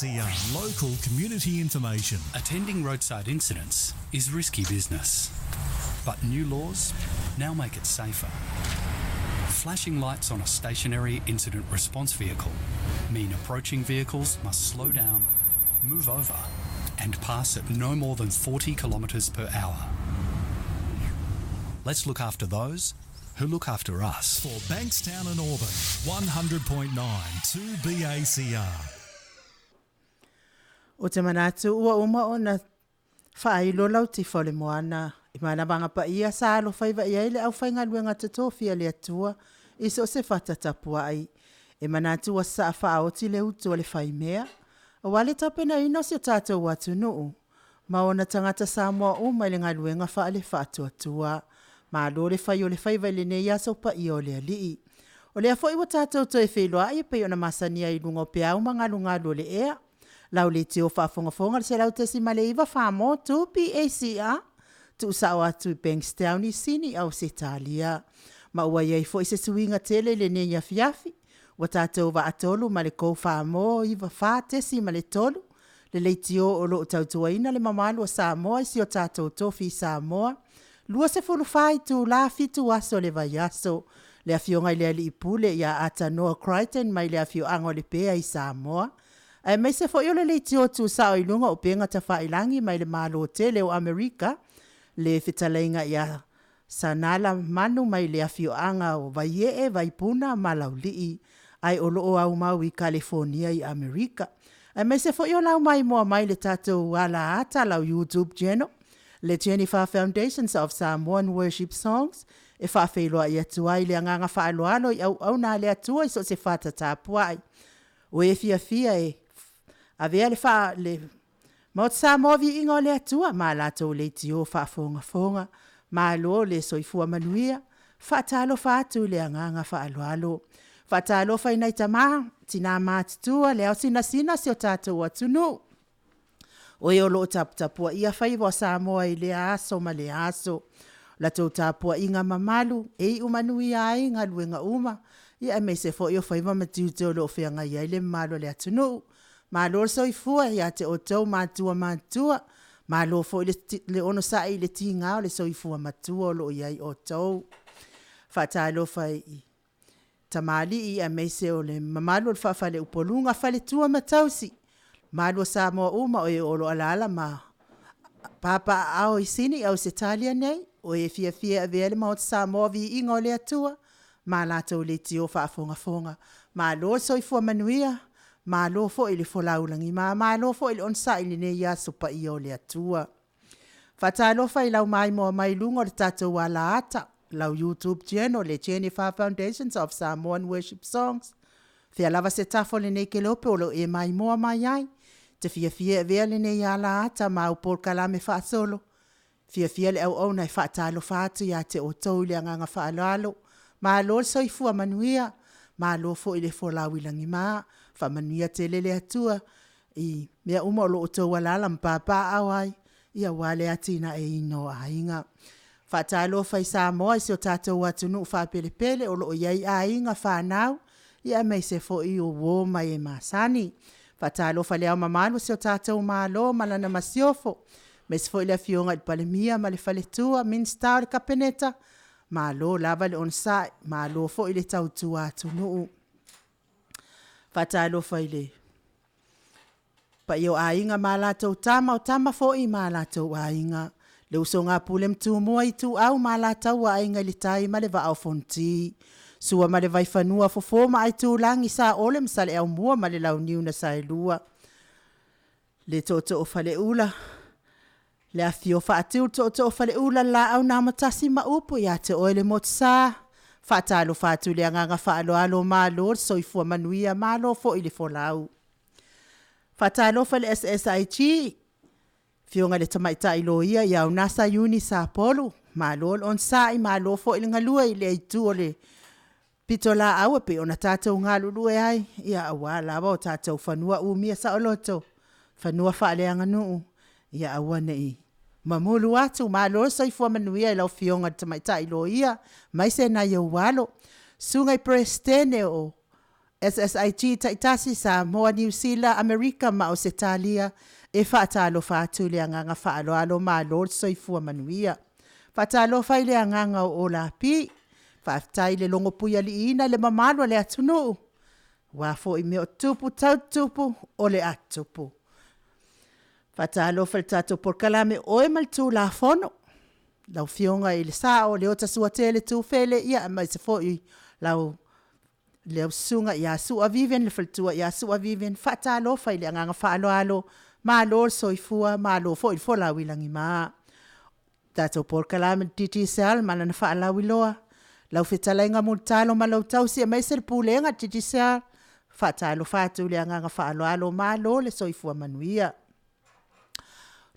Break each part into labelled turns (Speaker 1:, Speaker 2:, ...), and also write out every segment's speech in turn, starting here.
Speaker 1: 2BACR. Local community information.
Speaker 2: Attending roadside incidents is risky business. But new laws now make it safer. Flashing lights on a stationary incident response vehicle mean approaching vehicles must slow down, move over, and pass at no more than 40 kilometres per hour. Let's look after those who look after us.
Speaker 1: For Bankstown and Auburn, 100.9 2BACR.
Speaker 3: Ou te manatu ua uma ona faailo lau tifa o le moana i manavaga paia sa alofaiva i ai le aufaigaluega totofi a le Atua i so o se fata tapuai. E manatu ua sasaa faaoti le utu a le faimea aua le tapenaina o si o tatou atunuu ma ona tagata Samoa uma i le galuega faale-faatuatua. Malo le fai o le faiva i lenei aso paia o le Alii. O lea foi ua tatou toe feiloai e pei ona masani ai i luga o peau ma galugalu o le ea. Lau leitio faafogafoga le 100.9 Faamotu PACR, tuusao atu i Bankstown i Sini, Ausetalia. Ma ua i ai foi se suiga tele i lenei afiafi, ua tatou vaatolu ma le Go Faamo 94.3, le leitio o lo o tautuaina le mamalu o Samoa i si o tatou tofi Samoa, 24 itula 7 aso o le vaiaso. Le Afioga i le Alii Pule ia Atanoa Crichton mai le afioaga o Lepea i Samoa, aemaise foi o le leitio tuusao i luga o upega tafailagi mai le Malo tele o Amerika, le fetalaiga ia Sanala Manu mai le afioaga o Vaiee, Vaipuna ma Laulii, ae o lo o aumau i Kalifonia i Amerika. Aemaise foi o lau maimoa mai le tatou alaata, lau YouTube channel, le Jennifer Foundations of Samoan Worship Songs, e faafeiloai atu ai le agaga faaaloalo i auauna a le Atua i so o se fata tapuai. O e fiafia e avea le, faa, le Maota Samoa viiga o le Atua ma latou leitio faafogafoga. Malo le soifua manuia. Faatalofa atu i le agaga faaaloalo. Faatalofa i nai tama, tina matutua, le ao sinasina o si o tatou atunuu. O e o lo o taputapuaia faiva o Samoa i lea aso ma lea aso. O latou tapuaiga mamalu e iu manuia ai galuega uma, ia aemaise foi o faiva ma tiute o lo o feagai ai le mamalu o le atunuu. Malo le soifua ia te outou matua matutua, malo foi le onosai i le tiga o le soifua matua o lo o i ai outou. Faatalofa i tamalii aemaise o le mamalu o le faa-faleupoluga, faletua ma tausi, mamalu o Samoa uma o e o lo o alaala ma papaaao i Sini i Ausetalia nei, o e fiafia e avea le Maota Samoa viiga o le Atua ma latou leitio faafogafoga. Malo le soifua manuia, malo foi le folau lagima, malo foi le onosai i lenei aso paia o le Atua. Faatalofa i lau maimoa mai luga o le tatou alaata, lau YouTube channel, le Jennifer Foundations of Samoan Worship Songs. Fea lava se tafa o lenei kelope o lo o e maimoa mai ai, te fiafia e avea lenei alaata ma au polokalame faasolo, fiafia le auauna e faatalofa atu ia te outou i le agaga faaaloalo. Malo le soifua manuia, malo foi le folau i lagima, faamanuia tele le Atua i mea uma o lo o outou alaala ma papaaao ai, ia aua le atinaeina o aiga. Faatalofa i Samoa i si o tatou atunuu faapelepele o lo o i ai aiga, fanau, ia aemaise foi o uo ma e masani. Faatalofa i Le Ao Mamalu o si o tatou Malo ma lana Masiofo, aemaise foi le Afioga i le Palemia ma le Faletua, Minisita o le Kapeneta, malo lava le onosai, malo foi le tautua atunuu. Faatalofa i le paia o Aiga ma latou Tama, o Tama foi ma latou Aiga, le usoga a Pule ma Tumua, Ituau ma Alataua, Aiga i le Tai ma le Vaa o Fonoti. Sua ma le Vaifanua, Fofo ma Aitulagi, Saole ma Saleaaumua ma le Launiu na Saelua. Le Tootoo o Faleula, le afifio o Faatiu, le Tootoo o Faleula, le Laau na Amotasi ma upu ia te oe le Motusa. Faatalofa atu i le agaga faaaloalo, malo le soifua manuia, malo foi le folau. Faatalofa i le SSIG, Afioga i le Tamaitai Loia ia Unasa Iuni Sapolu, malo le onosai, malo foi le galue i lea itu o le pitolaau e pei ona tatou galulue ai, ia aua lava o tatou fanua umia saoloto, fanua faaleaganuu, ia aua ne i mamulu atu. Malo le soifua manuia i lau Afioga i le Tamaitai Loia, aemaise nai ou alo. Susuga i Peresetene o SSIG taitasi Samoa, Niu Sila, Amerika ma Ausetalia e faatalofa atu i le agaga faaaloalo malo le soifua manuia. Faatalofa i le agaga o Olapi, faafetai i le logopuialiiina i le mamalu o le atunuu, aua foi mea o tutupu tau tutupu, o le a tutupu. Faatalofa i le tatou Polokalame o Oe ma le Tulafono, lau Afioga i le Sao Leota Suatele Tufele aemaise foi lau Susuga ia Sua Vivian le faletua ia Sua Vivian. Faatalofa i le agaga faaaloalo, malo le soifua malo foi le folau i lagima. Le tatou Polokalame a le Digicel ma lana faalauiloa, lau fetalaiga Mulitalo ma lau tausi aemaise le Pulega a le Digicel, faatalofa atu i le agaga faaaloalo, malo le soifua manuia. O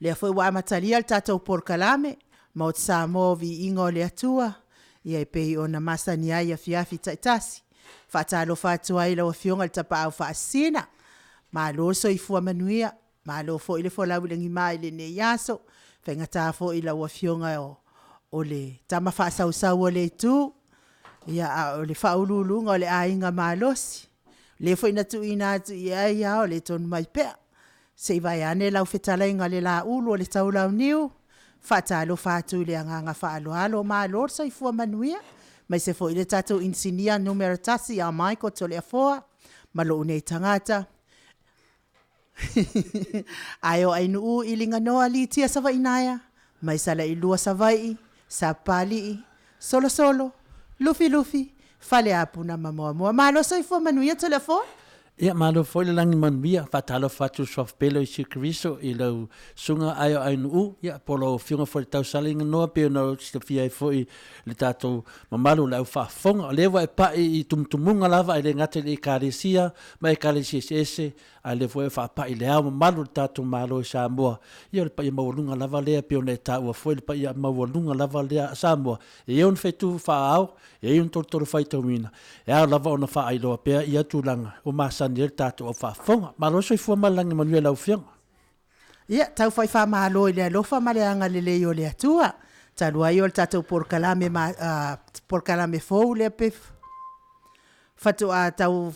Speaker 3: lea foi ua amatalia le tatou Polokalame Maota Samoa, Viiga o le Atua, e pei ona masani ai i afiafi taitasi. Faatalofa atu ai i lau Afioga i le Tapaau Faasisina, malo le soifua manuia, malo foi le folau i lagima i lenei aso. E faigata foi i lau Afioga o le tama faasausau o le Itu, a o le faauluuluga o le Aiga Malosi. O le foi na tuuina atu i ai lava o le tonu mai pea, se i vaeane lau fetalaiga le Laulu o le Taulauniu, faatalofa atu i le agaga faaaloalo, malo le soifua manuia, aemaise foi o le tatou Inisinia numera 1 ia Michael Toleafoa ma lou nei tagata. Ae o Ainuu Iliganoi Litia Savaiinaea mai Salailua Savaii, Sapapalii, Solosolo, Lufilufi, Faleapu ma Moamoa. Malo soifua manuia Toleafoa.
Speaker 4: Ia, malo foi le lagi manuia. Faatalofa atu i le Suafa pele o Iesu Keriso i lau Susuga Aio Ainuu, ia, po o lau Afioga foi i le Tausala Iganoa pei ona silafia ai foi le tatou mamalu o le au faafofoga. O lea ua e pai i tumutumuga lava, e le gata i le Ekalesia ma Ekalesia eseese, a o lea foi ua faapai i le Ao Mamalu o le tatou Malo i Samoa. Ia o le paia maualuga lava lea pei ona e taua foi le paia maualuga lava lea a Samoa, e i ai ona fetu faa-ao, e i ai ona tolotolo faitauina, e ao lava ona faailoa pea ia tulaga ua masani ai le tatou au faafofoga. Malo le soifua ma le lagi manuia i lau Afioga.
Speaker 3: Ia, tau fai faamalo i le alofa ma le agalelei o le Atua. Talu ai o le tatou polokalame, polokalame fou lea pe faatoa tau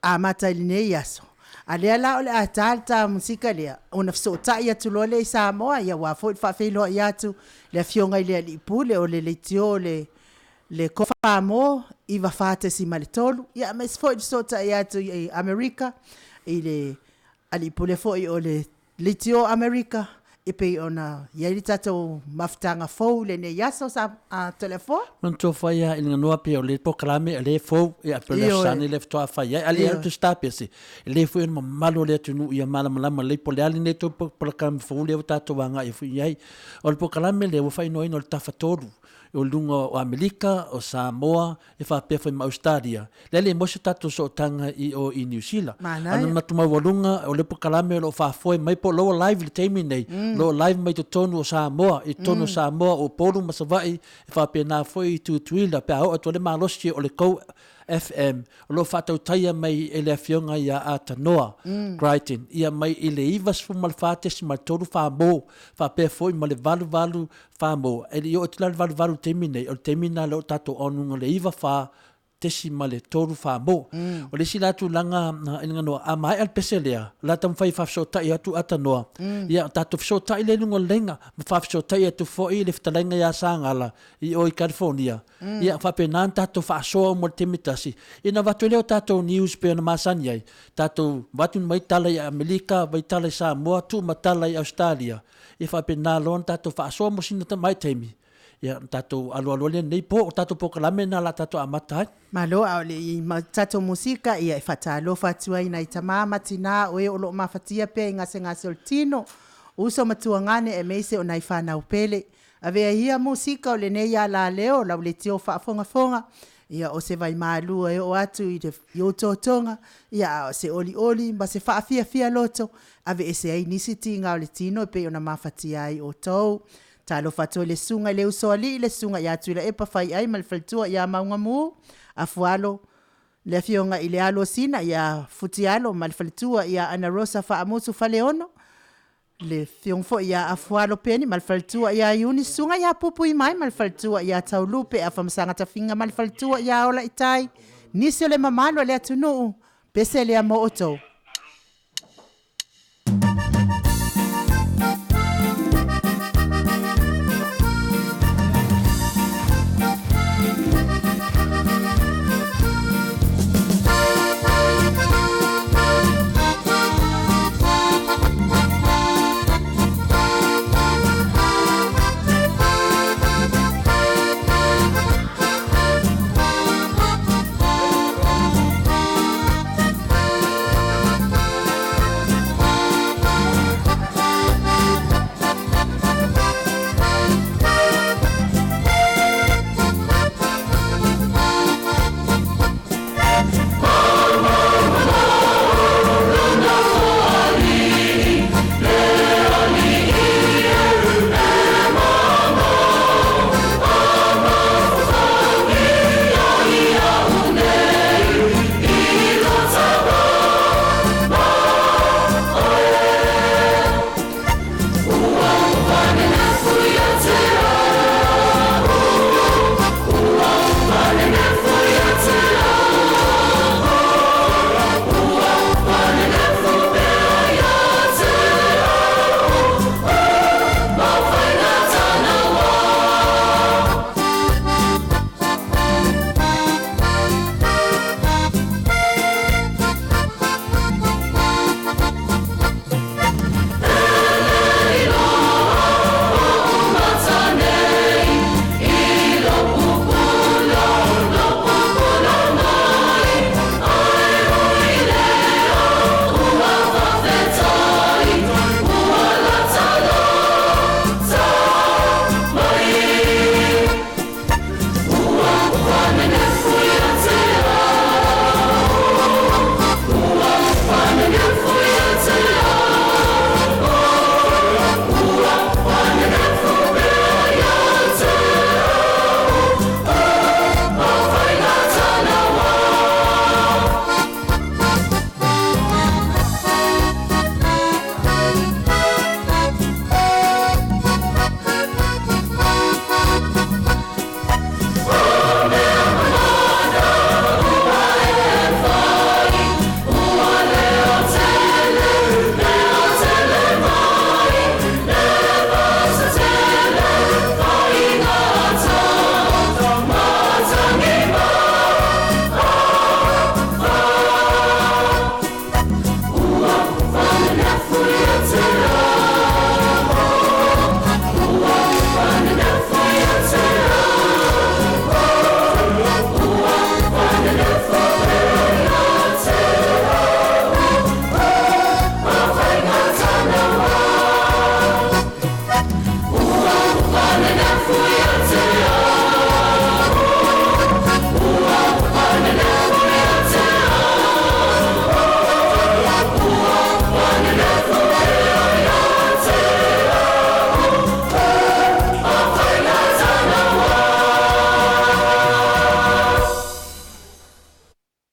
Speaker 3: amata i lenei aso, a o lea la o le a ta le ta musika lea, ona fesootai atu loa lea i Samoa, aua foi le faafeiloai atu i le Afioga i le Alii Pule o le Leitio le Mo 94.3, aemaise foi le fesootai atu i Amerika i le Alii Pule foi o le Leitio Amerika, e pei ona i ai le tatou mafutaga fou i lenei aso Toleafoa.
Speaker 4: Manatua foi lava i le ganoa pei o le polokalame o lea e fou, ia pei o le Aso Sa nei lea faatoa fai ai. A o le atu Star Pese, e le foi o le mamalu o le atunuu ia malamalama lelei po o le a lenei tou polokalame fou lea ua tatou agai foi i ai. O le polokalame lea ua faaigoaina o le Tafatolu, o luga o Amerika, o Samoa, e faapea foi ma Ausetalia, lea e le maua se tatou sootaga i o i Niu Sila. A o le manatu maualuga, o le polokalame o lo o faafoe mai po o lo o live i le taimi lenei, o lo o live mai totonu o Samoa, i totonu o Samoa, o Upolu ma Savaii, e faapena foi i Tutuila pe a oo atu ai le malosi o le tou FM, o lo o faatautaia mai e le Afioga ia Atanoa Crichton, ia mai i le 94.3 Famo, faapea foi ma le 88 Famo, e le i oo atu la le 88 i le taimi lenei, o le taimi lena lea o tatou onuga le 94.3 Famo. O le isi la tulaga i le ganoa, a maea le pese lea, o le a taumafai e faafesootai atu Atanoa, ia tatou fesootai lea i luga o le laina, ma faafesootai atu foi le fetalaiga ia Sagala i o i California, ia faapena ona tatou faasoa uma i le taimi e tasi, ia ona avatu ai lea o tatou news pei ona masani ai, tatou avatu mai tala i Amerika, mai tala i Samoa, tuu ma tala i Ausetalia, Ia faapena loa ona tatou faasoa mo sina tamai taimi, ia ona tatou alualu ai lea i lenei po, o tatou polokalame lena o le a tatou amata ai.
Speaker 3: Malo, a o le i tatou musika, ia e faatalofa atu ai i nai tama ma tina o e o lo o mafatia pea i gasegase o le tino, uso ma tuagane aemaise o nai fanau pele. Avea ia musika o lenei alaleo lau leitio faafogafoga, ia o se vaimalu e oo atu i ou totoga, ia a o se olioli ma se faafiafia loto, aveese ai nisi tiga o le tino e pei ona mafatia ai outou. Talofa atu ai i le susuga i le Usoalii, le susuga ia Tuilaepa Faiai ma le faletua ia Maugamu, Afualo, le afioga i le Alosina ia Futialo ma le faletua ia Anarosa Faamusu Faleono, le afioga foi ia Afualo Peni ma le faletua ia Iuni, susuga ia Pupuimai ma le faletua ia Taulupe, Afamasaga Tafiga ma le faletua ia Olaitai, nisi o le mamalu o le atunuu. Pese lea mo outou.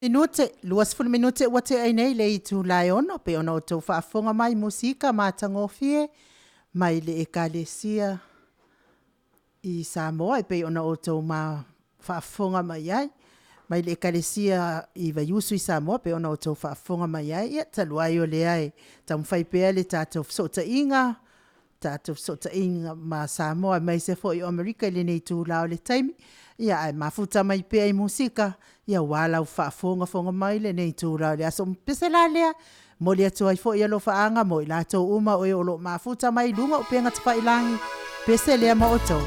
Speaker 3: Minute, 20 minute ua tea ai nei le itula e 6 pei ona outou faafofoga mai musika matagofie mai le Ekalesia i Samoa e pei ona outou ma faafofoga mai ai mai le Ekalesia i Vaiusu i Samoa pei ona outou faafofoga mai ai. Ia, talu ai o lea e taumafai pea le tatou fesootaiga, tatou fesootaiga ma Samoa aemaise foi o Amerika i lenei itula o le taimi, ia ae mafuta mai pea i musika, aua lau faafogafoga mai i lenei itula o le aso. Pese la lea, momoli atu ai foi alofaaga mo i latou uma o e o lo o mafuta mai i luga o upega tafailagi, pese lea ma outou.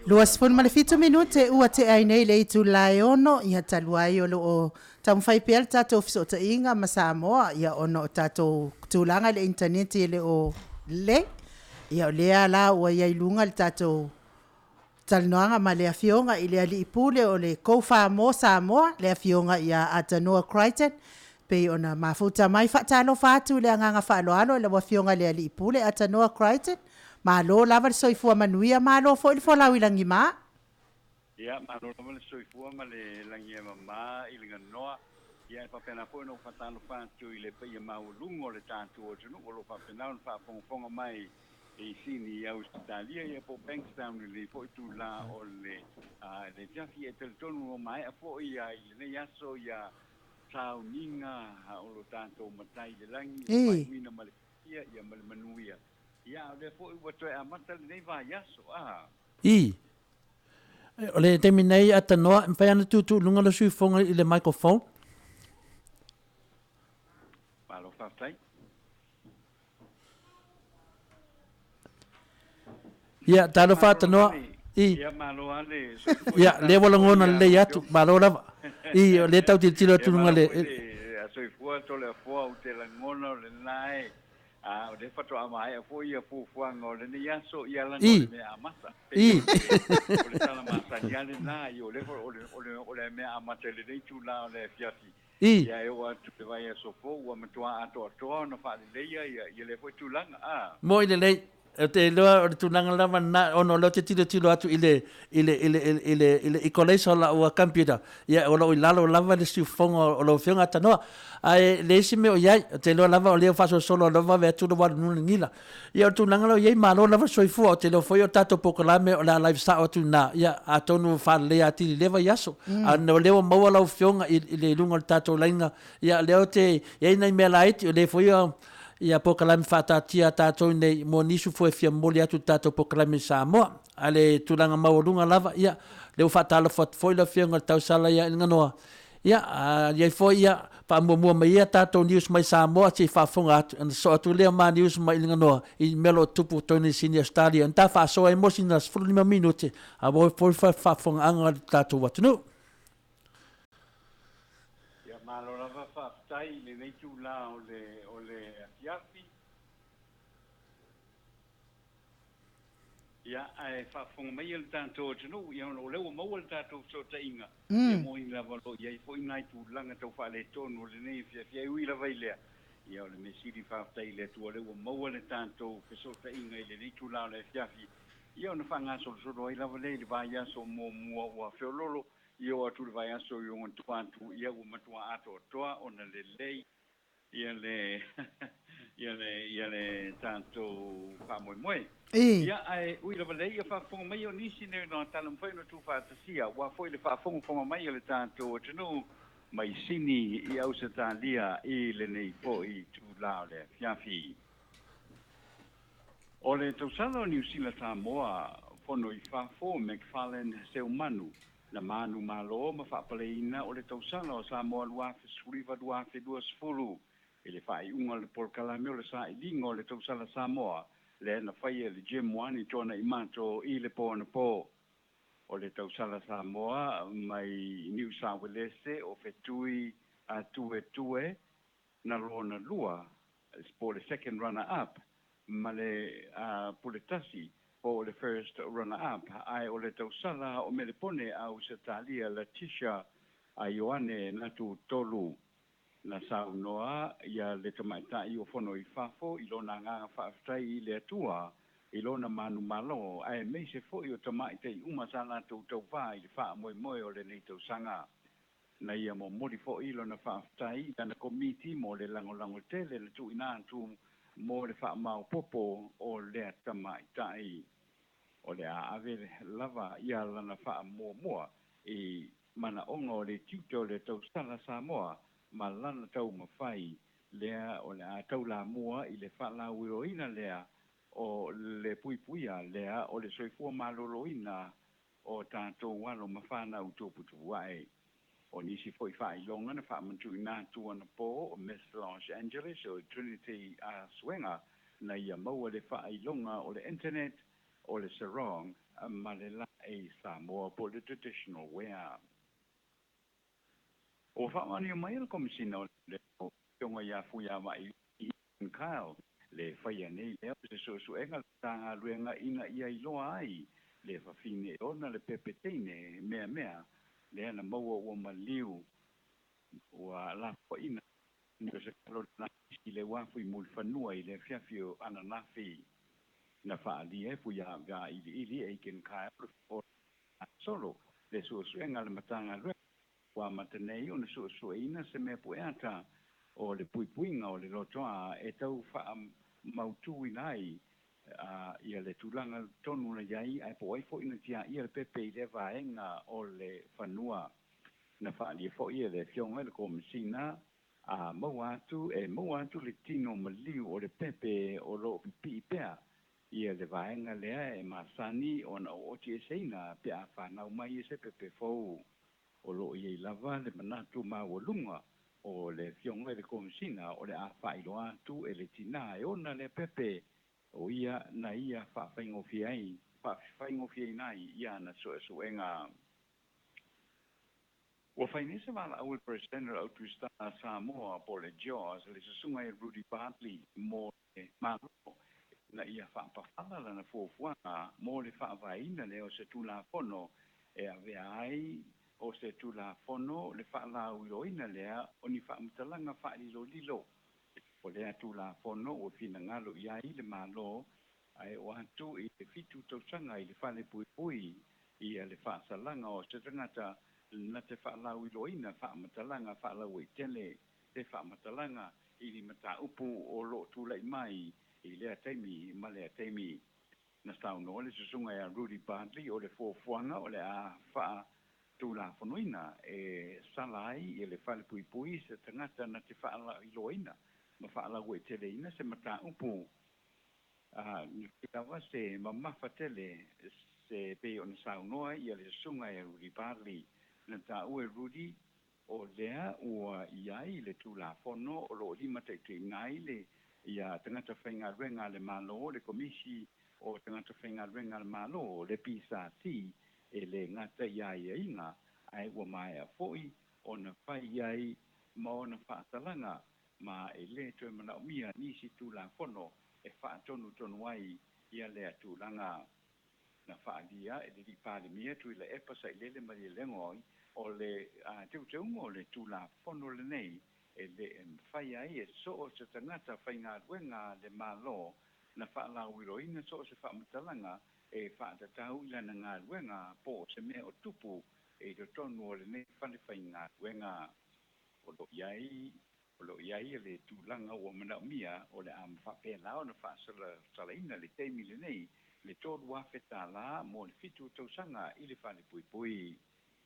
Speaker 3: 27 minute ua tea ai nei le itula e 6, ia talu ai o lo o taumafai pea le tatou fesootaiga ma Samoa, ia ona o tatou tulaga i le initaneti e le o lelei. Ia o lea la ua i ai i luga le tatou talanoaga ma le Afioga i le Alii Pule o le Go Far More Samoa, le Afioga ia Atanoa Crichton, pei ona mafuta mai. Faatalofa atu i le agaga faaaloalo i lau Afioga i le Alii Pule Atanoa Crichton, malo lava le soifua manuia, malo foi le folau i lagima.
Speaker 5: Ia, malo lava le soifua ma le lagi e mama i le ganoa. Ia, e faapena foi ona ou faatalofa atu i le paia maualuga o le tatou atunuu o lo o faapena ona faafogafoga mai i Sini i Ausetalia, ia po o Bankstown i lenei foi itula o le afiafi. E talitonu ua maea foi i lenei aso ia sauniga o lo tatou Matai i le lagi, le faaiuina ma le fiafia, ia ma le manuia. Ia, a o lea foi ua toe amata lenei vaiaso, a.
Speaker 4: Ii. O le taimi nei Atanoa, e mafai lava ona tuutuu i luga le suifofoga i le microphone.
Speaker 5: Malo faafetai.
Speaker 4: Ia, talofa Atanoa. I.
Speaker 5: Ia, malo lava le soifua.
Speaker 4: Ia, lea ua lagona lelei atu. Malo lava. I, o lea tau tilotilo atu i luga le...
Speaker 5: Ia, soifua Toleafoa, ou te lagona o lena e A o lea faatoa maea foi ia fuafuaga o lenei aso, ia lana o le mea amata. Pei o le tala masani lava lena, ia o lea foi o le mea amata i lenei itula o le afiafi. Ia e oo atu i le vaiaso fou ua matua atoatoa ona faaleleia ia lea foi tulaga. A.
Speaker 4: Moi lelei. Ou te iloa o le tulaga lava lena, ona o lea ou te tilotilo atu i le, i le, i le, i le, i le equalizer o lau computer, ia o lo o i lalo lava le siufofoga o lau Afioga Tanoa. Ae leai se mea o i ai, ou te iloa lava o lea ua faasolosolo o lea ua vave atu lou alu i luga o le nila. Ia o le tulaga lea o i ai, malo lava le soifua, ou te iloa foi o le tatou polokalame o le a live sao atu i ina, ia atonu ua faaleleia atili i lea vaiaso. A o lea ua maua lau Afioga i le luga o le tatou laina, ia o lea ou te i ai nai mea laiti, o lea foi ia polokalame faataatia a tatou nei mo nisi foi e fia momoli atu i le tatou polokalame i Samoa. A le tulaga maualuga lava, ia, lea ua faatalofa atu foi le Afioga i le Tausala ia Iliganoa, ia, a i ai foi, ia, faamuamua mai ia tatou news mai Samoa se i faafofoga atu, ona sosoo atu lea o ma news mai Iliganoa i mea o lo o tupu totonu i Sini Australia. Ona ta faasoa ai mo sina 15 minute, aua foi le faafofogaaga a le tatou atunuu.
Speaker 5: Ia malo lava faafetai i lenei itula o le o le afiafi. Ia ae faafofoga maia le tatou atunuu, ia ona o lea ua maua le tatou fesootaiga, ia moni lava o lo o i ai foi nai tulaga tau faaletonu o lenei afiafi, ae ui lava i lea, ia o le mea sili faafetai i le Atua o lea ua maua le tatou fesootaiga i lenei itula o le afiafi, ia ona faagasolosolo ai lava lea i le vaiaso muamua ua feoloolo, I oo atu i le vaiaso i ogatua atu, ia ua matua atoatoa ona lelei ia le ia le ia le tatou faamoemoe. Ia ae ui lava lea, ia faafofoga mai o nisi nei ona taumafai ona tuufaatasia, aua foi le faafogafoga mai a le tatou atunuu mai Sini i Ausetalia i lenei foi itula o le afiafi. O le tausala o Niu Sila Samoa, Fono i Fafo, McFarlane Seumanu, na manumalo ma faapaleina o le tausala o Samoa 2019-2020 i le faaiuga o le polokalame o le sailiga o le tausala Samoa lea na faia e le Jim Wan i Tuanaimato i le po anapo. O le tausala Samoa mai Niu Sawelese o Fetui a Tuetue na lona lua po o le second runner up ma le pule tasi po o le first runner up, ae o le tausala o Melepone a Ausetalia Latisha a Ioane na tutolu. Na saunoa ia le tamaitai o Fono i Fafo i lona agaga faafetai i le Atua i lona manumalo aemaise foi o tamaitai uma sa latou tauva i le faamoemoe o lenei tausaga. Na ia momoli foi lona faafetai i lana komiti mo le lagolago tele na tuuina atu mo le faamaopoopo o lea tamaitai. O le a ave lava ia lana faamuamua i manaoga o le tiute o le tausala Samoa ma lana taumafai lea o le a taulamua i le faalauiloina lea o le puipuia lea o le soifua maloloina o tatou alo ma fanau tuputupu ae. O nisi foi faailoga na faamatuuina atu anapo o Miss Los Angeles o Trinity Asuega na ia maua le faailoga o le internet, o le sarong ma le la'i. e Samoa po le traditional wear. Ua faamaonia mai e le Komesina o le Afioga ia Fuiavailili Ethan Kyle le faia nei lea o se suesuega a le Matagaluega ina ia iloa ai le fafine e ona le pepe teine meamea lea na maua ua maliu ua lafoaina o se kalo i le uafu i Mulifanua i le afiafi o ananafi. Na faaalia e Fuiavailiili Aiken Kyle o solo le suesuega a le Matagaluega ua amata nei ona suesueina se mea pueata o le puipuiga o le lotoa e tau faamautuina ai ia le tulaga tonu na i ai ae po o ai foi na tiaia le pepe i lea vaega o le fanua. Na faaalia foi e le Afioga i le Komesina a maua atu e maua atu le tino maliu o le pepe o lo o pipii pea ia le vaega lea e masani ona ooti eseina pe a fanau mai e se pepe fou. O lo o i ai lava le manatu maualuga o le Afioga i le Komesina o le a faailoa atu e le tinā e ona lea pepe o ia na ia faafaigofieina ai i ana suesuega. Ua fai nei se valaau a le Peresetene o le Au Tusitala a Samoa po o le JOS le susuga ia Rudy Bartley mo le Malo ina ia faapafala lana fuafuaga mo le faavaeina lea o se Tulafono e avea ai o se Tulafono le faalauiloina lea o ni faamatalaga faalilolilo. O lea Tulafono ua finagalo i ai le Malo ae oo atu i le 7 tausaga i le fale puipui ia le faasalaga o se tagata na te faalauiloina faamatalaga faalauaitele se faamatalaga i ni mataupu o lo o tulai mai i lea taimi ma lea taimi. Na saunoa le susuga ia Rudy Bartley o le fuafuaga o le a faatulafonoina e sala ai i le fale puipui se tagata na te faalauiloaina ma faalauaiteleina se mataupu lava se mamafa tele se pei ona saunoa ia le susuga ia Rudy Bartley. Na taua e Rudy o lea ua i ai le Tulafono o lo o limataitaiina ai le ia tagata faigaluega a le Malo, le Komisi o Tagata Faigaluega a le Malo, le PSC, e le gata i aiaiga ae ua maea foi ona fai i ai ma ona faasalaga ma e le toe manaomia nisi Tulafono e faatonutonu ai ia lea tulaga. Na faaalia e le alii Palemia Tuilaepa Sailele Malielegaoi o le teuteuga o le Tulafono lenei e le mafai ai e so o se tagata faigaluega a le Malo na faalauiloaina so o se faamatalaga e faatatau i lana galuega po o se mea o tupu i totonu o lenei fale faigaluega. O lo o i ai le tulaga ua manaomia o le a faapena ona faasalasalaina le taimi lenei le $3,000 mo le 7 tausaga i le fale puipui.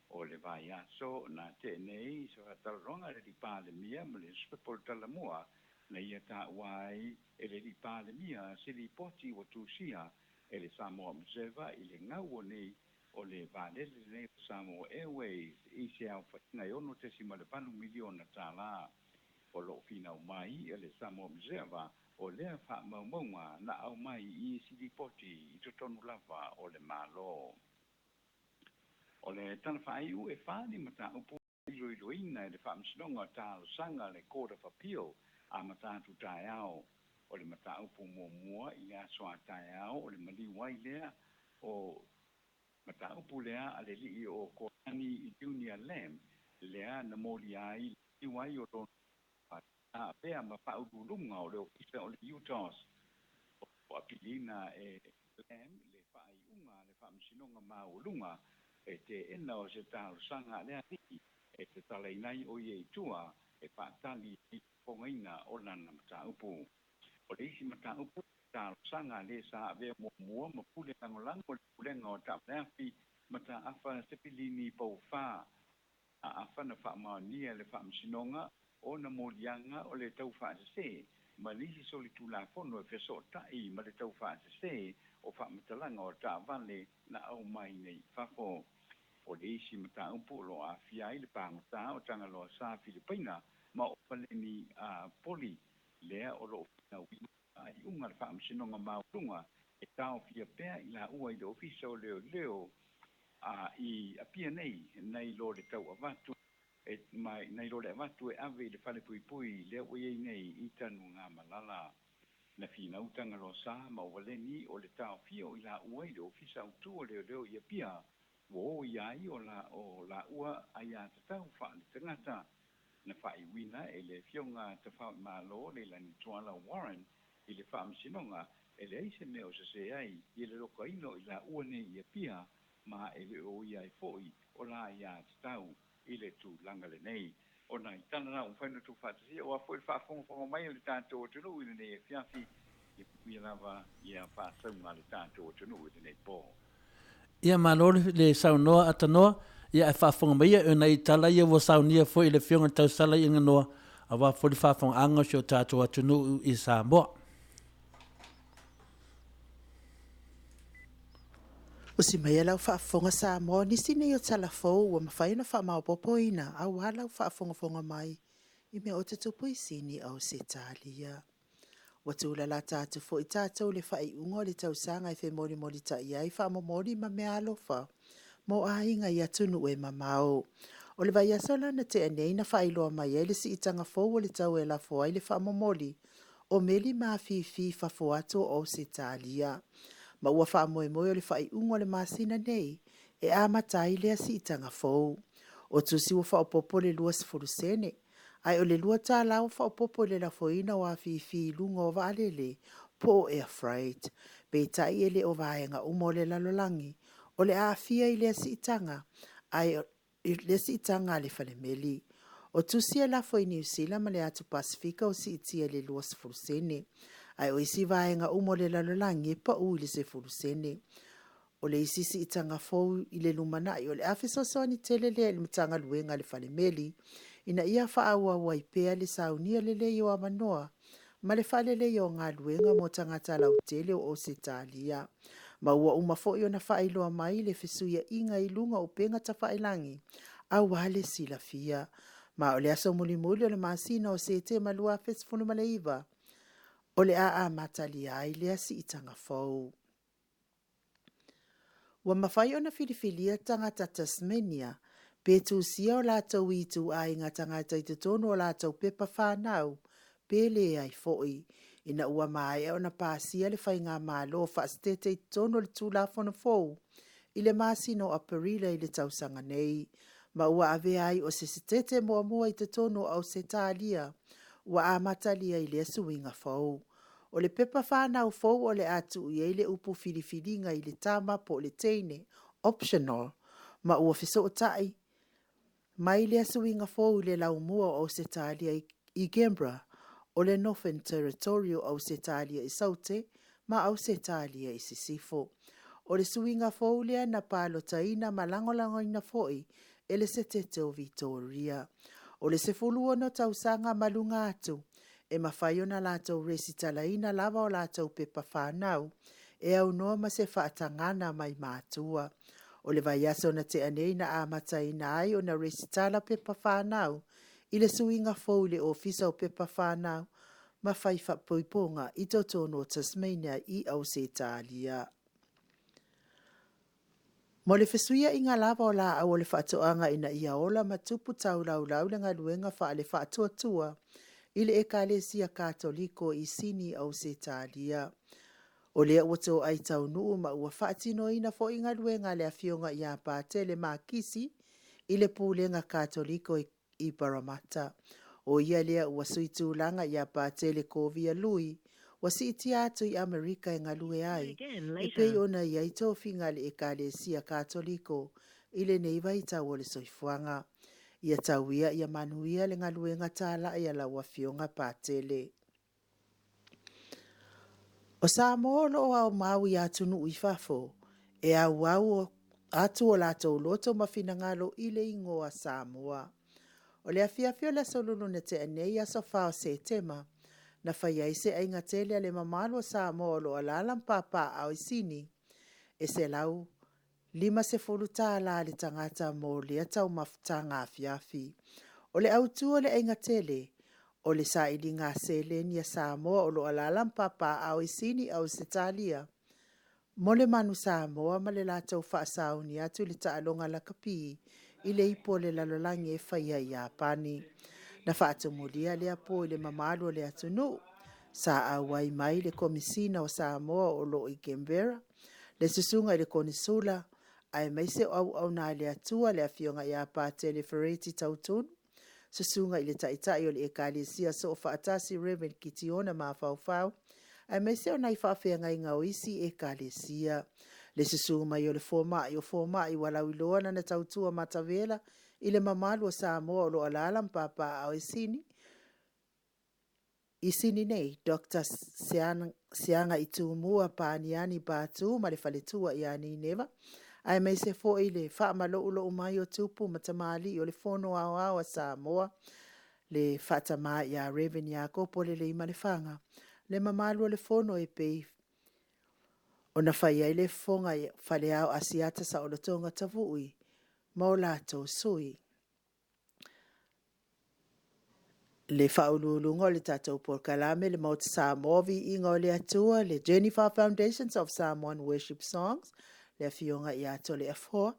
Speaker 5: O le vaiaso na tea nei se faatalanoaga a le alii Palemia ma le Supepo o le Talamua na ia taua ai e le alii Palemia se lipoti ua tusia e le Samoa Observer i le gau o nei o le vaalele lenei o Samoa Airways i se aofaiga e $6.8 miliona tala. O lo o finau mai e le Samoa Observer o lea faamaumauga na aumai i isi lipoti i totonu lava o le Malo. O le tala faaiu e fa ni mataupu iloiloina e le Faamasinoga o Talosaga le Court of Appeal a matatu taeao. O le mataupu muamua i le aso a taeao o le maliu ai lea o mataupu lea a le alii o Korani Junior Lam lea na molia ai le maliu ai o lona avea ma faauluuluga o le Ofisa o le UTOS. O apiliina e Lam le faaiuga a le Faamasinoga Maualuga e teena o se talosaga a le alii e tatalaina ai o ia i tua e faatali i fofogaina o lana mataupu. O le isi mataupu talosaga le sa avea muamua ma pule lagolago le pulega o Taavaleafi Mataafa Sepilini Poufa. A afa na faamaonia le Faamasinoga o na moliaga o le taufaasese ma nisi solitulafono e fesootai ma le taufaasese o faamatalaga o taavale na aumai nei fafo. O le isi mataupu o lo o aafia ai le pagota o Tagaloa Sa Filipaina ma o Paleni Poli lea o lo o finauina faaiuga a le Faamasinoga Maualuga e taofia pea i laua i le Ofisa o Leoleo A i Apia nei, nai lo le tau avatu e mai nai lo le avatu e ave i le falepuipui lea ua i ai nei i Tanugamalala. Na finau Tagaloa Sa ma Ualeni o le taofia o i laua i le Ofisa Autu o Leoleo i Apia, ua o i ai o la o laua aiatatau faale-tagata. Na faaiuina e le Afioga Tafaoimalo Leilani Tuala Warren i le Faamasinoga e leai se mea o sese ai i le lokaina o i laua nei i Apia ma e le o ia ai foi o la aiatatau i le tulaga lenei. O nai tala na ua mafai ona tuufaatasia aua foi le faafogafoga mai a le tatou atunuu i lenei afiafi, ia manuia lava ia faasauga a le tatou atunuu i lenei po.
Speaker 4: Ia malo le saunoa Atanoa, ia ae faafofoga mai ia o nai tala ia ua saunia foi e le Afioga i le Tausala i Aganoa aua foi le faafofogaaga o si o tatou atunuu i Samoa.
Speaker 3: Usi mai lau faafofoga Samoa, nisi nei o tala fou ua mafai ona faamaopoopoina aua lau faafogafoga mai i mea o tutupu i Sini Ausetalia. Ua tulalata atu foi tatou i le faaiuga o le tausaga e femolimolitai ai faamomoli ma meaalofa mo aiga i atunuu e mamao. O le vaiaso la na tea nei na faailoa mai ai le siitaga fou o le tau e lafo ai le faamomoli o meli ma afifi i fafo atu o Ausetalia. Ma ua faamoemoe o le faaiuga o le masina nei e amata ai lea siitaga fou. O tusi ua faaopoopo le 20 sene, ae o le $2 ua faaopoopo i le lafoina o afifi i luga o vaalele po o air freight. Peitai e le o vaega uma o le lalolagi o le a aafia i lea siitaga, ae i lea siitaga a le falemeli. O tusi e lafo i Niu Sila ma le Atu Pasefika ua siitia i le 20 sene, ae o isi vaega uma o le lalolagi e pau i le 10 sene. O le isi siitaga fou i le lumanai o le a fesoasoani tele lea i le Matagaluega a le Falemeli ina ia faaauau ai pea le saunia lelei o avanoa ma le faaleleia o galuega mo tagata lautele o Ausetalia. Ma ua uma foi ona faailoa mai le fesuiaiga i luga o upega tafailagi aua le silafia. Ma o le aso mulimuli o le masina o Setema 2019, o le a amatalia ai lea siitaga fou. Ua mafai ona filifilia tagata Tasmania pe tusia o latou ituaiga tagata i totonu o latou pepa fanau pe leai foi, ina ua maea ona pasia le faigamalo faasetete i totonu o le Tulafono fou i le masina o Aperila i le tausaga nei, ma ua avea ai o se setete muamua i totonu o Ausetalia ua amatalia i lea suiga fou. O le pepa fanau fou o le a tuu i ai le upu filifiliga i le tama po o le teine, optional, ma ua fesootai mai lea suiga fou i le laumua o Ausetalia i Canberra, o le Northern Territory o Ausetalia i Saute ma Ausetalia i Sisifo. O le suiga fou lea na palotaina ma lagolagoina foi e le setete o Vitoria. O le 16 tausaga ma luga atu e mafai ona latou resitalaina lava o latou pepa fanau e aunoa ma se faatagaga mai matua. O le vaiaso na tea nei na amataina ai ona resitala pepa fanau i le suiga fou i le Ofisa o Pepa Fanau ma Fai Faaipoipoga i totonu o Tasmania i Ausetalia. Mo le fesuiaiga lava o laau o le faatoaga ina ia ola ma tupu taulaulau le galuega faale-faatuatua i le Ekalesia Katoliko i Sini, Ausetalia. O lea ua toai taunuu ma ua faatinoina foi galuega a le Afioga ia Patele Makisi i le Pulega Katoliko i Paramata. O ia lea ua suitulaga ia Patele Kovia Lui, ua siitia atu i Amerika e galue ai, e pei ona i ai tofiga a le Ekalesia Katoliko i lenei vaitau o le soifuaga. Ia tau ia ia manuia le galuega talai a lau Afioga Patele. O Samoa o lo o aomau i atunuu i fafo, e auau atu o latou loto ma finagalo i le igoa Samoa. O le afiafi o le Aso Lulu na tea nei, aso 4 o Setema, na fai ai se aiga tele a le mamalu o Samoa o lo o alaala ma papaaao i Sini, e $150 le tagata mo lea taumafataga afiafi. O le autu o le aiga tele, o le sailiga seleni a Samoa o lo o alaala ma papaaao i Sini, Ausetalia, mo le Manu Samoa ma le latou faasauni atu i le taaloga lakapi i le Ipu o le Lalolagi e faia i Iapani. Na faatumulia lea po i le mamalu o le atunuu sa auai mai le Komisina o Samoa o lo o i Canberra, le Susuga i le Konesula, aemaise o auauna a le Atua le Afioga ia Patele Fereti Tautunu, Susuga i le Taitai o le Ekalesia Soofaatasi Reverend Kitiona Mafaufau, aemaise o nai faafeagaiga o isi ekalesia. Le susu mai o le fomai o fomai ua lauiloa lana tautua matavela i le mamalu o Samoa o lo o alaala ma papaaao i Sini, i Sini nei, Doctor Seaga Itumua Paniani Patu ma le faletua ia Nineva, aemaise foi le faamaloulou mai o tupu ma tamalii o le Fono Aoao a Samoa, le faatama ia Reverend Iakopo Leleimalefaga, le mamalu o le Fono e pei ona fai ai le fofoga i Faleao Asiata Saolotoga Tavui ma o latou sui. Le faauluuluga o le tatou polokalame, le Maota Samoa, Viiga o le Atua, le Jennifer Foundations of Samoan Worship Songs, le Afioga ia Toleafoa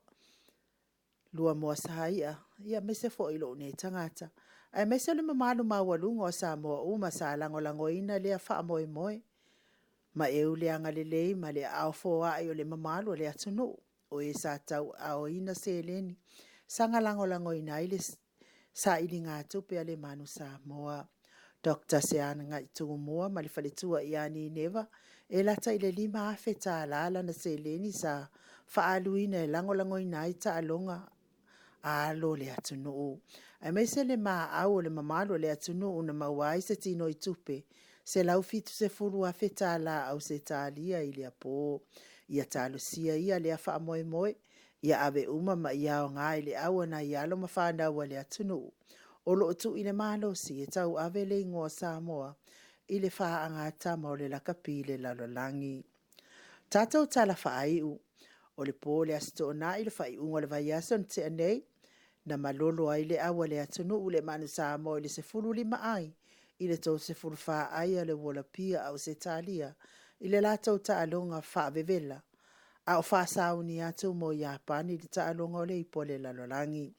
Speaker 3: Luamoa Saia, aemaise foi lou nei tagata, aemaise o le mamalu maualuga o Samoa uma sa lagolagoina lea faamoemoe. Ma e le agalelei ma le aao foai o le mamalu o le atunuu, o e sa tauaaoina seleni sa lagolagoina ai le sailigatupe a le Manu Samoa. Dr Seaga Tumua ma le faletua ia Nineva, e lata i le $5,000 lana seleni sa faaaluina e lagolagoina ai taaloga a alo o le atunuu. Aemaise le maau o le mamalu o le atunuu na maua ai se tinoitupe $170,000 Ausetalia i lea po. Ia talosia ia lea faamoemoe, ia ave uma ma ia aoga i le au a nai alo ma fanau a le atunuu o lo o tuu i le malosi e tauave le igoa o Samoa i le faagatama o le lakapi i le lalolagi. Tatou tala faaiu, o le po o le Aso Toonai o le faaiuga o le vaiaso na tea nei, na malolo ai le au a le atunuu le Manu Samoa i le 15 ai i le 34 ai a le Uolopia a Ausetalia i le latou taaloga faavevela a o faasauni atu mo Iapani i le taaloga o le Ipu o le Lalolagi.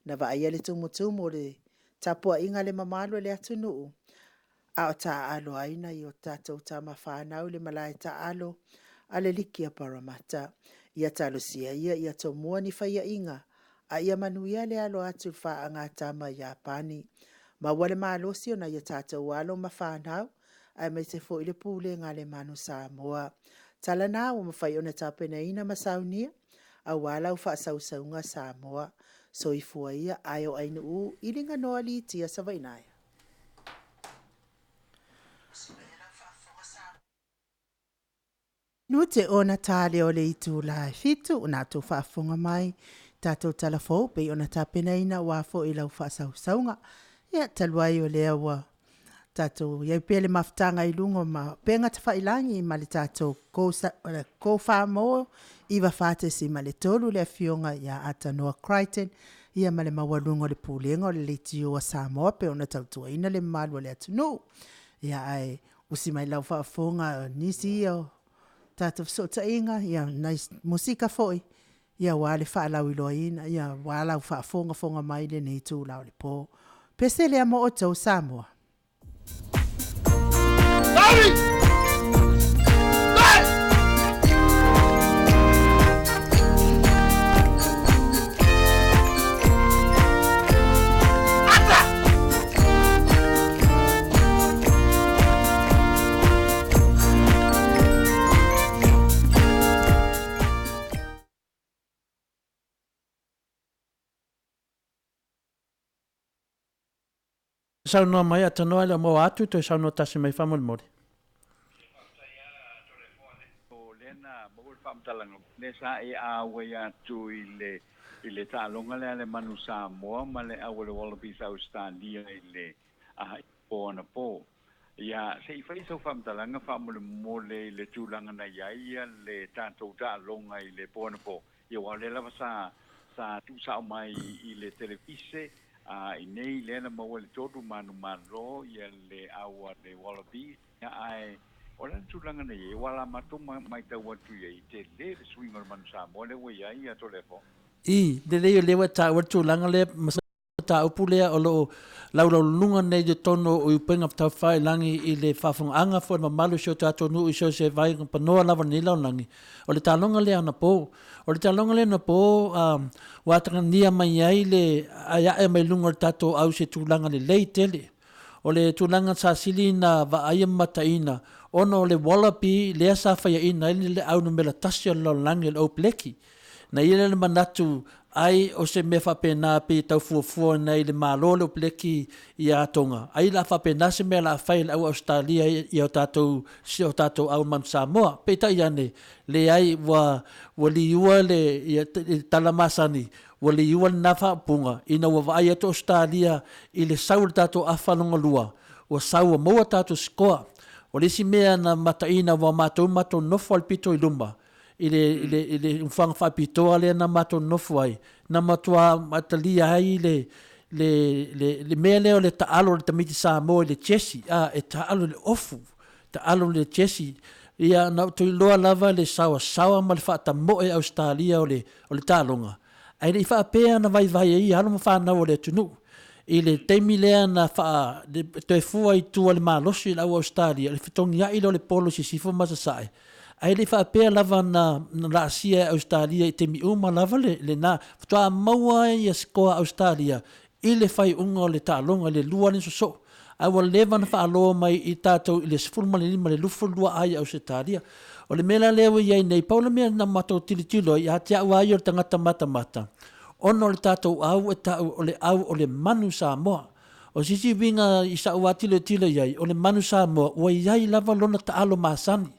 Speaker 3: Na vaaia le tumutumu o le tapuaiga a le mamalu o le atunuu a o taaalo ai nai o tatou tama fanau i le malae taalo a le Liki a Paramata. Ia talosia ia ia tomua ni faiaiga a ia manuia le alo atu i le faagatama i Iapani. Maua le malosi o nai o tatou alo ma fanau, aemaise foi le pulega a le Manu Samoa. Tala na ua mafai ona tapenaina ma saunia aua lau faasausauga Samoa. Soifua ia ae o ainuu i liganoa litia Savainaea. Nu te ona tale o le itula e 7 o na tou faafofoga mai tatou tala fou pei ona tapenaina aua foi lau faasausauga. Ia, talu ai o lea ua tatou i ai pea le mafutaga i luga o upega tafailagi ma le tatou Co4 94.3 le Afioga ia Atanoa Crichton, ia ma le maualuga o le Pulega o le Leitio a Samoa pei ona tautuaina le mamalu o le atunuu. Ia, ae usi mai lau faafofoga nisi ia o tatou fesootaiga, ia nai musika foi, ia aua le faalauiloaina, ia aua lau faafogafoga mai i lenei itula o le po. Pese lea mo outou Samoa.
Speaker 4: Saunoa mai Atanoa e le o maua atu toe saunoa tasi mai faamolemole.
Speaker 5: O lea na maua le faamatalaga lea sa e auai atu i le i le taaloga lea a le Manu Samoa ma le au a le Wallabies a Ausetalia i le po anapo. Ia, se i fai sau faamatalaga faamolemole i le tulaga na i ai le tatou taaloga i le po anapo. Ia, aua o lea lava sa sa tuusao mai i le televise a i nei lea na maua le tolu manumalo ia le au a le Wallabies, ia, ae O le a le tulaga na i ai? Aua o la matou matau atu i ai, e tele le suiga o le manu Samoa lea ua i ai ia Toleafoa.
Speaker 4: I, lelei o lea ua e taua le tulaga lea ma mataupu lea o lo o laulauluga nei i totonu o upega taufailagi i le faafofogaaga foi a le mamalu o si o tatou nuu i so o se vaega panoa lava o lenei lalolagi, o le taloga lea anapo. O le taloga lea anapo, ua atagia mai ai le aeae mai luga o le tatou au i se tulaga lelei tele. O le tulaga sa sili ona vaaia ma mataina ona o le Wallaby lea sa faiaina ai le au numera tasi o le lalolagi o le Opleki. Na i ai lea le manatu ai o se mea faapena pei e tau fuafua nei le Malo o le Opleki ia Tonga, ai la faapena se mea la fai e le au Ausetalia ia o tatou si o tatou au manu Samoa. Peitai ane, leai ua ua liua le ia tala masani Ua liua lena faaupuga ina ua vaai atu Ausetalia i le sau o le tatou afa lona lua, ua sau ua maua tatou sikoa. O le isi mea na mataina aua o matou matou nofo lava i le pito i luma i le, i le, i le nofoaga faapitoa lea na matou nofo ai, na matua talia ai le, le, le, le mea lea o le taalo o le tamaiti Samoa i le jersey, a, e taalo i le ofu, taalo i le jersey. Ia, na ou toe iloa lava le saoasaoa ma le faatamoe Ausetalia o le, o le taaloga, ae le i faapea na vaivai ai alo ma fanau a le atunuu. I le taimi lea na faa, toe fua i tua le malosi o le au Ausetalia, le fetogiai lea o le polo i sisifo ma sasae, ae le i faapea lava na, na laasia e Ausetalia i taimi uma lava le, lena. Faatoa maua ai ia sikoa a Ausetalia i le faaiuga o le taaloga i le lua le sosoo, ae ua leva ona faaloa mai i tatou i le 15 i le 22 ai i Ausetalia. O le mea la lea ua i ai nei, pau le mea na matou tilotilo ai, ia te au lava ia o le tagata matamata, ona o le tatou au e tau o le au o le manu Samoa. O se isi uiga i sa'u lava tilotilo i ai, o le manu Samoa ua i ai lava lona taalo masani,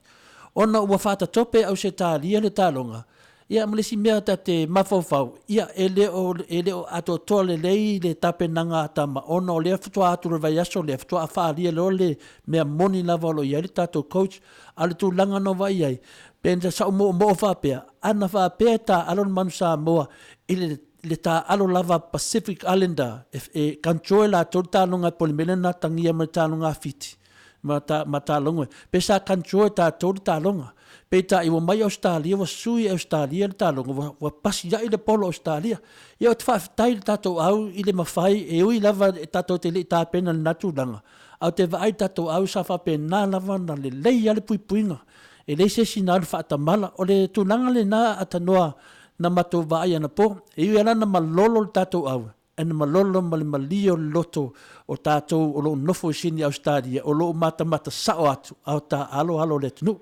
Speaker 4: ona ua faatatope e Ausetalia le taaloga, Ia, ma le isi mea ta te mafaufau, ia, e le o, e le o atoatoa lelei le tapenaga a tama, ona o lea faatoa atu i le vaiaso lea, faatoa faaalia loa le mea moni lava o lo o i ai le tatou coach. A o le tulaga na vaai i ai, pe na sau moomoo faapea, ana faapea e taaalo le Manu Samoa i le, le taaalo lava Pacific Islander, e, e control e latou le taaloga po o le mea lea na atagia mai le taaloga a Fiti, ma, ta, ma taaloga. Pe sa control e tatou le taaloga. Peitai ua mai Ausetalia, ua sui e Ausetalia le taaloga, ua, ua pasia'i le polo Ausetalia. Ia ou te faafetai i le tatou au i le mafai, e ui lava e tatou te le i tapena i lena tulaga, ae ou te vaai i le tatou au sa faapena lava ona lelei lava le puipuiga. E leai se isi na alu faatamala. O le tulaga lena a Tanoa na matou vaai anapo, e ui lava la na malolo le tatou au, Ae na malolo ma le malie o le loto o tatou o lo o nofo i Sini Ausetalia, o lo o matamata sao atu a o taaalo alo o le atunuu.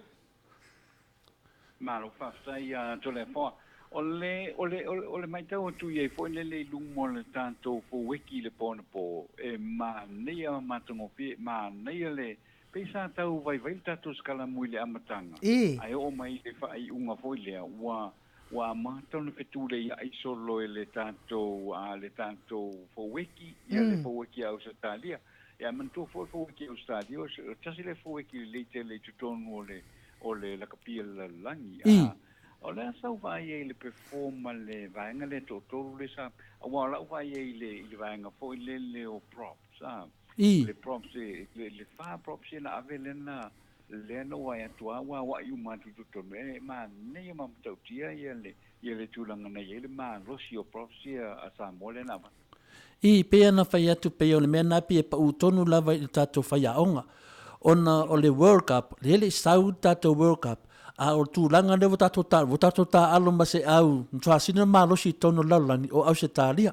Speaker 5: Malo faafetai ia Toleafoa. O le, o le, o le matau atu i ai foi lele i luma o le tatou foueki i le po anapo, e manaia ma matagofie, manaia le, pei sa tau vaivai le tatou sikalamu i le amataga, ae oo mai i le faaiuga foi lea, ua, Ua amata ona fetuleia'i solo e le tatou, a, le tatou foueki, ia le foueki a Ausetalia. Ia, manatua foi le foueki a Ausetalia, o se, tasi lea foueki lelei tele i totonu o le, o le lakapi a le lalolagi. A, o le a sau vaai ai i le perform a le vaega lea toatolu lea sa, aua o la'u vaai ai i le, i le vaega foi lele o props, a, le props e, le, le fa props ia na ave lea na, Lea na ou vaai atu lava ua aoai uma atu i totonu, e manaia ma matautia ia le, ia le tulaga na i ai le malosi o profs ia a Samoa lea na avatu.
Speaker 4: I, pei ona fai atu, pei o le mea lena pei e pau tonu lava i le tatou faiaoga, ona o le World Cup, lea e le i sau le tatou World Cup, a o le tulaga lea ua tatou ta, ua tatou taaalo ma se au matua sili ona malosi i totonu o le lalolagi, o Ausetalia.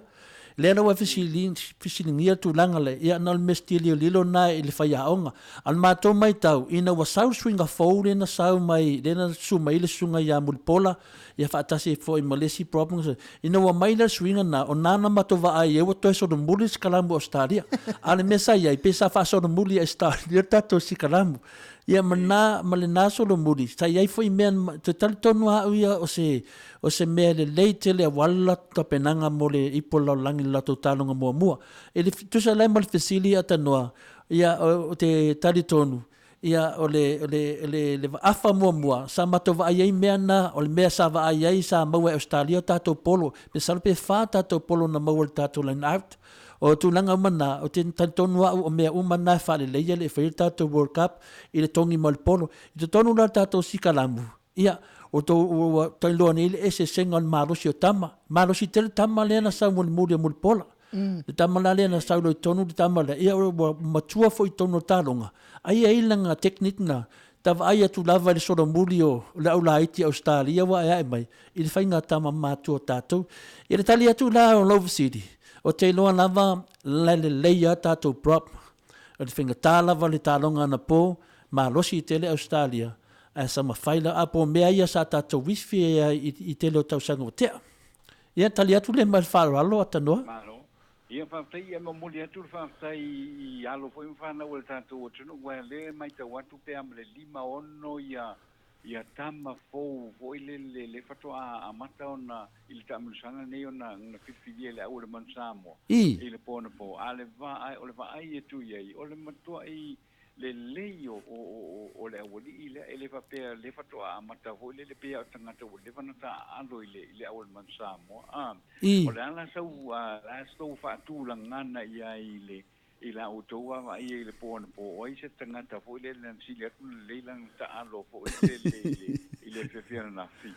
Speaker 4: Lea la ua fesiligia le tulaga lea, ia na o le mea tilililo lena i le faiaoga. A o le matou matau, ina ua sau le suiga fou lea na sau mai, lea na susu mai ai le susuga ia Mulipola, ia faatasi ai foi ma le isi problem, ina ua mai la le suiga lena, o lena na matou vaai ai ua toe solomuli le sikalamu a Ausetalia. A o le mea sa i ai, pei sa faasolomuli e Ausetalia le tatou sikalamu. Ia ma lena, ma lena solomuli, sa i ai foi mea, ou te talitonu lava au ia o se, O se mea lelei tele aua le latou tapenaga mo le ipu o le lalolagi i le latou taloga muamua. E le tusa la ma le fesili a Tanoa, ia ou te talitonu, ia o le, o le, o le, le afa muamua sa matou vaai ai mea na, o le mea sa vaai ai sa maua e Ausetalia o tatou polo, masalo pe fa tatou polo na maua i le tatou line out. O tulaga uma na, ou te talitonu a'u o mea uma na e faaleleia le e faia le tatou World Cup i le togi mai o le polo. I totonu la o le tatou sikalamu, ia, ua tou ua tailoa nei le eseesega o le malosi o tama. Malosi tele tama lea na sau mulimuli o Mulipola. Le tama la lea na sau loa i totonu le tama lea, ia ua matua foi i totonu o le taloga, ai e i ai lana technique na, ta vaai atu lava i le solomuli o le aulaiti Ausetalia ua aeae mai i le faiga tama matua o tatou. Ia le tali atu la o lou fesili, ou te iloa lava la e lelei lava tatou prop, o le faigata lava le taloga anapo, malosi tele Ausetalia, ae sa mafai lava, a po o mea ia sa tatou wifi ai i tele o tausaga ua tea. Ia tali atu lea ma le faaaloalo Atanoa.
Speaker 5: Malo. Ia faafetai, ia momoli atu le faafetai i alo foi ma fanau a le tatou atunuu, aua o lea e matau atu pe a ma le 56 ia ia tama fou foi lele lea faatoa amata ona i le taamilosaga lenei ona na filifilia e le au o le Manu Samoa i le po anapo. A le vaai, o le vaai atu i ai, o le matuai lelei o o o o le aualii lea, e le faapea lea faatoa amata foi lele pei lava o tagata ua leva ona taaalo i le i le au o le Manu Samoa. A, o le a la sau la se tou faatulagana i ai i le i la outou vaavaai i le po anapo, o ai se tagata foi lele na sili atu ona lelei lana taalo foi lele i le i le afiafi ananafi.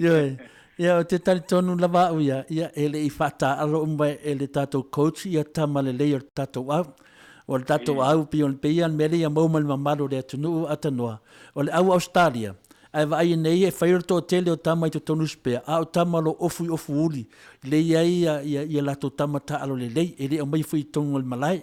Speaker 4: Ioe, ia ou te talitonu lava au ia, ia e le i faataalo uma e le tatou coach ia tama lelei o le tatou au. O le tatou au pei o le pei ia le mea lea ia maua mai le mamalu o le atunuu Atanoa, o le au Ausetalia, ae vaai nei e fai o le toatele o tama i totonu spare, a o tama o lo o ofu i ofu uli, lea i ai ia, ia, ia latou tama taalo lelei, e le aumaia foi i totonu o le malae.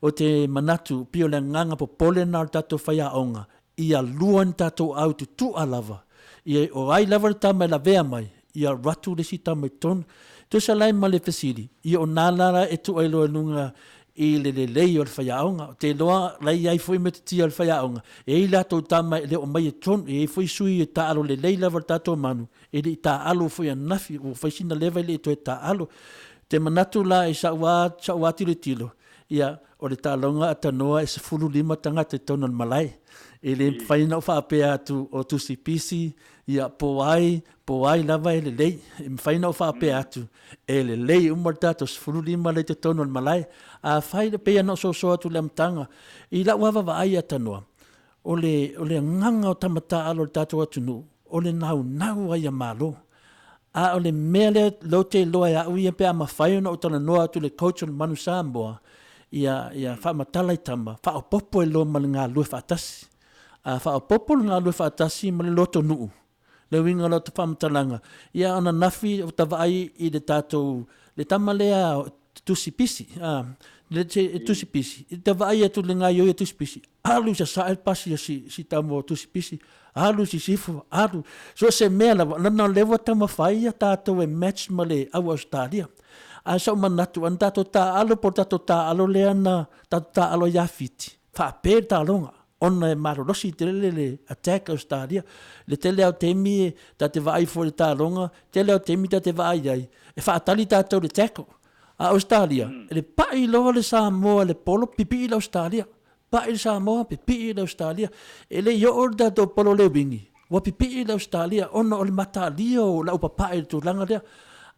Speaker 4: Ou te manatu, pei o le agaga popole lena o le tatou faiaoga, ia lua ni tatou au tutua lava, ia, o ai lava le tama e lavea mai, ia alu atu le isi tama i totonu. Tusa la ma le fesili, ia o nā la e tua i loa i luga i le lelei o le faiaoga. Ou te iloa la e i ai foi metotia o le faiaoga, e i ai latou tama e le o mai i totonu, e i ai foi sui e taaalo lelei lava i le tatou manu, e le i taaalo foi ananafi, ua fai sina leva e le i toe taaalo. Ou te manatu la i sau lava tilotilo, ia, o le taaloga a Tanoa e 15 tagata i totonu o le malae. E le mafai ona ou faapea atu o Tusi Pisi, ia, po o ai, po o ai lava e lelei. E mafai ona ou faapea atu, e lelei uma le tatou 15 la i totonu o le malae. Afai, e pei ona ou soso atu i le amataga, i lau lava vaai ia Tanoa, o le, o le agaga o tama taaalo o le tatou atunuu, o le naunau ai ia malo. A o le mea lea lea ou te iloa e au ia pe a mafai ona ou talanoa atu i le coach o le Manu Samoa, ia, ia faamatala i tama, faaopoopo e loa ma le galulue faatasi. A faaopoopo le galulue faatasi ma le lotonuu, le uiga o lau faamatalaga, ia ananafi ua ta vaai i le tatou, le tama lea tusi pisi, a, le tusi pisi, i ta vaai atu i le gaoioi a tusi pisi, alu i sasae le pasi a si, si tama o tusi pisi, alu i sisifo, alu, so o se mea lava, lana o lea ua taumafai ia tatou e match ma le au Ausetalia. Ae sa ou manatu, ana tatou taaalo po o le tatou taaalo lea na tatou taaalo ai ia Fiti, faapea le taaloga, ona e malolosi tele le attack Ausetalia. Le tele lava o taimi ta te vaai foi i le taaloga, tele lava o taimi ta te vaai ai, e faatali tatou i le tackle. A Ausetalia, e le pai loa le Samoa i le polo, pipii le Ausetalia. Pai le Samoa, pipii le Ausetalia. E le i oo le tatou polo le wingi, ua pipii le Ausetalia ona o le mataalia o le aupapae i le tulaga lea.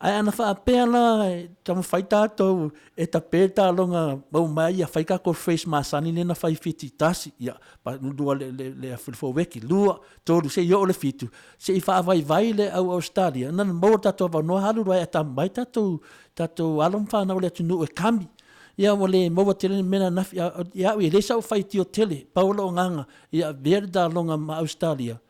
Speaker 4: Ae ana faapea la e taumafai tatou e tape le taaloga maua mai ia fai tatou phrase masani lea na fai Fiti tasi, ia, lua le, le, le, le foweki, lua, tolu, seia oo le fitu, se i faavaivai le au Ausetalia, na maua le tatou avanoa alu loa e atama mai tatou, tatou alo ma fanau o le atunuu e kami. Ia ua le maua tele le mea ananafi, ia au e leai sau faitio tele, pau lou agaga ia avea le taaloga ma Ausetalia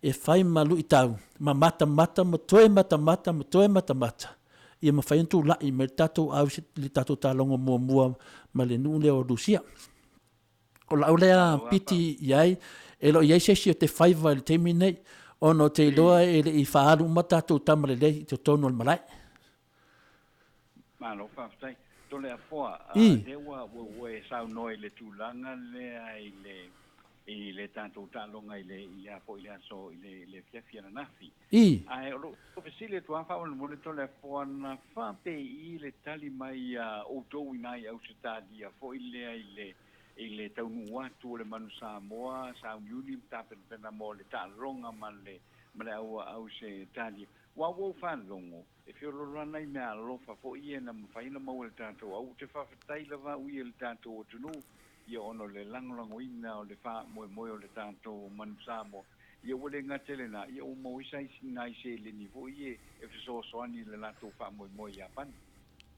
Speaker 4: e fai ma luitau, ma matamata ma toe matamata ma toe matamata, ia mafai ona tulai mai le tatou au i le tatou taaloga muamua ma le nuu lea o Rusia. O lau lea piti i ai, e le o i ai se isi o te faiva i le taimi lenei, ona ou te iloa e le i faaalu uma tatou tama lelei i totonu o le malae.
Speaker 5: Malo faafetai. Toleafoa, lea ua ua e saunoa i le tulaga lea i le i le tatou taaloga i le i le a foi le aso i le i le afiafi ananafi. Ae o lou fesili atu lava faamolemole Toleafoa, na faapei le tali mai a outou i nai Ausetalia foi lea i le i le taunuu atu o le Manu Samoa, sauniuni ma tapenapena mo le taaloga ma le ma le au Ausetalia. Ua ua ou faalogo, e feoloolo lava nai meaalofa foi ia na mafai ona maua e le tatou au. Ou te faafetai lava au ia i le tatou atunuu, ia ona o le lagolagoina o le faamoemoe o le tatou Manu Samoa. Ia ua le gata i lena, ia ua maua ai nai seleni foi ia e fesoasoani i le latou faamoemoe i Iapani.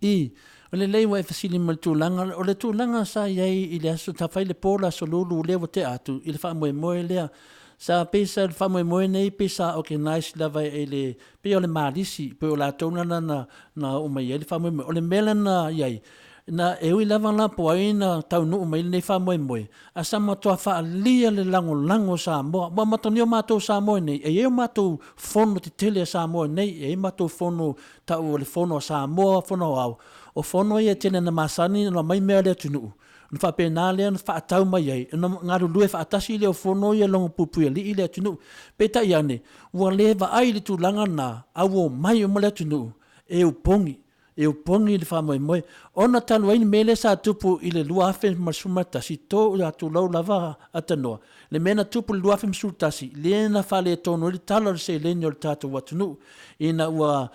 Speaker 4: I, o lelei ua e fesili mai i le tulaga, o le tulaga sa i ai i le aso, sa fai le po le aso Lulu lea ua tea atu i le faamoemoe lea. Sa pei sa, le faamoemoe nei pei sa organize lava e le, pei o le Malisi, pei o latou na na oo mai ai le faamoemoe. O le mea la na i ai, na, e ui lava la po o ai na taunuu mai i lenei faamoemoe, a sa matua faaalia le lagolago o Samoa. Ua matamia o matou Samoa nei, e i ai o matou fono tetele a Samoa nei, e i ai matou fono tau o le Fono a Samoa, Fono Aoao. O fono ia e tele ina masani ona aumai mea a le atunuu, ona faapena lea ona faatau mai ai, ona galulue faatasi lea o fono ia logo puipuialii le atunuu. Peitai ane, ua le vaai i le tulaga lena, a ua omai uma le atunuu e opogi, e opogi le faamoemoe. Ona talu ai le mea lea sa tupu i le 2011, to, ia tulou lava Atanoa, le mea na tupu i le 2011, lea na faaletonu ai le tala o le seleni o le tatou atunuu, ina ua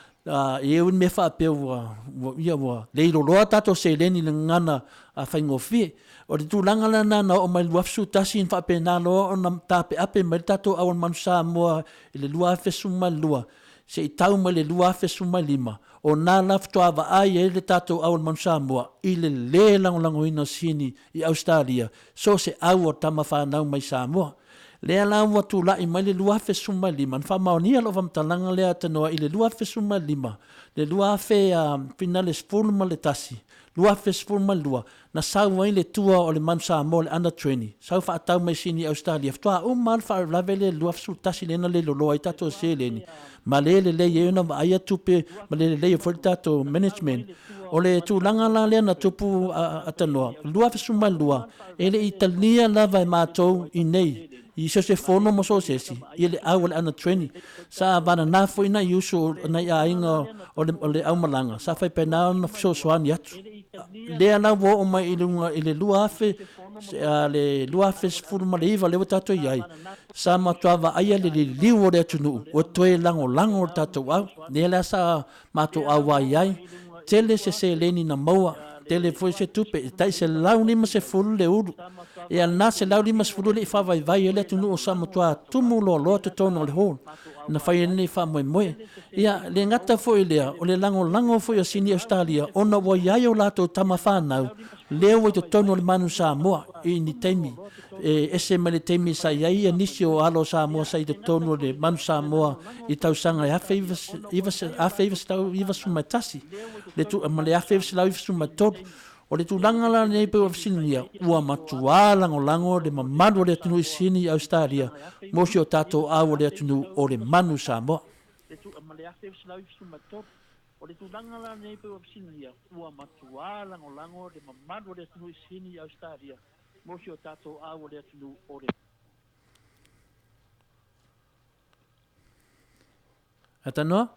Speaker 4: e i ai mea faapea ua, ia ua leiloloa tatou seleni i le gagana faigofie. O le tulaga la lena na oo mai i le 2011 na faapena loa ona taapeape mai le tatou au a le Manu Samoa i le 2012 se i tau mai le 2015, o na la faatoa vaai ai le tatou au a le Manu Samoa i le lē lagolagoina o Sini i Ausetalia, so o se au o tama fanau mai Samoa. Lea la ua tulai mai le 2015, na faamaonia lau faamatalaga lea Tanoa i le 2015, le 2011, 2012, na sau ai le tua o le Manu Samoa, le Under 20, sau faatau mai Sini i Ausetalia, faatoa uma lava le faalavelave lea i le 2011 lea na le loloa ai tatou seleni, ma le lelei ai ona vaaia tupe ma le lelei ai foi le tatou management. O le tulaga la lea na tupu Atanoa, 2012, e le i talia lava e matou i inei i so o se fono ma so o se isi i le au o le Under 20. Sa vanana foi nai uso, nai aiga o le aumalaga, sa faipena ona fesoasoani atu. Lea la ua oo mai i luga i le 2000, le 2019 lea ua tatou i ai, sa matua vaaia le liliu o le atunuu ua toe lagolago le tatou au. Lea la sa matou auai ai, tele se seleni na maua, tele foi se tupe, e tai $150 le ulu. Ia lena $150 e le i faavaivai ai le atunuu sa matua tumu loaloa totonu o le hall na fai ai lenei faamoemoe. Ia, le gata foi i lea, o le lagolago foi a Sini Ausetalia ona ua i ai o latou tama fanau lea ua i totonu o le Manu Samoa i ni taimi e ese mai le taimi sa i ai nisi o alo o Samoa sa i totonu o le Manu Samoa i tausaga e 1991 le tu, ma le 1993. O le tulaga la lenei pei ua fesiligia, ua matuā lagolago le mamalu o le atunuu i Sini i Ausetalia mo si o tatou au o le atunuu o le Manu Samoa.
Speaker 6: O le tulaga la lenei pei ua fesiligia, ua matuā lagolago le mamalu o le atunuu i Sini i Ausetalia mo si o tatou au o le atunuu o le.
Speaker 4: Atanoa?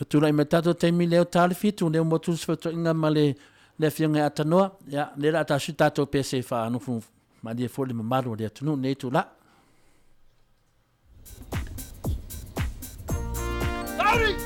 Speaker 4: E tulai mai tatou taimi lea o ta le fitu lea ua motu se feutaiga ma le le afioga ia Atanoa. Ia, lea la tasu tatou pese faanofu malie foi le mamalu o le atunuu nei itula.
Speaker 6: Sauri!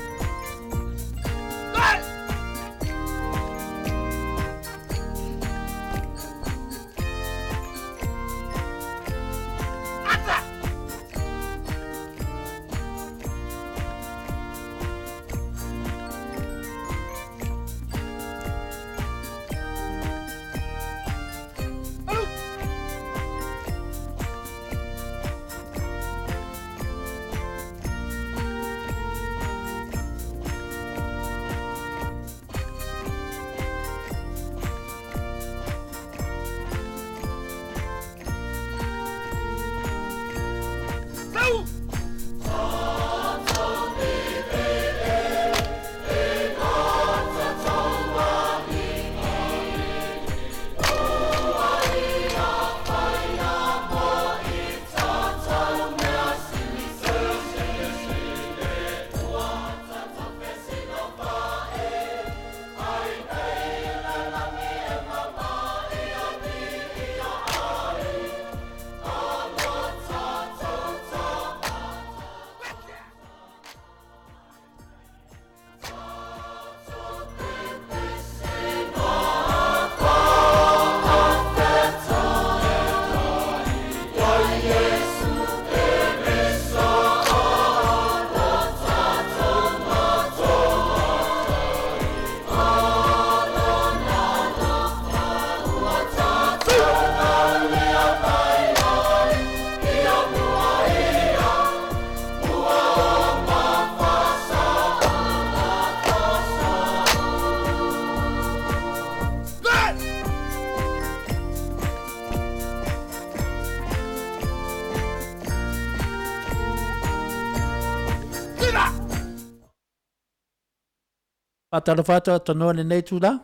Speaker 4: Faatalofa atu Tanoa i lenei itula.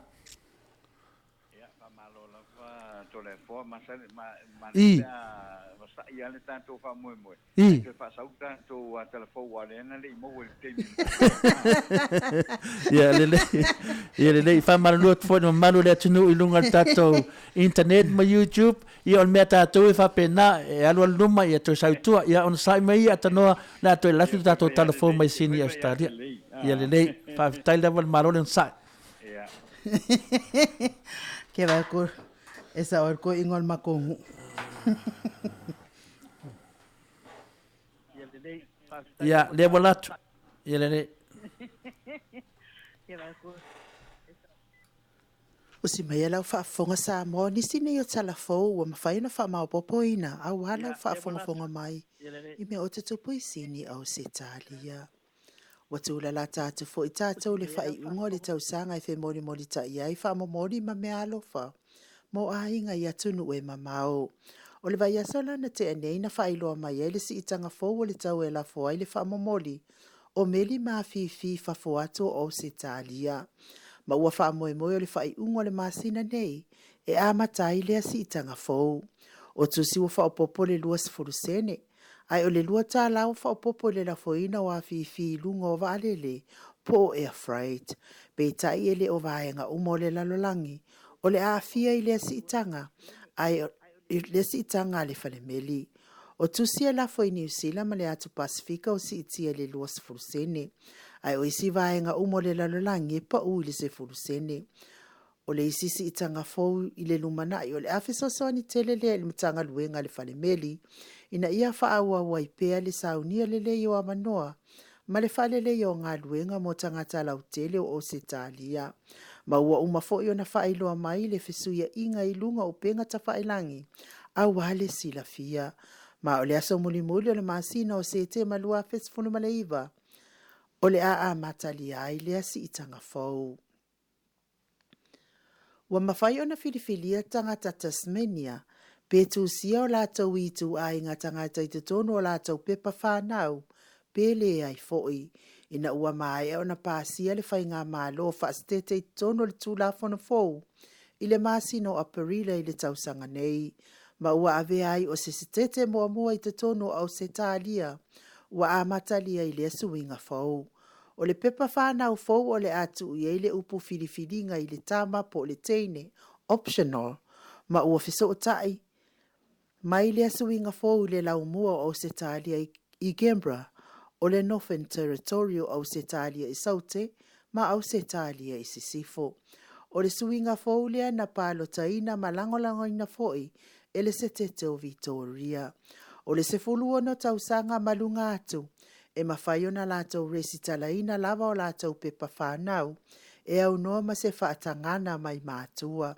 Speaker 5: Ia, faamalo lava Toleafoa, masani, ma, manaia
Speaker 4: I.
Speaker 5: pe a vasa'i lava le tatou faamoemoe,
Speaker 4: I.
Speaker 5: ae toe faasau tatou talafou aua o lea na le i maua i le taimi muamua.
Speaker 4: Ia, lelei. Ia, lelei. Faamalulu atu foi i le mamalu o le atunuu i luga o le tatou internet ma YouTube. Ia, o le mea a tatou e faapena, e alualu luma, ia toe sau i tua. Ia, onosai mai ia Tanoa, o le a toe alu atu
Speaker 5: Ia,
Speaker 4: le
Speaker 5: fai
Speaker 4: tatou
Speaker 5: mai lava
Speaker 4: talafou
Speaker 5: lelei,
Speaker 4: mai
Speaker 5: e
Speaker 4: Sini
Speaker 5: fai
Speaker 4: i
Speaker 5: mai lava
Speaker 4: Ausetalia.
Speaker 5: lelei.
Speaker 4: Ia, lelei. Faafetai lava le Malo le onosai.
Speaker 5: Ia.
Speaker 3: Ke vai ko e sa oi ko ingoa o le makou nuu.
Speaker 6: Ia lelei, faafetai
Speaker 4: Ia,
Speaker 6: lava
Speaker 4: lea ua
Speaker 6: tatou
Speaker 4: latu. Ia, lelei.
Speaker 3: Usi mai e lau faafofoga Samoa, o nisi nei o tala fou ua mafai ona faamaopoopoina aua lau
Speaker 6: Ia, lea ua latu.
Speaker 3: faafogafoga mai
Speaker 6: Ia lelei.
Speaker 3: i mea o tutupu i Sini Ausetalia. Ua tulalata atu foi tatou
Speaker 6: Usi
Speaker 3: i le
Speaker 6: mai e lau
Speaker 3: faaiuga o le
Speaker 6: faafofoga.
Speaker 3: tausaga e femolimolitai ai faamomoli ma meaalofa mo aiga i atunuu e mamao. O le vaiaso la na tea nei na faailoa mai ai le siitaga fou o le tau e lafo ai le faamomoli o meli ma afifi i fafo atu o Ausetalia. Ma ua faamoemoe o le faaiuga o le masina nei e amata ai lea siitaga fou. O tusi ua faaopoopo le 20 sene, ae o le $2 ua faaopoopo i le lafoina o afifi i luga o vaalele po o air freight. Peitai e le o vaega uma o le lalolagi o le aafia i lea siitaga, ae i lea siitaga a le falemeli. O tusi e lafo i Niu Sila ma le Atu Pasefika o siitia i le 20 sene, ae o isi vaega uma o le lalolagi e pau i le 10 sene. O le isi siitaga fou i le lumanai o le a fesoasoani tele lea i le Matagaluega a le Falemeli ina ia faaauau ai pea le saunia lelei o avanoa ma le faaleleia o galuega mo tagata lautele o Ausetalia. Ma ua uma foi ona faailoa mai le fesuiaiga i luga o upega tafailagi aua le silafia. Ma o le aso mulimuli o le masina o Setema 2019, o le a amatalia ai lea siitaga fou. Ua mafai ona filifilia tagata Tasmania pe tusia o latou ituaiga tagata i totonu o latou pepa fanau pe leai foi, ina ua maea ona pasia le faigamalo faasetete i totonu o le Tulafono fou i le masina o Aperila i le tausaga nei, ma ua avea ai o se setete muamua i totonu o Ausetalia ua amatalia i lea suiga fou. O le pepa fanau fou o le a tuu i ai le upu filifiliga i le tama po o le teine, optional, ma ua fesootai mai lea suiga fou i le laumua o Ausetalia i Canberra, o le Northern Territory o Ausetalia i Saute ma Ausetalia i Sisifo. O le suiga fou lea na palotaina ma lagolagoina foi e le setete o Vitoria. O le 16 tausaga ma luga atu, e mafai ona latou resitalaina lava o latou pepa fanau e aunoa ma se faatagaga mai matua.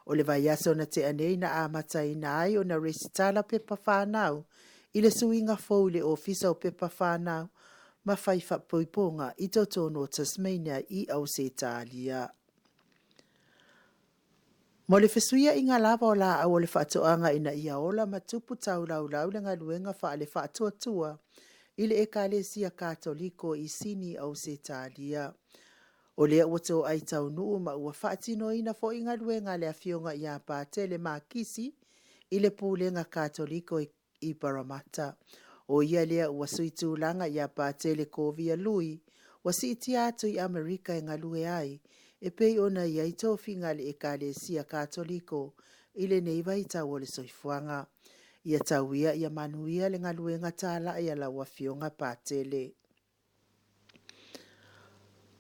Speaker 3: O le vaiaso na tea nei na amataina ai ona resitala pepa fanau i le suiga fou i le Ofisa o Pepa Fanau ma Fai Faaipoipoga i totonu o Tasmania i Ausetalia. Mo le fesuiaiga lava o laau o le faatoaga ina ia ola ma tupu taulaulau le galuega faale-faatuatua i le Ekalesia Katoliko i Sini, Ausetalia. O lea ua toai taunuu ma ua faatinoina foi galuega a le Afioga ia Patele Makisi i le Pulega Katoliko i Parramatta. O ia lea ua suitulaga ia Patele Kovia Lui, ua siitia atu i Amerika e galue ai, e pei ona i ai tofiga a le Ekalesia Katoliko i lenei vaitau o le soifuaga. Ia tau ia ia manuia le galuega talai a lau Afioga Patele.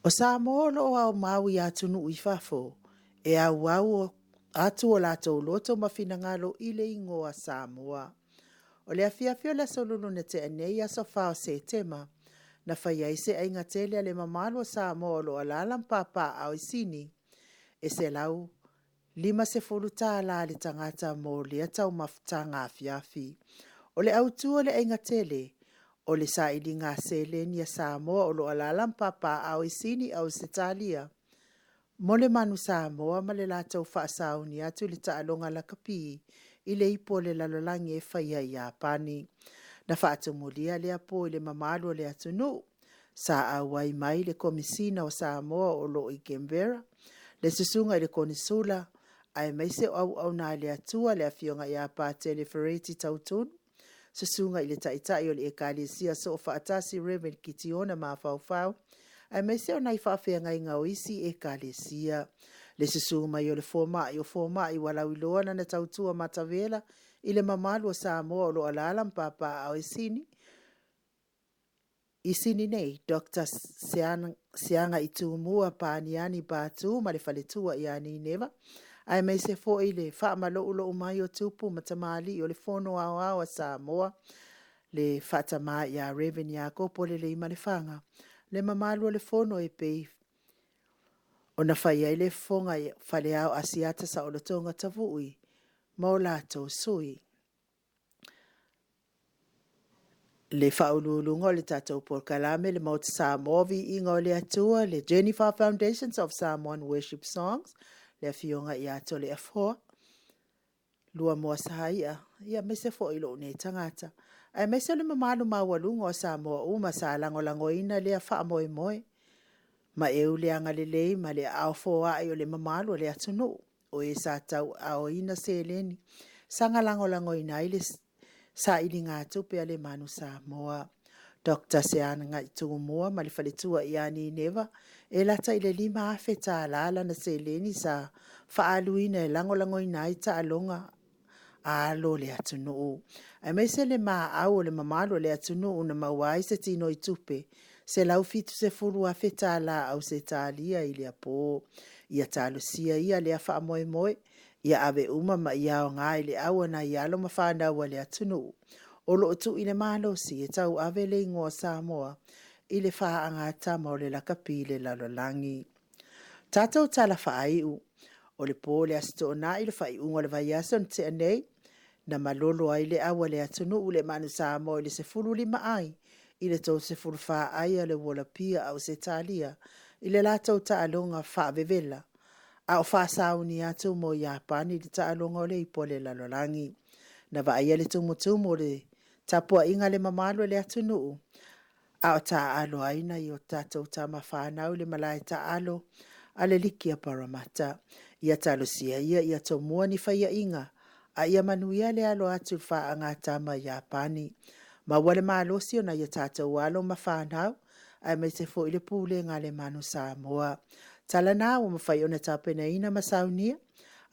Speaker 3: O Samoa o lo o aumau i atunuu i fafo, e auau atu o latou loto ma finagalo i le igoa Samoa. O le afiafi o le Aso Lulu na tea nei, aso 4 o Setema, na fai ai se aiga tele a le mamalu o Samoa o lo o alaala ma papaaao i Sini, e $150 le tagata mo lea taumafataga afiafi. O le autu o le aiga tele, o le sailiga seleni a Samoa o lo o alaala ma papaaao i Sini, Ausetalia, mo le Manu Samoa ma le latou faasauni atu i le taaloga lakapi i le ipu o le lalolagi e faia i Iapani. Na faatumulia lea po i le mamalu o le atunuu. Sa auai mai le Komisina o Samoa o lo o i Canberra, le Susuga i le Konisula, aemaise o auauna a le Atua le Afioga ia Patele Fereti Tautunu, Susuga i le Taitai o le Ekalesia Soofaatasi Rev Kitiona Mafaufau, aemaise o nai faafeagaiga o isi Ekalesia. Le susu mai o le fomai o fomai ua lauiloa lana tautua matavela i le mamalu o Samoa o lo o alaala ma papaaao i Sini, i Sini nei, Doctor Seaga Itumua Paniani Patu ma le faletua ia Nineva, aemaise foi le faamaloulou mai o tupu ma tamalii o le Fono Aoao a Samoa, le faatama ia Rev Iakopo Leleimalefaga, le mamalu o le Fono e pei ona fai ai le fofoga i Faleao Asiata Saolotoga Tavui ma o latou sui. Le faauluuluga o le tatou polokalame le Maota Samoa Viiga o le Atua, le Jennifer Foundations of Samoan Worship Songs, le Afioga ia Toleafoa Luamoa Saia, aemaise foi lou nei tagata, aemaise o le mamalu maualuga o Samoa uma sa lagolagoina lea faamoemoe. Ma e le agalelei ma le aao foai o le mamalu o le atunuu, o e sa tauaaoina seleni sa lagolagoina ai le sailigatupe a le Manu Samoa. Dr Seaga Tumua ma le faletua ia Nineva, e lata i le $5,000 lana seleni sa faaaluina e lagolagoina ai taaloga a alo o le atunuu. Aemaise le maau o le mamalu o le atunuu na maua ai se tinoitupe $170,000 Ausetalia i le aso. Ia talosia ia lea faamoemoe, ia ave uma ma ia aoga i le au a nai alo ma fanau a le atunuu o lo o tuu i le malosi e tauave le igoa o Samoa i le faagatama o le lakapi i le lalolagi. Tatou tala faaiu. O le po o le Aso Toonai i le faaiuga o le vaiaso na tea nei, na malolo ai le au a le atunuu le Manu Samoa i le 15 ai i le 34 ai a le Uolapia a Ausetalia i le latou taaloga faavevela a o faasauni atu mo Iapani i le taaloga o le Ipu a le Lalolagi. Na vaaia le tumutumu o le tapuaiga a le mamalu o le atunuu a o taaalo ai nai o tatou tama fanau i le malae taalo a le Liki a Paramata. Ia talosia ia ia tomua ni faiaiga a ia manuia le alo atu i le faagatama a Iapani. Maua le malosi o nai o tatou alo ma fanau, aemaise foi le pulega a le Manu Samoa. Tala na ua mafai ona tapenaina ma saunia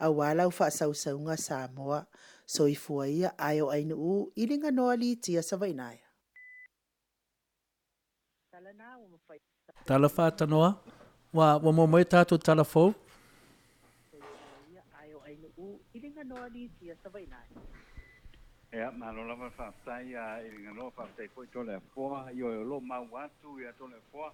Speaker 3: aua lau faasausauga Samoa. Soifua ia ae o ainuu iliga noa litia Savainaea.
Speaker 4: Tala faatanoa, ua ua maua mai tatou tala fou.
Speaker 5: Ia, malo lava le faafetai a Eliganoa, faafetai foi Toleafoa, ioe o lo o maua atu ia Toleafoa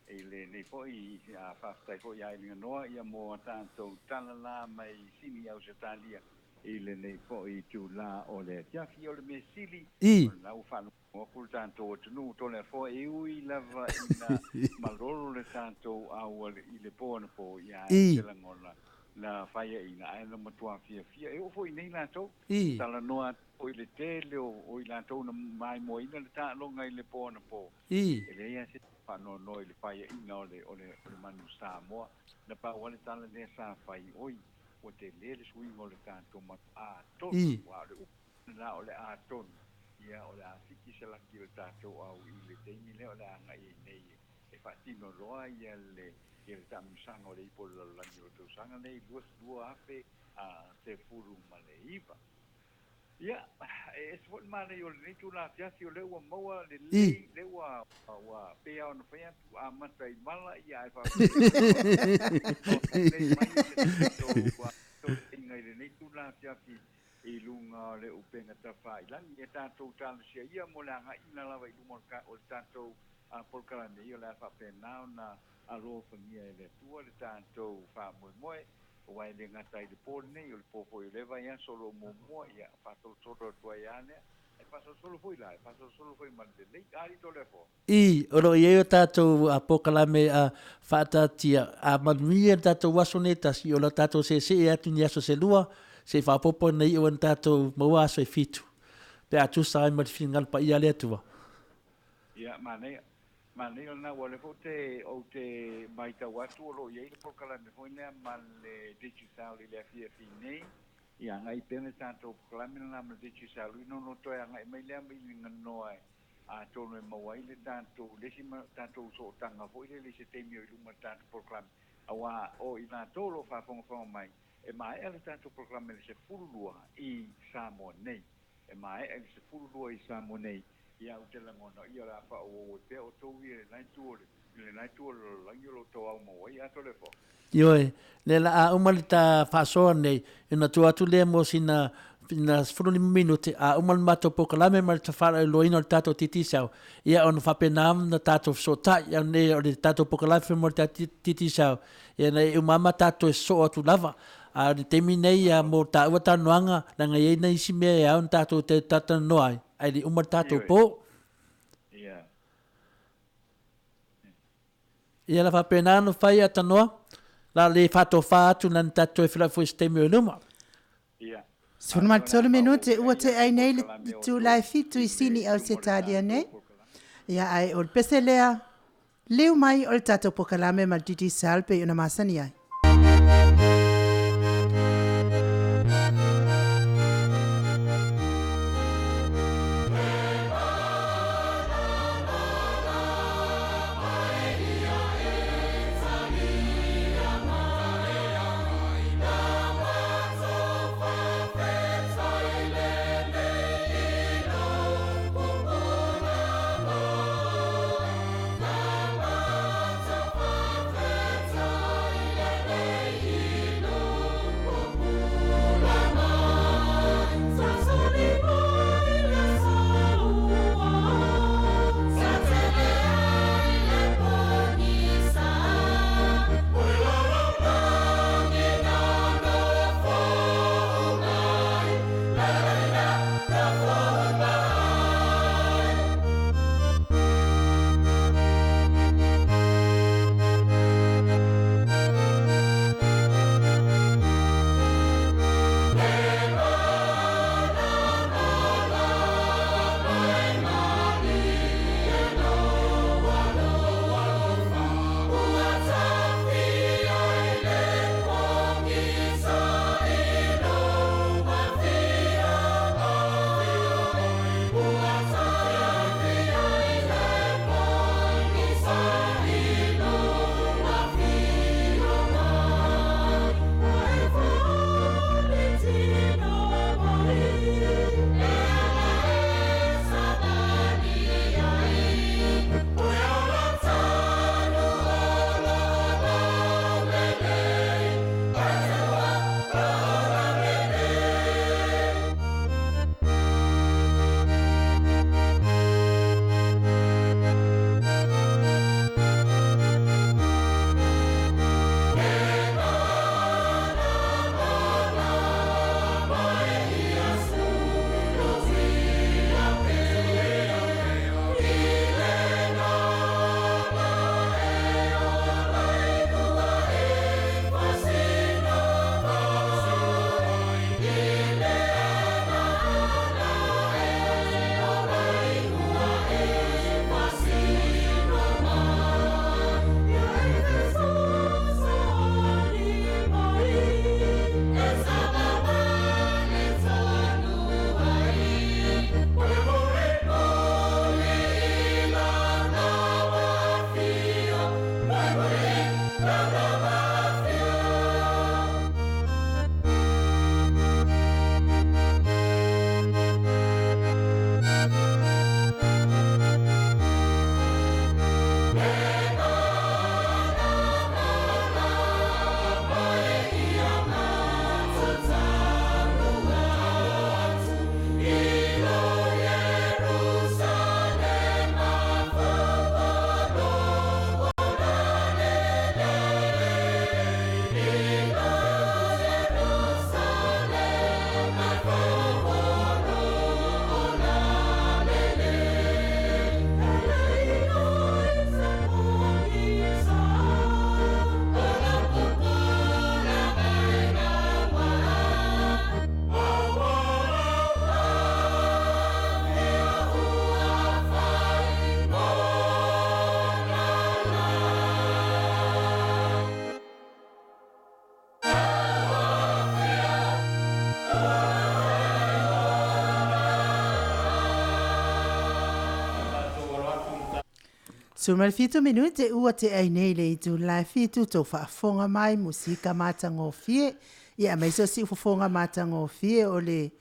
Speaker 5: i lenei foi, faafetai foi ia Eliganoa ia mo a tatou tala la mai Sini Ausetalia i lenei foi itula o le afiafi. O le mea sili, o lena ua faalogo atu le tatou atunuu Toleafoa e ui lava ina malolo le tatou auala i le po anapo, ia e te lagona na faiaina ae na matua fiafia. E oo foi i nei latou, talanoa atu foi i le tele o i latou na maimoaina le taaloga i le po anapo, e leai lava se faanoanoa i le faiaina o le o le o le manu Samoa. Na pau lava le tala lea sa fai, oi, ua tele le suiga o le tatou manu atonu, aua o le upu lena o le atonu, ia o le a siki se laki o le tatou au i le taimi lea o le a agai ai nei e faatino loa ia le ia le taamilosaga o le ipu o le lalolagi o le tausaga lenei 2019. Ia, e ese foi le manaia o lenei itula afiafi o lea ua maua lelei, lea ua ua pei lava ona fai atu, amata i mala ia ae faapea lelei mai le tatou i lenei itula afiafi i luga o le upega tafailagi. Ia tatou talosia ia mo le agaiga lava i luma o le tatou polokalame, ia o le a faapena ona alofagia e le Atua le tatou faamoemoe, aua e le gata ai le po lenei, o le po foi o lea vaiaso o lo o muamua, ia faasolosolo atu ai lava lea. E faasolosolo foi la, e faasolosolo foi ma le lelei. A alii Toleafoa?
Speaker 4: I, o lo o i ai o tatou polokalame faataatia, a manuia le tatou aso nei e tasi, o le a tatou seesee atu i ni aso se lua, se i faaopoopo ina iu ai ona tatou maua aso e fitu, pe a tusa ai ma le finagalo paia a le Atua.
Speaker 5: Ia, manaia. Manaia lena aua o lea foi ou te, ou te matau atu o lo o i ai le polokalame foi lea ma le Digicel i le afiafi nei, ia agai pea le tatou polokalame lena ma le Digicel ina ona toe agai mai lea i le ganoa atonu e maua ai le tatou, le isi tatou sootaga foi lele i se taimi o i luma o le tatou polokalame, aua o i latou o lo o faafogafoga mai, e maea le tatou polokalame i le 12 i Samoa nei. E maea i le 12 i Samoa nei, ia ou te lagona, ia o le a faaauau ai pea outou ia i lena itu o le, i lena itu o le lalolagi o lo o outou au maua ai atoa le aso.
Speaker 4: Ioe, lea la a uma le ta faasoa nei, ona tuu atu lea mo sina sina 15 minute, a uma le matou polokalame ma le tafalailoaina o le tatou Digicel, ia ona faapena ona tatou fesootai, a nei o le tatou polokalame mo le tatou Digicel, ia ina ia uma lava ma tatou toe sosoo atu lava. A o le taimi nei ia mo taua talanoaga, leaga e i ai nai isi mea e ao ona tatou talatalanoa ai, ae le i uma le tatou po. Ia la faapena ona fai a tanoa, la le faatofa atu nani tatou toe feiloai foi i se taimi o i luma.
Speaker 3: 13 minute ua tea ai nei le itula e 7 i Sini Ausetalia nei. Ia ae o le pese lea, liu mai o le tatou pokalame ma le Digicel pei ona masani ai. 17 minute ua tea ai nei le itula e fitu tou faafofoga mai musika matagofie ia aemaise o siufofoga matagofie o le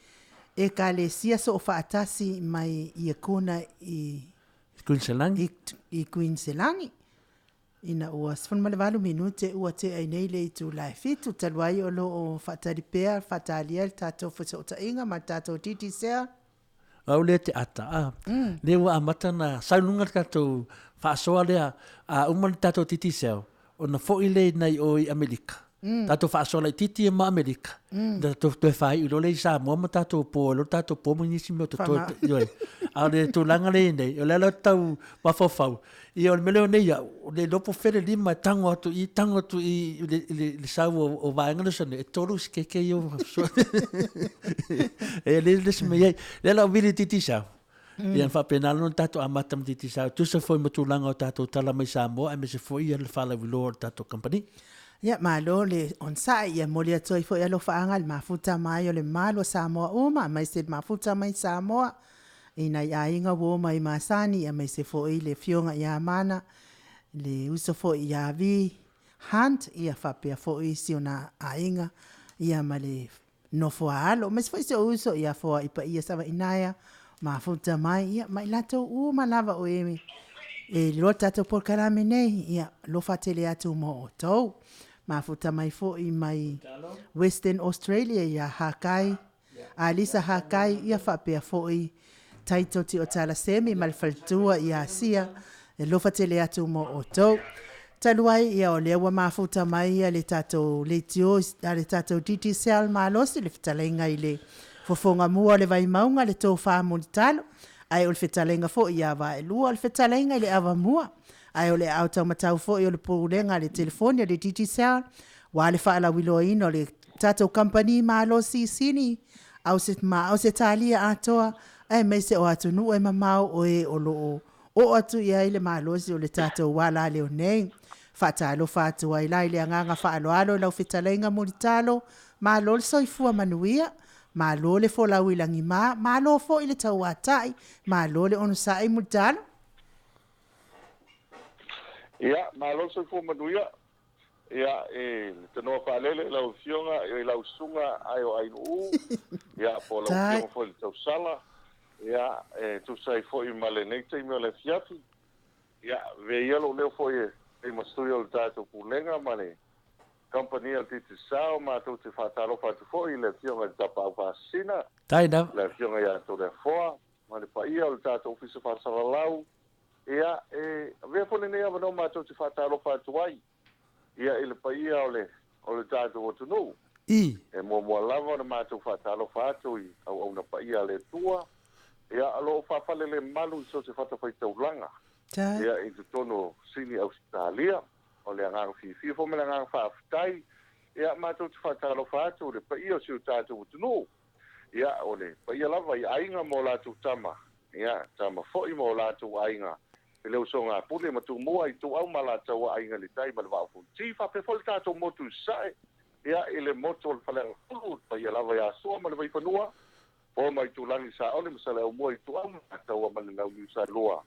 Speaker 3: Ekalesia Soofaatasi mai Iakuna i
Speaker 4: Kuiniselani.
Speaker 3: I Kuiniselani. Ina ua 18 minute ua tea ai nei le itula e fitu talu ai o lo o faatali pea faatalia le tatou fesootaiga ma le tatou Digicel.
Speaker 4: Au lea te ata, a. Lea ua amata ona sau i luga le tatou faasoa lea, a uma le tatou Digicel, ona foi lea nai o i Amerika. Tatou faasoa laitiiti ia ma Amerika, ona tatou toe faaiu loa lea i Samoa ma tatou po ai loa le tatou po ma nisi mea o totoe. Ioe. A o le tulaga lea e i ai nei, o lea la ou te tau mafaufau, Ia o le mea lea o nei au, o le iloa po o fea le lima e tago atu i, tago atu i, i le, i le, i le sau o, o vaega lea sone, e tolu sikeke ia ua E le le isi mea i ai. Lea la o vili Digicel. Ia na faapena loa ona tatou amata ma Digicel, e tusa foi ma tulaga o tatou tala mai Samoa aemaise foi ia le faalauiloa o le tatou kamupani.
Speaker 3: Ia, malo le onosai. Ia momoli atu ai foi alofaaga i le mafuta mai o le malu o Samoa uma, aemaise le mafuta mai Samoa i nai aiga ua omai masani aemaise foi le afioga ia Amana, le uso foi ia Vi Hunt ia faapea foi si ona aiga ia ma le nofo a alo aemaise foi si ou uso ia Foai Paia Savainaea mafuta mai ia ma i latou uma lava o e e iloa le tatou polokalame nei ia alofa tele atu mo outou. Mafuta mai foi mai Western Australia ia Hakai Alisa Hakai, ia faapea foi Taito Tiotalasemi ma le faletua ia Asia, e alofa tele atu mo outou. Talu ai ia o lea ua mafuta mai ia le tatou leitio a le tatou Digicel malosi le fetalaiga i le fofoga mua o le Vaimauga le tofa Mulitalo, ae o le fetalaiga foi ia Vaelua o le fetalaiga i le Avamua, ae o le aao taumatau foi o le Pulega a le Telefoni a le Digicel Ua le faalauiloaina o le tatou kamupani malosi i Sini, ma Ausetalia atoa, aemaise o atunuu e mamao o e o lo o oo atu i ai le malosi o le tatou alaleo nei. Faatalofa atu ai la i le agaga faaaloalo i lau fetalaiga Mulitalo, malo le soifua manuia, malo le folau i lagima, malo foi le tauatai, malo le onosai Mulitalo.
Speaker 7: Ia, malo le soifua manuia. Ia, e le tanoa faalele lau Afioga i lau Susuga Aio Ainuu, ia, po o lau Afioga foi i le Tausala, ia, e tusa ai foi ma lenei taimi o le afiafi. Ia, avea ia lou leo foi e fai ma sui o le tatou Pulega ma le Kamupani a le Digicel, matou te faatalofa atu foi i le Afioga i le Tapaau Faasisina, le Afioga ia Toleafoa, ma le paia o le tatou Ofisa Faasalalau, Ia, e avea foi lenei avanoa matou te faatalofa atu ai, ia, i le paia o le, o le tatou atunuu.
Speaker 4: I.
Speaker 7: E muamua lava ona matou faatalofa atu i auauna paia a le Atua, ia, o lo o faafalelemalu i so o se fatafaitaulaga, ia, i totonu o Sini Ausetalia. O le agaga fiafia foi ma le agaga faafetai, ia, matou te faatalofa atu i le paia o si o tatou atunuu. Ia, o le paia lava i aiga ma o latou tama, ia, tama foi ma o latou aiga, i le usoga a Pule ma Tumua, Ituau ma Alataua, Aiga i le Tai ma le Vaa o Fonoti, faapea foi le tatou motu i Sasae, ia, i le motu o le Faleagafulu, le paia lava ia Sua ma le Vaifanua, Foa ma Aitulagi, Saole ma Saleaaumua, Ituau ma Alataua ma le Launiu Saelua,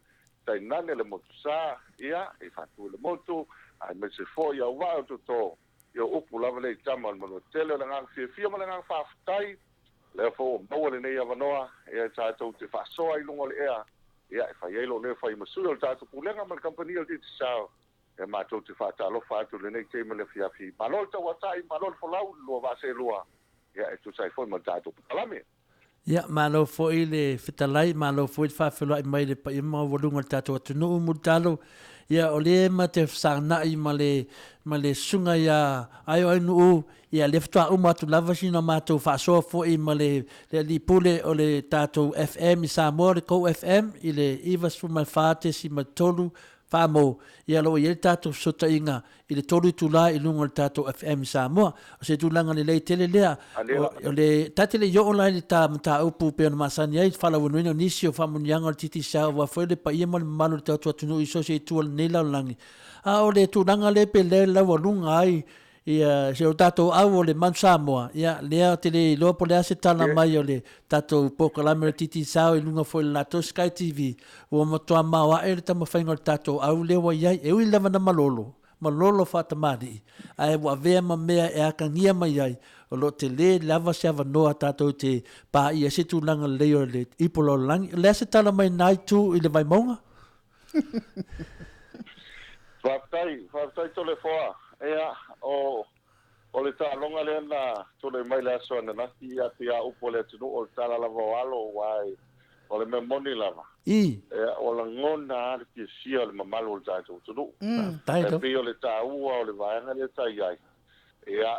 Speaker 7: tainane le Motu Sa, ia, i Faatuiolemotu, aemaise foi Auvaa o Toto, Ia o upu lava lea i tama o le Manuatele, o le agaga fiafia ma le agaga faafetai, lea foi ua maua lenei avanoa, ia tatou te faasoa i luga o le ea, ia e fai ai lou leo fai ma sui o le tatou Pulega ma le Kamupani o le Digicel, ia matou te faatalofa atu i lenei taimi o le afiafi. Malo le tauatai, malo le folau i le lua vaa seelua, ia e tusa ai foi ma le tatou polokalame.
Speaker 4: Ia, malo foi le fetalai, malo foi le faafeiloai mai i le paia maualuga o le tatou atunuu, Mulitalo. Ia, o lea ma te fesagai ma le, ma le susuga ia Aio Ainuu, ia lea faatoa uma atu lava sina matou faasoa foi ma le, le alii pule o le tatou FM i Samoa, le Go FM i le 94.3 Faamau, ia o lo o i ai le tatou fesootaiga i le 3 itula i luga o le tatou FM i Samoa. O se tulaga lelei tele lea. O le, ta te le i oo la i le ta mataupu pei ona masani ai le faalauanuina o nisi o faamanuiaga o le Digicel aua foi le paia ma le mamalu o le tatou atunuu i so o se itu o lenei lalolagi. A o le tulaga lea pe laualuga ai Ia, si o tatou au o le Manu Samoa, ia, lea ou te le iloa po o le a se tala mai o le tatou polokalame o le Digicel i luga foi o le latou Sky TV, ua matua maoae le taumafaiga o le tatou au lea ua i ai. E ui lava na malolo, malolo faatamalii, ae ua avea ma mea e atagia mai ai, o lo o tele lava se avanoa tatou te paia ai se tulaga lelei o le ipu lalolagi. O le a se tala mai lena itu i le Vaimauga?
Speaker 7: Faafetai, faafetai Toleafoa. Ea, o, o le taaloga lea na tulai mai le aso ananafi ia te ia upu a le atunuu, o le tala lava o alo, aua e, o le mea moni lava.
Speaker 4: I.
Speaker 7: Ea, ua lagona lava le fiafia o le mamalu o le tatou atunuu.
Speaker 4: Faafetai
Speaker 7: E pei o le taua o le vaega lea sa i ai, ea,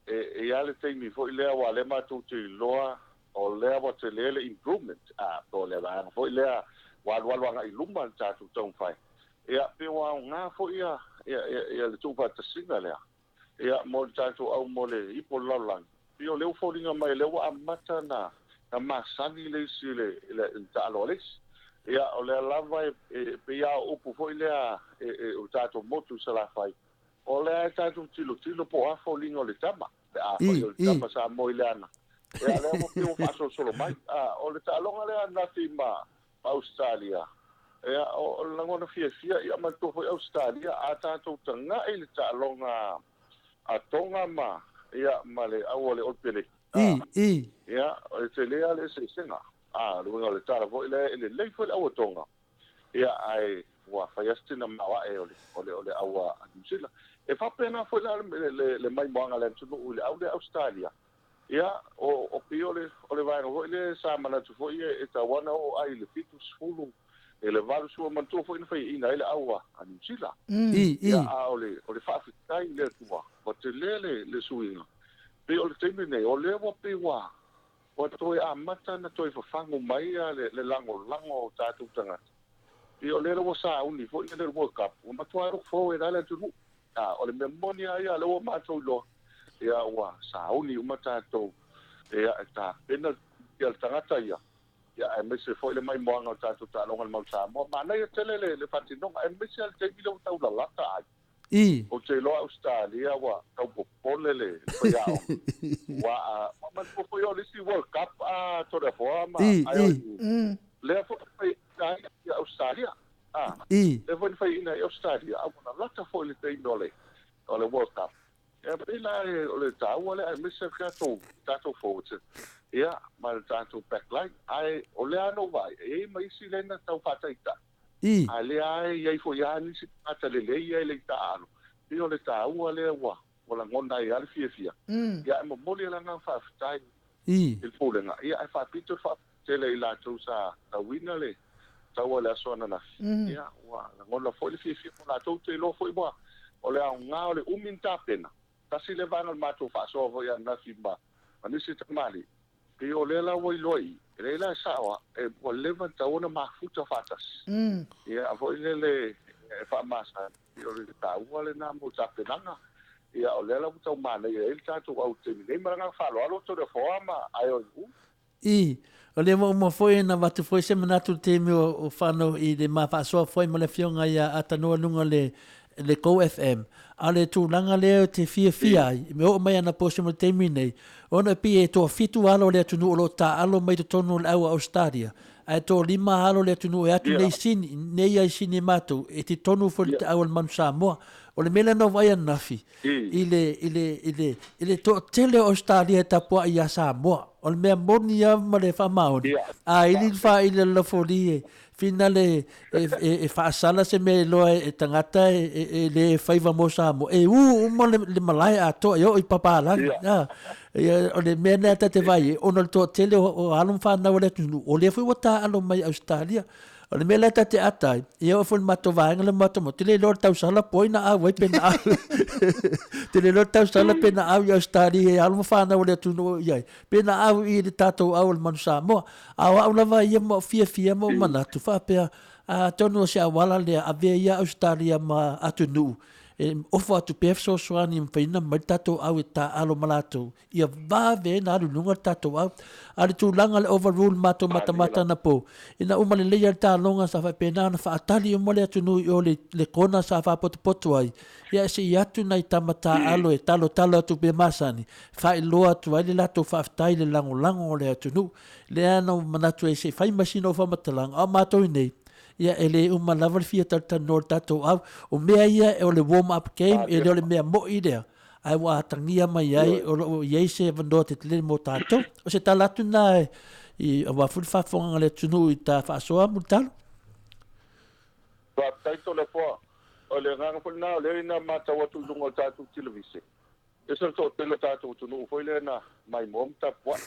Speaker 7: e, e i ai le taimi foi lea aua o lea matou te iloa o lea ua tele le improvement, a, po o le vaega foi lea ua alualu agai i luma le tatou taumafai. Ia, pe ua aoga foi ia, ia, ia, ia le tuufaatasiga lea, ia, mo le tatou au mo le ipu o le lalolagi. Pei o lea ua foliga mai o lea ua amata na, na masani le isi i le, i le, i le taalo a le isi. Ia, o lea lava e, e pei lava o upu foi lea e, e, o le tatou motu i Salafai, o lea e tatou tilotilo po o a foliga o le tama, pe afai o le tama sa moe i le ana. Ia, lea ua pei ua faasolosolo mai. A, o le taaloga lea ananafi ma, ma Ausetalia, ia, o, o le lagona fiafia, ia manatua foi Ausetalia, a tatou tagai i le taaloga a Tonga ma, ia, ma le au a le Olupeleki, a, ia, e tele lava le eseesega. A, o le uiga o le tala foi lea, e lelei foi le au a Tonga, Ia, ae ua fai lava si tina maoae o le, o le, o le au a Niu Sila. E faapena foi la le, le, le maimoaga a le atunuu i le au lea Ausetalia. Ia, o, o pei o le, o le vaega foi lea sa manatu foi e, e tatau lava ona oo ai i le 70, i le 80, manatua foi na faiaina ai le au a, a Niu Sila. Ia, a o le, o le faafetai i le Atua, ua tele le, le suiga. Pei o le taimi lenei, o lea ua pei ua, Ua toe amata ona toe fafagu mai le lagolago o tatou tagata. Pei o lea ua sauni foi le World Cup, ua matua look forward lava le atunuu. A o le mea moni lava ia, o lea ua matou iloa, ia ua sauni uma tatou e tapena le tagata ia, ia aemaise foi le maimoaga o tatou taaloga i le Mount Samoa. Manaia tele le faatinoga, aemaise lava le taimi lea ua taulalata ai.
Speaker 4: I.
Speaker 7: Ou te iloa Ausetalia ua tau popole le faiaoga. Ua a ua manatua foi o le isi World Cup a Toleafoa ma
Speaker 4: I,
Speaker 7: ai o
Speaker 4: i.
Speaker 7: lea foi na faiaina ai i Ausetalia. A,
Speaker 4: I.
Speaker 7: lea foi na faiaina ai i Ausetalia, a ua lalata foi le taimi o le o le World Cup. Ia pei la o le taua lea aemaise le tatou tatou forwards ia ma le tatou back line. Ae o lea lava na ou vaai, e i ai ma isi lea na tau faataitai.
Speaker 4: I.
Speaker 7: A lea lava e i ai foi lava nisi tagata lelei ia e le i taaalo, pei o le taua lea ua ua lagona ai lava le fiafia. Ia ae momoli le agaga faafetai
Speaker 4: I.
Speaker 7: i le Pulega, ia ae faapito le faafetai tele i latou sa tauina le taua i le aso ananafi. Ia ua lagona foi le fiafia mo latou, ou te iloa foi ua o le aoga o le umi na tapena, Tasi lea vaega o le matou faasoa foi ananafi ma nisi tamalii, pei o lea la ua iloa i i, e leai la e sao lava, e, ua leva ona tatau ona mafuta faatasi. Ia foi lele e faamasani, pei o le taua lena mo tapenaga. Ia o lea la ua tau manaia ai le tatou au i le taimi nei ma le agaga faaaloalo Toleafoa ma IOU.
Speaker 4: I, o lea ua uma foi ona avatu foi se manatu i le taimi o whanau i le ma faasoa foi ma le afioga ia Atanoa i luga o le le Go FM. A o le tulaga lea ou te fiafia ai, me oo mai ana posi mo le taimi nei, ona e pei e toafitu alo o le atunuu o lo o taaalo mai totonu o le au a Australia, ae toalima alo o le atunuu e atu nei i Sini, nei ai Sini e matou, e titonu foi le au a le Manu Samoa. O le mea lea na ou vaai ananafi, i le, i le, i le, i le toatele o Ausetalia e tapuai iā Samoa. O le mea moni lava ma le faamaoni, a ili le faaili a le lafoli e finale e, e, e faasala se mea e iloa e tagata e, e, e le faiva mo Samoa, e ū uma le, le malae atoa e oo i papalagi. Yeah. Ia, o le mea lea ta te vaai ai, ona o le toatele o, o alo ma fanau a le atunuu, o lea foi ua taaalo mai Ausetalia. O le mea lea ta te ata ai, ia oo foi i le matou vaega lea ma matou motu, te le iloa le tausala po ai na au ai pe na au. Te le iloa le tausala pe na au i Ausetalia i alo ma fanau a le atunuu o i ai, pe na au i le tatou au o le Manu Samoa. A o au lava ia ma ou fiafia ma ou manatu faapea, atonu o se auala lea, avea ia Ausetalia ma atunuu. E ofo atu pea fesoasoani e mafai ona mai le tatou au e taaalo ma latou ia vave ai ona alu i luga le tatou au. A o le tulaga o le overrule matou matamata anapo, ina uma lelei lava le taaloga sa faapena ona faatali uma le atunuu i o i le kona sa faapotopoto ai, ia se i atu nai tama taaalo e talotalo atu pea masani, faailoa atu ai le latou faafetai i le lagolago o le atunuu. Lea na ou manatu ai se i fai ma sina ou faamatalaga, a o matou i inei, ia e le uma lava le fia talatalanoa i le tatou au. O mea ia o le warm up game, e le o le mea moi lea, ae ua atagia mai ai o lo o i ai se avanoa tetele mo tatou. O se tala atu lena i aua foi le faafofogaga a le atunuu i ta faasoa Mulitalo.
Speaker 7: Faafetai Toleafoa. O le agaga foi lena o lea na matau atu i luga o le tatou televise, ese le toatele o tatou atunuu foi lea na maimoa ma tapuai.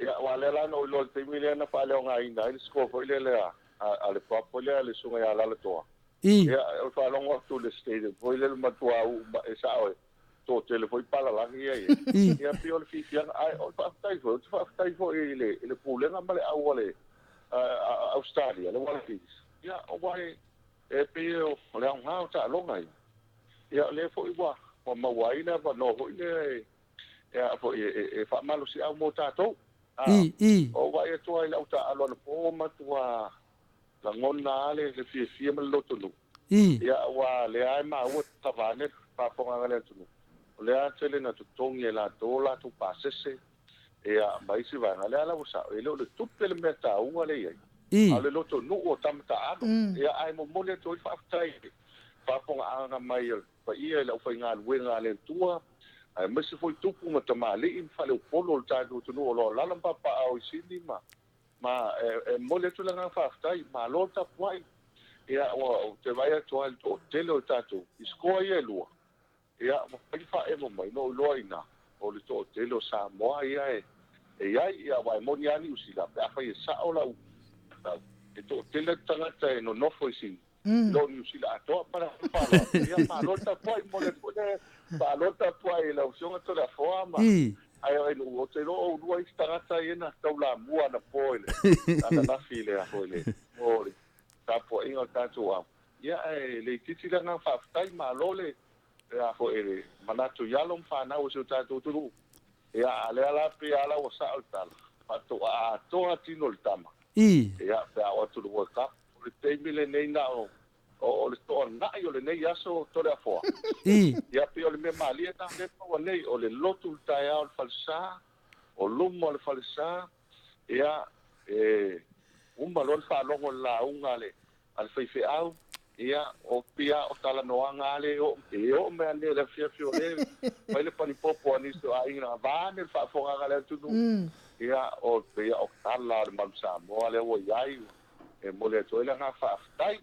Speaker 7: Ia, aua o lea la na ou iloa i le taimi lea na faaleaogaina ai le score foi lea a le prop foi lea a le Susuga ia Alalatoa. Ia, o le faalogo atu i le stadium foi lea matua uu e sao e toatele foi palalagi ia i ai. Ia, pei o le fiafiaga. Ae o le faafetai foi, ou te faafetai foi i le Pulega ma le au a le Ausetalia, le Wallabies. Ia, aua e pei o le aoga o taaloga ia. Ia, o lea foi ua maua ai le avanoa foi lea e faamalosiau mo tatou. O vaai atu lava i lau taaalo anapo matua lagona lava le fiafia ma le lotonuu. Ia, aua o lea lava e maua kava ane le faafofoga a le atunuu, o lea lava tele na totogi e latou o latou pasese ia ma isi vaega. O lea la ua sao, e le o le tupe le mea taua lea e i ai, a o le lotonuu o tama taaalo. Ia, ae momoli atu ai le faafetai i le faafofogaaga mai a le paia i le aufaigaluega a le Atua, aemaise foi tupu ma tamalii ma faleupolu o le tatou atunuu o lo o alaala ma papaaao i Sini ma ma e momoli atu le agaga faafetai. Malo le tapuai. Ia, ua ou te vaai atu lava i le toatele o tatou i score ia e lua, ia, ua fai le faaemo mai, na ou iloa i ina, o le toatele o Samoa ia e i ai. Ia, aua e moni lava Niu Sila, pe afai e sao lau, e toatele atu tagata e nonofo i Sini, i lo Niu Sila atoa. Ma le faaaloalo. Ia, malo le tapuai, momoli atu foi le malo le tapuai i lau Afioga Toleafoa ma Ae o ou te iloa o oulua isi tagata ia na taulamua anapo i le ananafi i le a foi le o le tapuaiga o le tatou au. Ia ae le itiiti le agaga faafetai, malo le a foi le manatu i alo ma fanau o si o tatou atunuu. Ia a lea la pei a la ua sao le tala, faatoa atoa tino o le tama. Ia pe a oo atu i le World Cup, o le taimi lenei na o O le toanai o lenei aso Toleafoa. Ia pei o le mea malie lena lea e maua nei, o le lotu i le taeao o le falesa, o luma o le falesa, ia, e uma loa le faalogo i le lauga a le a le faifeau, ia, o pia o talanoaga lava lea e oo, e oo mai lava nei i le afiafi o lea e fai le panipopo a nisi o aiga, vaeane le faafofogaaga a le atunuu, ia, o pei o tala o le Manu Samoa lea ua i ai, E momoli atu ai le agaga faafetai.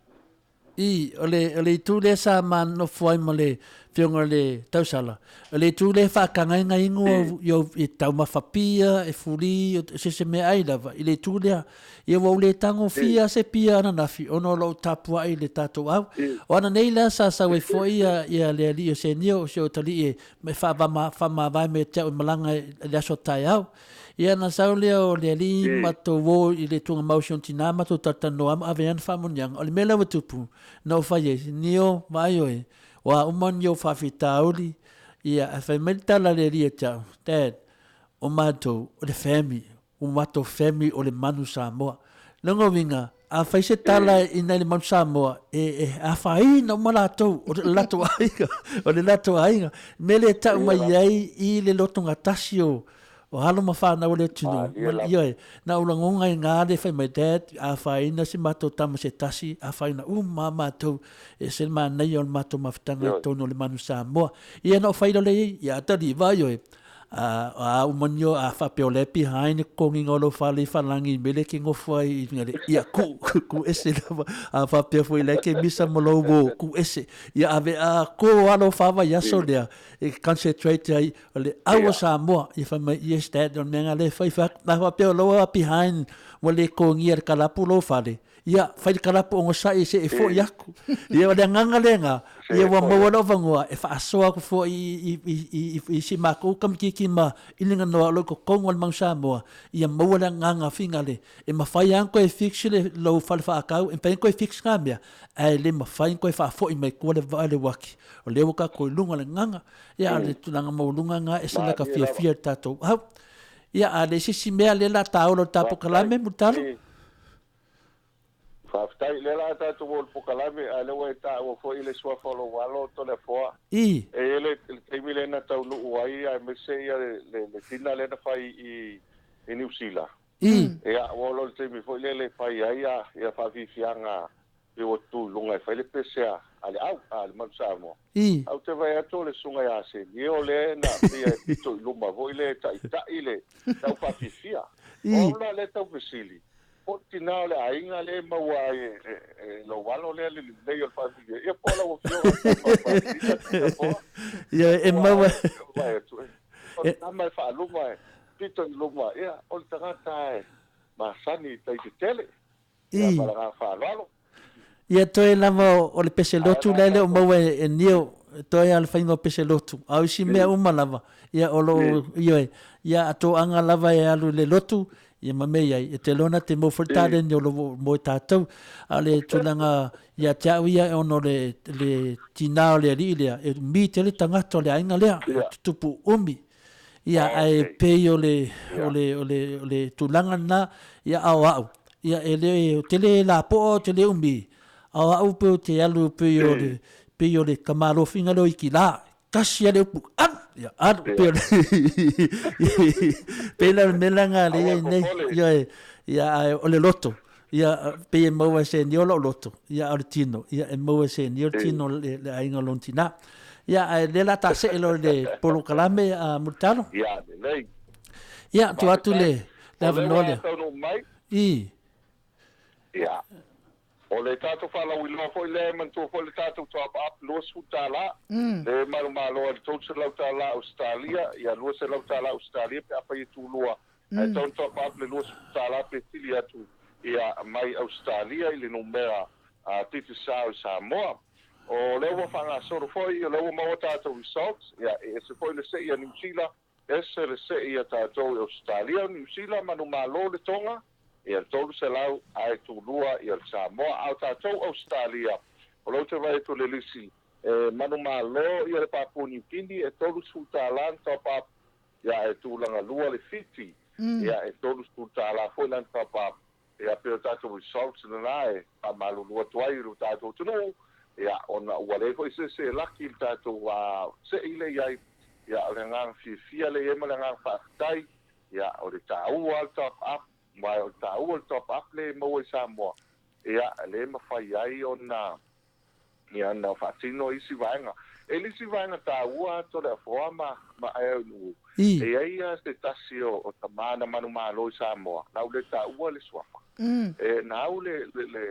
Speaker 4: I, o le, o le itu lea sa ma nofo ai ma le Afioga i le Tausala, o le itu lea e faatagaina ingoa i, i taumafa pia, e fuli, o se se meaai lava, i le itu lea. Ia ua ou le tagofia se pia ananafi ona o lou tapuai i le tatou au. O ana nei la sa sau ai foi ia, ia le alii o Senio, o si ou atalii e, e faavama, faamavae mai ia te au e malaga i le aso taeao. Ia na sau lea o le alii matou o i le tuugamau si ona tina matou talatalanoa ma ave ai ana faamanuiaga. O le mea lea ua tupu, na ou fai ai, Nio, vaai oe, ua uma ni ou faafitauli, ia, ae fai mai le tala a le alii ia te au, Dad, o matou, o le family, o matou family o le Manu Samoa. Lona uiga, a fai se tala i nai le Manu Samoa, e afaina uma latou, o le latou aiga, o le latou aiga. Mea lea e tau mai ai i le lotogatasi o, O alo ma fanau a le atunuu, ioe, na ou lagona ai na le fai mai, Dad, a afaina si matou tama se tasi, afaina uma lava matou, e ese le manaia o le matou mafutaga i totonu o le Manu Samoa. Ia na ou fai loa lea i ai, ia atalii, vaai oe, a uma ni a faapea o la e behind le totogiga o lou fale i Falagi i le mea lea e te nofo ai i luga, ia tuu, tuu ese lava. A faapea foi o la e te misa ma lou uo, tuu ese. Ia ave atoa lava lou fa vaiaso lea e concentrate ai O le au o Samoa, ia fai mai, yes dad, o le mea lena lea e fai fai atu. A faapea o lou a behind ua le totogia e le kalapu lou fale, Ia, fai le kalapu ogasai seʻe foʻi aku. Ia, o le agaga lena, ia ua maua lou avanoa e faasoa aku foi i si makou kamikiki ma Iliganoa o lo o i totonu o le Manu Samoa, ia maua le agaga finale e mafai lava ona toe fix le lou fale faatau, e mafai ona toe fix na mea, ae le mafai ona toe faafoi mai tua le vaa i le uati. O lea ua tatou i luga o le agaga, ia a o le tulaga maualuga lena e ese la ta fiafia i le tatou au. Ia, a leai se isi mea lea o le a taola o le ta polokalame, Mulitalo?
Speaker 7: Faafetai, lea la tatou o le polokalame, a o lea ua e taua foi le suafa o lou alo Toleafoa. E i ai le taimi lea na taunuu ai aemaise ia le tina lea na fai i Niu Sila. Ia, ua oo loa i le taimi foi lea e fai ai ia faafiafiaga pei ua tu i luga e fai le pese a le au, a le Manu Samoa. Ae ou te vaai atu o le susuga ia Senio lea na pei e pito i luma foi lea e taitai le tau faafiafia. O au la lea e tau fesili, po o le tina o le aiga lea e maua ai e lou alo lea le lelei o le faafiafia, ia po o lau afioga i le Tama Faafiafia.
Speaker 4: Ia, e maua.
Speaker 7: Vaai atu, o le tama e faaluma e pito i luma, ia o le tagata e masani i tai tetele. Ia ma le agaga faaaloalo.
Speaker 4: Ia toe lava o le pese lotu la e le o maua e Neil, toe lava o le faiga o pese lotu. A o isi mea uma lava, ia o lo o, ioe, ia a toaga lava e alu i le lotu, ia ma mea i ai, e te iloa na te maua foi le taleni o lo o mo i tatou. A o le tulaga ia te au ia, ona o le, le tinā o le alii lea, e umi tele tagata o le aiga lea, e tutupu umi. Ia, ae pei o le, o le, o le, o le tulaga lena, ia, a o au, ia, e le, ou te le lapoa, ou te le umi, a o au pei ou te alu pei o le, pei o le tamalofiga lea o Ikilā, tasi lava le upu, alu, ia, alu, pei o le, pei la o le mea lena lea e i ai nei, ioe, ia, ae o le loto, ia, pei e maua e Senio lou loto, ia, a o le tino, ia, e maua e Senio le tino o le aiga o lona tina. Ia, ae lea o le a ta see loa i le polokalame a Mulitalo.
Speaker 7: Ia, lelei.
Speaker 4: Ia, tuu atu le avanoa lea. I.
Speaker 7: Ia. O le tatou faalauiloa foi lea, e manatua foi le tatou top up $20, le manumalo ai le $300 Ausetalia, ia $200 Ausetalia pe afai e tulua, ae tatau ona top up le $20 pe sili atu ia mai Ausetalia i le numera Digicel i Samoa. O lea ua faagasolo foi, o lea ua maua tatou results, ia e ese foi le sei a Niu Sila, ese le sei a tatou i Ausetalia. O Niu Sila manumalo le Tonga, ia le 300 ae tulua ia le Samoa. A o tatou Ausetalia, o lea ou te vaai atu i le lisi, e manumalo ia le Papua Niu Kini e $30 na top up, ia ae tulaga lua le Fiti, ia e $30 foi lana top up. Ia pei o tatou results lena e faamalulu atu ai i lo tatou atunuu, ia ona ua leai foi se isi e laki i le tatou sei lea i ai, ia o le agaga fiafia lea i ai ma le agaga faafetai, ia o le taua lava le top up, aua o le taua o le top up lea e maua i Samoa, ia lea e mafai ai ona ia na faatino isi vaega. E le isi vaega taua atu o le afoa ma ma ae
Speaker 4: I.
Speaker 7: E i ai a se tasi o tama na manumalo i Samoa, na au le taua le suafa. E na au le le le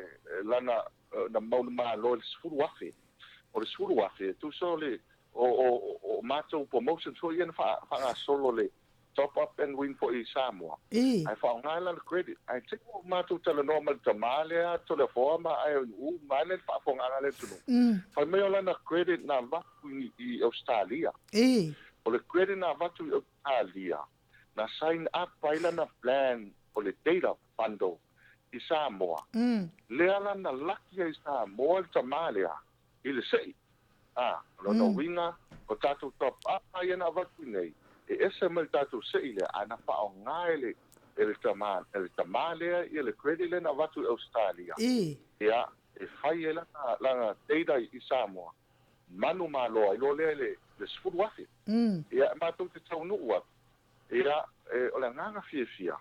Speaker 7: lana na manumalo i le 10,000. O le 10,000 e tusa o le o o o matou promotions foi ia na faagasolo le Top up and win foi i Samoa. Ae faaaoga lana credit. Ae te i ua matou talanoa ma le tama lea Toleafoa ma ae u ma le faafofogaaga a le atunuu. Fai mai o lana credit na avatu i Ausetalia. O le credit na avatu i Ausetalia na sign up ai lana plan o le data bundle i Samoa. Lea la na laki ai i Samoa le tama lea i le sei. Ā, o lona uiga, o tatou top up ia na avatu i nei, e ese mai le tatou sei lea, ae na faaaoga e le, e le tama, e le tama lea ia le credit lea na avatu i Ausetalia, ia, e fai ai lana, lana data i Samoa, manumalo ai loa lea i le, le 10,000. Ia, e matou te taunuu atu, ia, e, o le agaga fiafia,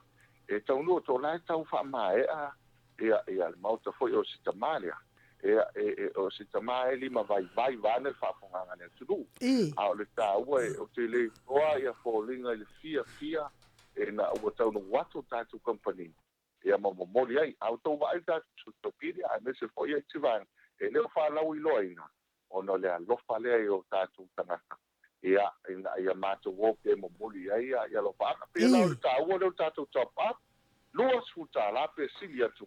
Speaker 7: e taunuu atu o la e tau faamaea ia, ia le maota foi o si tama lea. Ia, e, e, o si tama e lima vaivai vaeane le faafofogaaga a le atunuu. A o le taua e, ou te le iloa ia foliga i le fiafia e na ua taunuu atu le tatou kamupani, ia ma momoli ai. A ua tou vaai i le tatou social media aemaise foi ia isi vaega, e le o faalauiloaina ona o le alofa lea i o tatou tagata, ia, ina ia matou o pea e momoli ai ia alofaaga. Pei la o le taua lea o le tatou top up, $20 pe sili atu.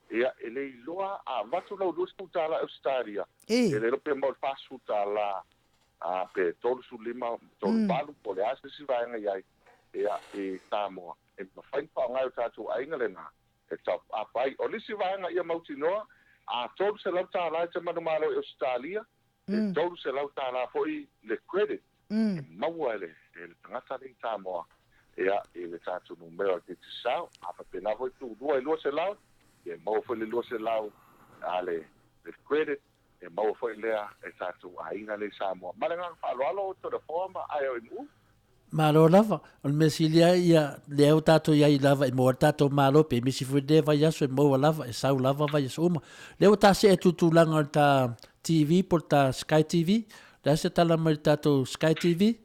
Speaker 7: Ia, e le iloa a avatu lau $20 Ausetalia,
Speaker 3: E.
Speaker 7: e le iloa pe maua i le $40 a pe 35, 38 po o le a se isi vaega i ai, ia, i Samoa. E mafai ona faaaoga e o tatou aiga lena e top up ai. O le isi vaega ia mautinoa, a $300 e te manumalo i Ausetalia, e $300 foi le credit e maua e le tagata lea i Samoa, ia, i le tatou numera o le Digicel. A faapena foi tulua i $200, ia e maua foi le $200 a le credit e maua foi lea e tatou aiga lea i Samoa. Ma le agaga faaaloalo, Toleafoa ma IOMU.
Speaker 4: Malo lava. O le mea sili lava ia, lea ua tatou i ai lava e maua ai le tatou Malo pe misi foi lea vaiaso e maua lava, e sau lava vaiaso uma. Lea ua ta see atu i le tulaga o le ta TV po o le ta Sky TV. O le a se tala mai i le tatou Sky TV?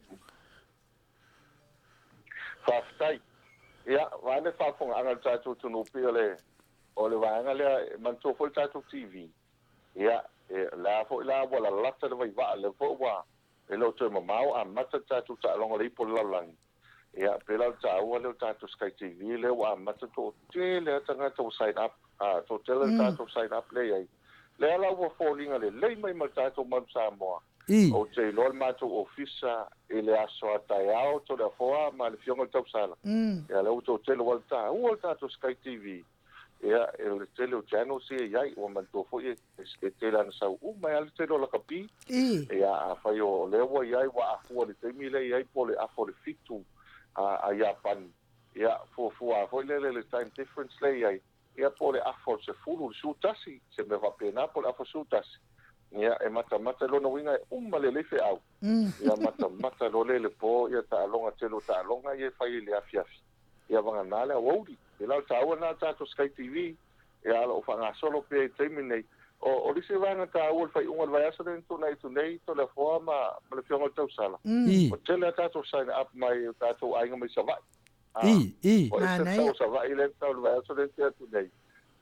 Speaker 7: Faafetai. Ia, vaai le faafofogaaga a le tatou atunuu pei o le, o le vaega lea, e manatua foi le tatou TV. Ia, e, o le a foi la ua lalata le vaivaa, lea foi ua E le o toe mamao amata le tatou taaloga o le ipu o le lalolagi. Ia, pei la o le taua lea o le tatou Sky TV lea ua amata toatele lava tagata ua sign up, a, toatele le tatou sign up lea i ai. Lea la ua foliga lelei mai ma le tatou Manu Samoa. Ou te iloa le matou ofisa i le aso a taeao Toleafoa ma le Afioga i le Tausala. Ia, lea ua toatele aua o le taua o le tatou Sky TV. Ia, o le tele o channels ia e i ai, ua manatua foi e tele lava ina sau uma ai lava le tele o lakapi. Ia, afai o lea ua i ai, ua afua i le taimi lea e i ai po o le afa o le fitu a Iapani, ia, fuafua lava foi lele i le time difference lea e i ai, ia po o le afa o le sefulu, le 11, se mea faapena, po o le afa 11. Ia, e matamata, lona uiga e uma lelei feau. Ia, matamata loa lea i le po, ia taaloga, tele o taaloga ia e fai i le afiafi. Ia vagana le aoauli. Pēlā o le taua lena o le tatou Sky TV, ia o lo o faagasolo pea i le taimi lenei. O le isi vaega taua o le faaiuga o le vaiaso lea na tuanai atu nei, Toleafoa ma le Afioga i le Tausala, ua tele a tatou sign up mai o tatou aiga mai Savaii. Ua ese le tau o Savaii lea na tau i le vaiaso lea na tea atu nei.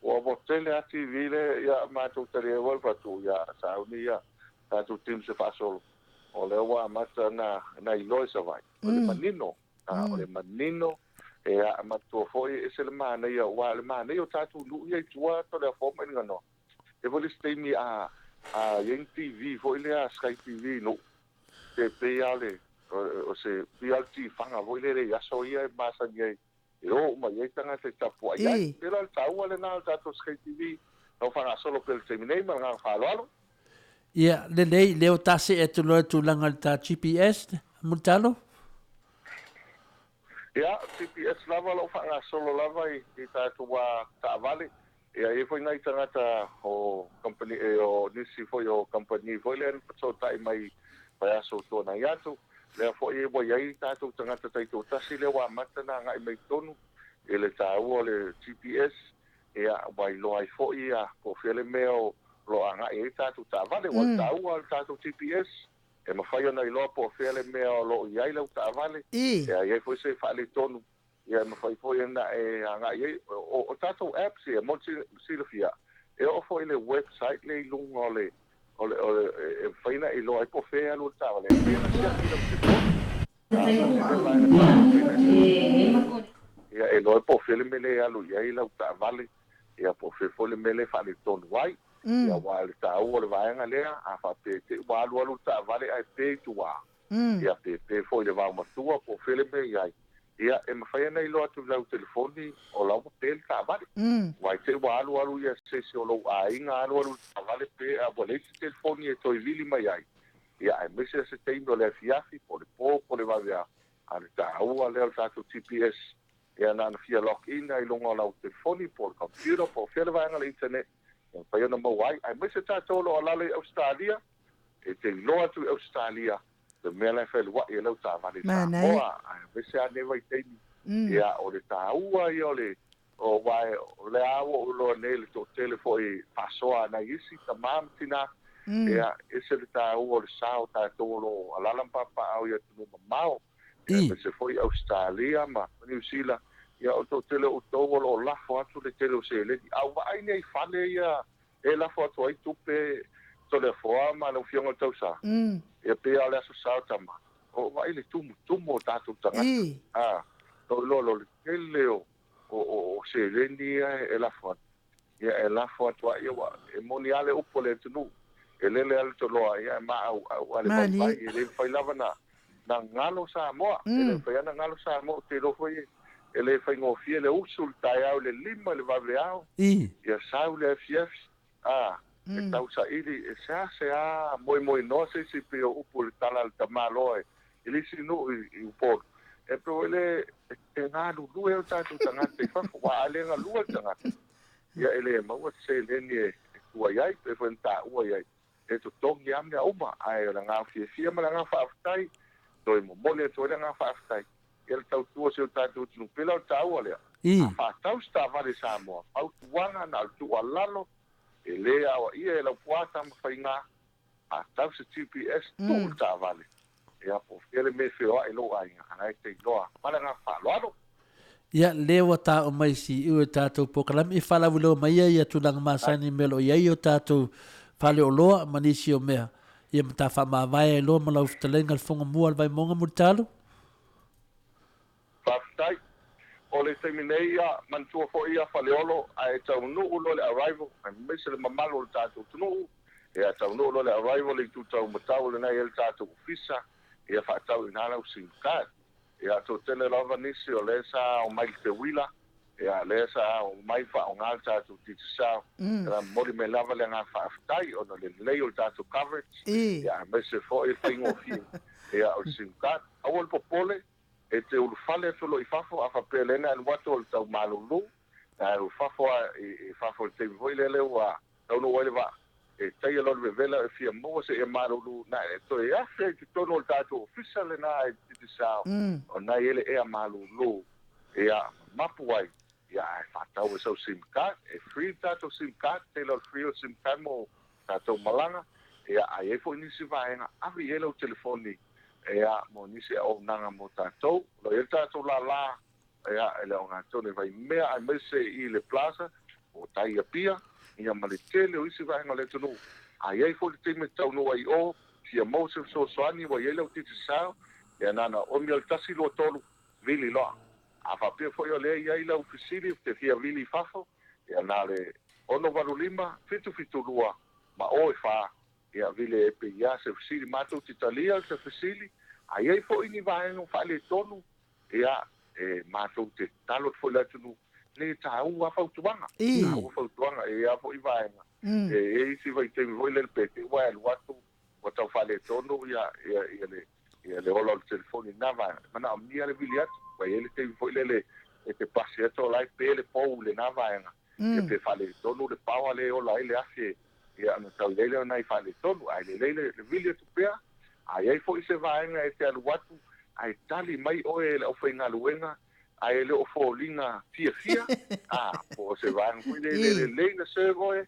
Speaker 7: Ua tele lava TV lea ia matou talia ai le fatu, ia sauni ia tatou teams e faasolo. O lea ua amata ona iloa i Savaii. O le manino. A o le manino, e a matua foi e ese le manaia, aua o le manaia o tatou nuu ia i tua Toleafoa ma Iliganoa. E foi le isi taimi a a i ai ni TV foi lea Sky TV i nuu, pe pei lava o le o se pei lava o le tifaga foi lele i aso ia e masani ai e o uma i ai tagata e tapuai ai. Pei la o le taua lena o le tatou Sky TV o faagasolo pea i le taimi nei ma le agaga faaaloalo.
Speaker 4: Ia, lelei, lea ua ta see atu loa i le tulaga i le ta GPS, Mulitalo?
Speaker 7: Ia, GPS lava o lo o faagasolo lava i tatou taavale. Ia, e i ai foi nai tagata o kamupani, o nisi foi o kamupani foi lea na fesootai mai i vaiaso ua tuanai atu. Lea foi ua i ai tatou tagata taitoatasi lea ua amata ona agai mai i totonu i le taua o le GPS. Ia, ua iloa ai foi po o fea le mea o lo o agai ai tatou taavale. Aua o le taua o le tatou GPS, e mafai ona iloa po o fea le mea o lo o i ai lau taavale. Ia, i ai foi se faaletonu, ia e mafai foi ona e agai i ai. O tatou apps ia, mo le silafia, e oo foi i le website lea i luga o le, o le, o le, e mafai ona e iloa ai po o fea e alu ai le taavale. E pei ona siaki i lau telefoni. Ia, e iloa ai po o fea le mea lea e alu i ai lau taavale, ia po o fea foi le mea lea e faaletonu ai. Ia, aua o le taua o le vaega lea, a faapea e te i ua alualu le taavale ae pe i tua, ia pe pe foi i le vaomatua po o fea le mea e i ai, ia, e mafai ona iloa atu i lau telefoni o la ua pe le taavale. Aua i te i ua alualu ia se isi o lou aiga alualu i le taavale pe a ua leai se telefoni e toe vili mai ai, Ia, aemaise se taimi o le afiafi, po o le po, po o le vaveao, a o le taua lea o le tatou GPS, ia na ona fia log in lava i luga o lau telefoni po o le computer po o fea le vaega o le internet e mafai ona maua ai. Aemaise tatou o lo o alaala i Ausetalia, e te iloa atu i Ausetalia le mea la e fealuai ai lau taavale i Samoa, aemaise lava nei vaitaimi. Ia, o le taua ia o le aua o lea lava ua ou iloa nei i le toatele foi faasoa a nai isi tama ma tina, ia, e ese le taua o le sa o tatou o lo o alaala ma papaaao i atunuu mamao, aemaise foi Ausetalia ma Niu Sila, ia, o le toatele o outou o lo o lafo atu le tele o seleni. A ou vaai nei i fale ia e lafo atu ai tupe Toleafoa ma lau Afioga i le Tausa, ia pei lava o le Aso Sa o Tama, o ou vaai i le tumutumu o tatou tagata, a, ou iloa loa le tele o seleni ia e lafo atu. Ia e lafo atu ai, ua e moni lava le upu a le atunuu, e lele lava le toloa, ia e maauau lava le vaivai, e le mafai lava na galo Samoa, e le mafai lava na galo Samoa, ou te iloa foi e le faigofie le usu i le taeao i le 5 i le vaveao, ia sau le afiafi, a, e tausaili, e seasea moemoenoa se isi pei o upu i le tala a le tamaloa i le isi nuu i Upolu, e pei foi lea e galulue ai o tatou tagata i fafo, aua a le galue le tagata, ia e le maua se seleni e tua i ai, pei foi ona taua i ai, e totogi lava mea uma, ae o le agaga fiafia ma le agaga faafetai, toe momoli atu ai le agaga faafetai ia le tautua o si o tatou atunuu. Pei la o le taua lea, a faatau se taavale i Samoa, fautuaga na o le tuualalo, e le aoaia e Laupua Tamafaiga, faatau se GPS, tuu le taavale, ia po o fea le mea e feoai i lou aiga, a la e te iloa. Ma le agaga faaaloalo.
Speaker 4: Ia, lea ua taua mai siu e tatou polokalame i faalauiloa mai ai ia tulaga masani i mea o lo o i ai o tatou faleoloa ma nisi o mea. Ia ma ta faamavae ai loa ma lau fetalaiga le Fofoga Mua o le Vaimauga Mulitalo.
Speaker 7: Faafetai. O le taimi nei, ia, manatua foi ia Faleolo, a e taunuu loa le arrival, aemaise le mamalu o le tatou atunuu, ia taunuu loa le arrival i le itu taumatau lena e i ai le tatou ofisa, ia faatau i ina lau sim card. Ia, toatele lava nisi o lea sa omai i le teuila, ia, lea sa omai faaaoga le tatou Digicel, ia, momoli mai lava le agaga faafetai ona o le lelei o le tatou coverage, ia, aemaise foi le faigofie, ia, o le sim card. Aua le popole, e te ulufale atu loa i fafo, a faapea o lea na alu atu o le tau malulu, na alu fafo lava i fafo i le taimi foi lele ua taunuu ai le vaa, e taia loa le vevela e fia maua seia malulu, na e toe afe ai i totonu o le tatou ofisa lena i Digicel, o na e i ai le ea malulu, ia, mapu ai, ia, ae faatau e sau sim card, e free le tatou sim card, tele o le free o le sim card mo tatou malaga, ia, a i ai foi nisi vaega, ave i ai lau telefoni, ia, mo nisi auaunaga mo tatou. O lo o i ai le tatou lala, ia, e le ogatotonu i Vaimea aemaise i le Plaza, o tai i Apia, ia ma le tele o isi vaega o le atunuu. A i ai foi le taimi e taunuu ai i o, fia maua se fesoasoani ua i ai lau Digicel, ia na ona omi o le 1, 2, 3, vili loa. A faapea foi o lea e i ai lau fesili ou te fia vili i fafo, ia na o le 685, 772 ma o e fa, Ia vile e pei a se fesili matou te talia se fesili, a i ai foi ni vaega faaletonu, ia, e matou te tatalo atu foi i le atunuu, le taua lava fautuaga, taua fautuaga, e i ai lava foi vaega, e i ai isi vaitaimi foi lele pe te i ua e alu atu ua tau faaletonu ia, ia, ia le, ia le ola o le telefoni i lena vaega, e manaomia le vili atu, ua i ai le taimi foi lele e te pasi atu o la e pe le pou i lena vaega, ia pe faaletonu le power lea e ola ai le afi ia ona tau i ai lea o nai faaletonu. Ae lelei le vili atu pea, a i ai foi se vaega e te alu atu ae tali mai oe e le aufaigaluega ae le o foliga fiafia, a, po o se vaega foi lea e le lelei na serve oe,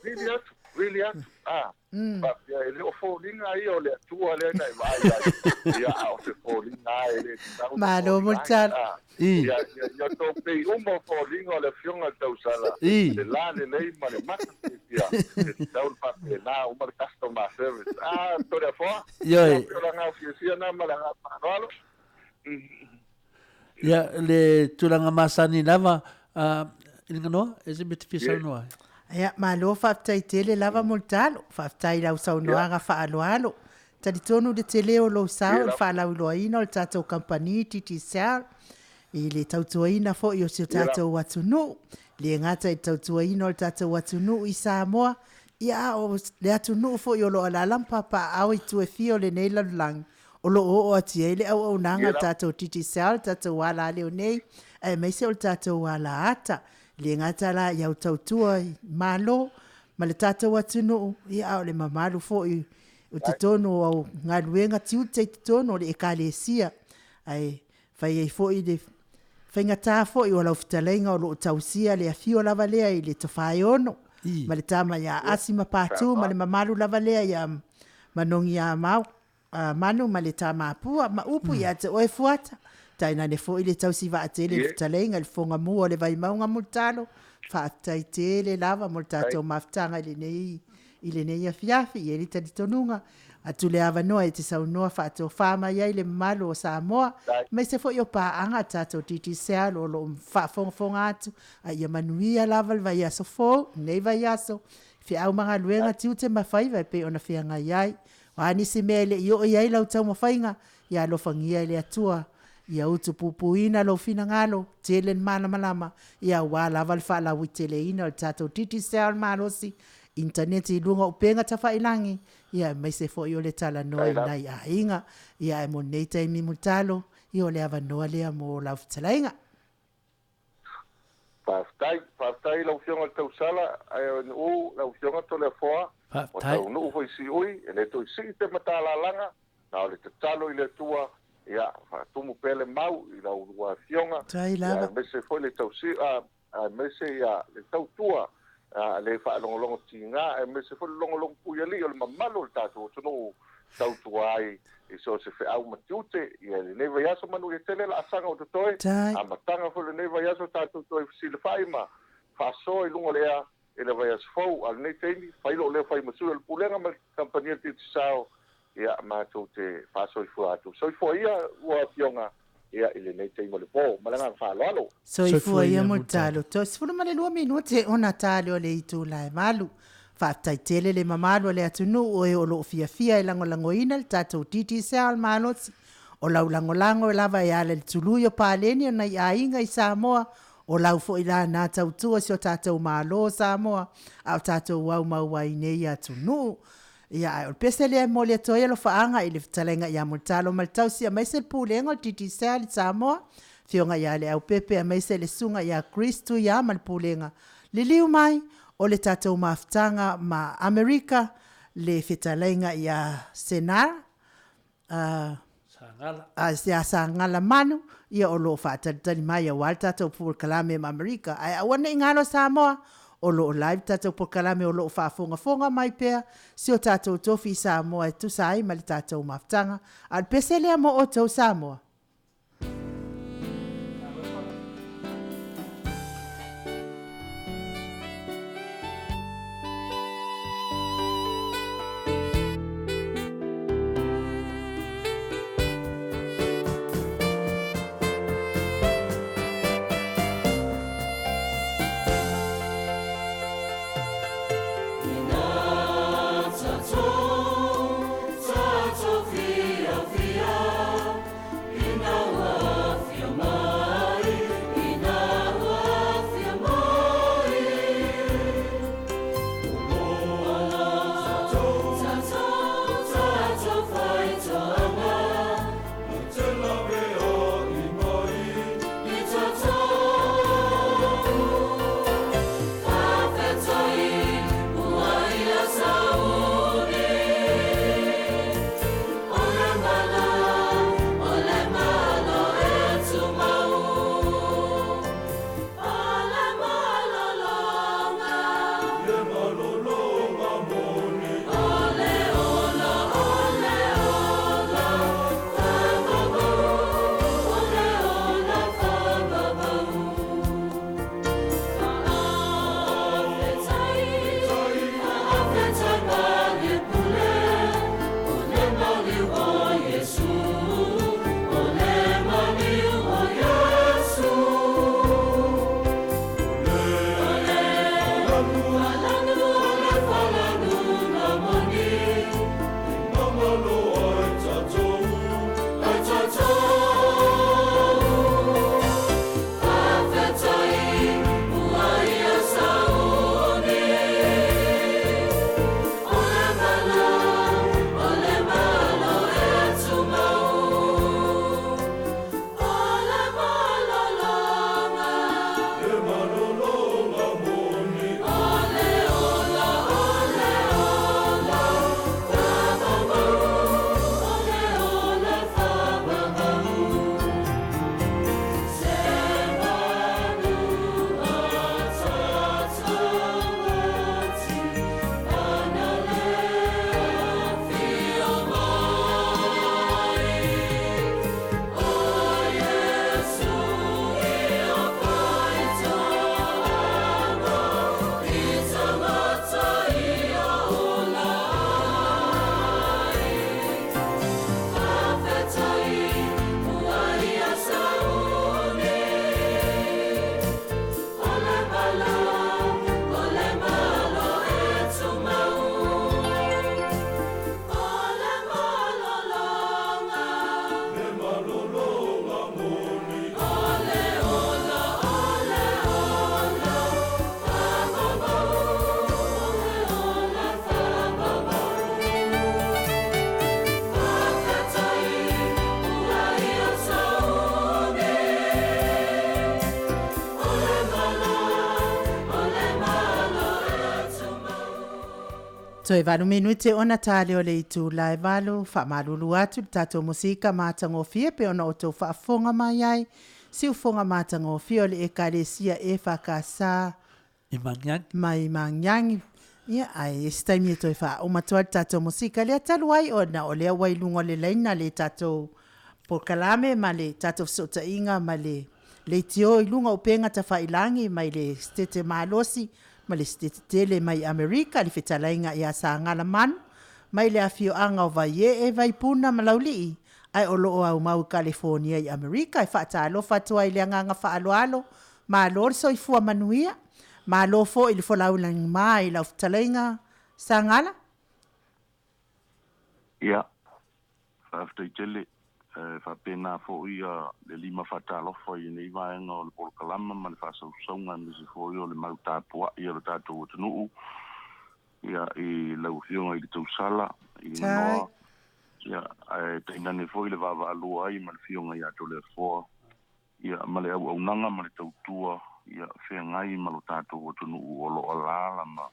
Speaker 7: vili atu, vili atu, a. Faapea, e le o foliga ia o le Atua lea na e vaai ai, ia, a o se foliga lava e le tatau ona
Speaker 3: Malo mo le
Speaker 7: foliga ai.
Speaker 3: tala.
Speaker 7: A, ia, ia, ia tou pei uma o foliga o le Afioga i le Tausala, le la lelei ma le mata fiafia, e tatau ona faapena uma le customer service. A, Toleafoa,
Speaker 4: Ioe.
Speaker 7: ia, pei o le agaga fiafia lena ma le agaga faaaloalo.
Speaker 4: Ia, le tulaga masani lava, i le ganoa, e se mea te fia saunoa ai.
Speaker 3: Ia, malo faafetai tele lava mo le talo. Faafetai i lau saunoaga faaaloalo. Talitonu le tele o lou sao i le faalauiloaina o le tatou kamupani Digicel i le tautuaina foi o si o tatou atunuu. E le gata i le tautuaina o le tatou atunuu i Samoa, ia a o le atunuu foi o lo o alaala ma papaaao i itu e fia o lenei lalolagi, o lo o oo atu i ai le auaunaga a le tatou Digicel, le tatou ala leo nei, aemaise o le tatou ala ata. E le gata la i au tautua i Malo ma le tatou atunuu, ia a o le mamalu foi o totonu o au galuega tiute i totonu o le Ekalesia. Ae fai ai foi le faigata foi o lau fetalaiga o lo o tausia le afio lava lea i le Tofaeono ma le tama ia Asi ma Patu ma le mamalu lava lea ia Manogiamau. a Manu ma le Tamapua ma upu ia te oe Fuata, tainane foi le tausi vaatele i le fetalaiga i le Fofoga Mua o le Vaimauga Mulitalo, faafetai tele lava mo le tatou mafutaga i lenei I lenei afiafi, e i ai le talitonuga, atu le avanoa e te saunoa faatofa mai ai le mamalu o Samoa, aemaise foi o paaga a tatou Digicel o lo o faafogafoga atu, a ia manuia lava le vaiaso fou, lenei vaiaso, feau ma galuega, tiute ma faiva e pei ona feagai ai. O a nisi mea e le i oo i ai lau taumafaiga, ia alofagia e le Atua, ia utupupuina lou finagalo, tele le malamalama, ia aua lava le faalauaiteleina o le tatou Digicel malosi, initaneti i luga o upega tafailagi, ia aemaise foi o le talanoa i nai aiga. Ia ae mo lenei taimi Mulitalo, ia o le avanoa lea mo lau fetalaiga.
Speaker 7: Faafetai, faafetai i lau Afioga i le Tausala, AONU, lau Afioga Toleafoa, ua taunuu foi i Siui, e le toe sii se matalalaga, na o le tatalo i le Atua, ia faatumu pea le mau i la ulua Afioga, ia aemaise foi le tausi, aemaise ia le tautua a le faalogologo tiga, aemaise foi le logologo puialii o le mamalu o le tatou atunuu tautua ai i so o se feau ma tiute ia i lenei vaiaso. Manuia tele laasaga o totoe, amataga foi o lenei vaiaso tatou toe fesilafai ma faasoa i luga o le ea i le vaiaso fou. A o lenei taimi, fai lou leo fai ma sui o le Pulega ma le Kamupani a le Digicel, ia matou te faasoifua atu. Soifua ia ua Afioga ia i lenei taimi o le po. Ma le agaga faaaloalo.
Speaker 3: Soifua ia Mulitalo. Toe 12 minute ona tali o le itula e 8. Faafetai tele le mamalu o le atunuu o e o lo o fiafia e lagolagoina le tatou Digicel malosi. O lau lagolago lava e ala i le tului o paleni o nai aiga i Samoa, o lau foi la na tautua si o tatou Malo o Samoa, a o tatou aumau ai nei atunuu. Ia, ae o le pese lea e momoli atu ai alofaaga i le fetalaiga ia Mulitalo ma le tausi aemaise le Pulega o le Digicel i Samoa, Afioga ia Leaupepe aemaise le Susuga ia Chris Tuia ma le Pulega. Liliu mai, o le tatou mafutaga ma Amerika, le fetalaiga ia Senar,
Speaker 4: Sagala.
Speaker 3: Ia Sagala Manu, ia o lo o faatalitali mai aua le tatou polokalame ma Amerika. Ae aua ne i galo Samoa, o lo o live tatou polokalame o lo o faafogafoga mai pea si o tatou tofi i Samoa e tusa ai ma le tatou mafutaga. A o le pese lea mo outou Samoa. Toe valu minute ona tale o le itula e valu, faamalulu atu le tatou musika matagofie pei ona outou faafofoga mai ai, siufoga matagofie o le Ekalesia EFKS
Speaker 4: I Magiagi.
Speaker 3: Mai Magiagi. Ia, ae isi taimi e toe faauma atu ai le tatou musika lea talu ai ona o lea ua i luga o le laina le tatou polokalame ma le tatou fesootaiga ma le leitio i luga o upega tafailagi mai le Setete Malosi ma le Setete Tele mai Amerika le fetalaiga ia Sagala Manu mai le afioaga o Vaiee, Vaipuna ma Laulii ae o lo o aumau i Kalifonia i Amerika. E faatalofa atu ai i le agaga faaaloalo, malo le soifua manuia, malo foi le folau lagima i lau fetalaiga Sagala.
Speaker 7: Ia, faafetai tele. E faapena foi le lima faatalofa i lenei vaega o le polokalama ma le faasausauga aemaise foi o le mau tapuai a lo tatou atunuu ia i lau Afioga i le Tausala i Manoa ia ae tainane foi le vaavaalua ai ma le Afioga ia Toleafoa ia ma le auaunaga ma le tautua ia feagai ma lo tatou atunuu o lo o alaala ma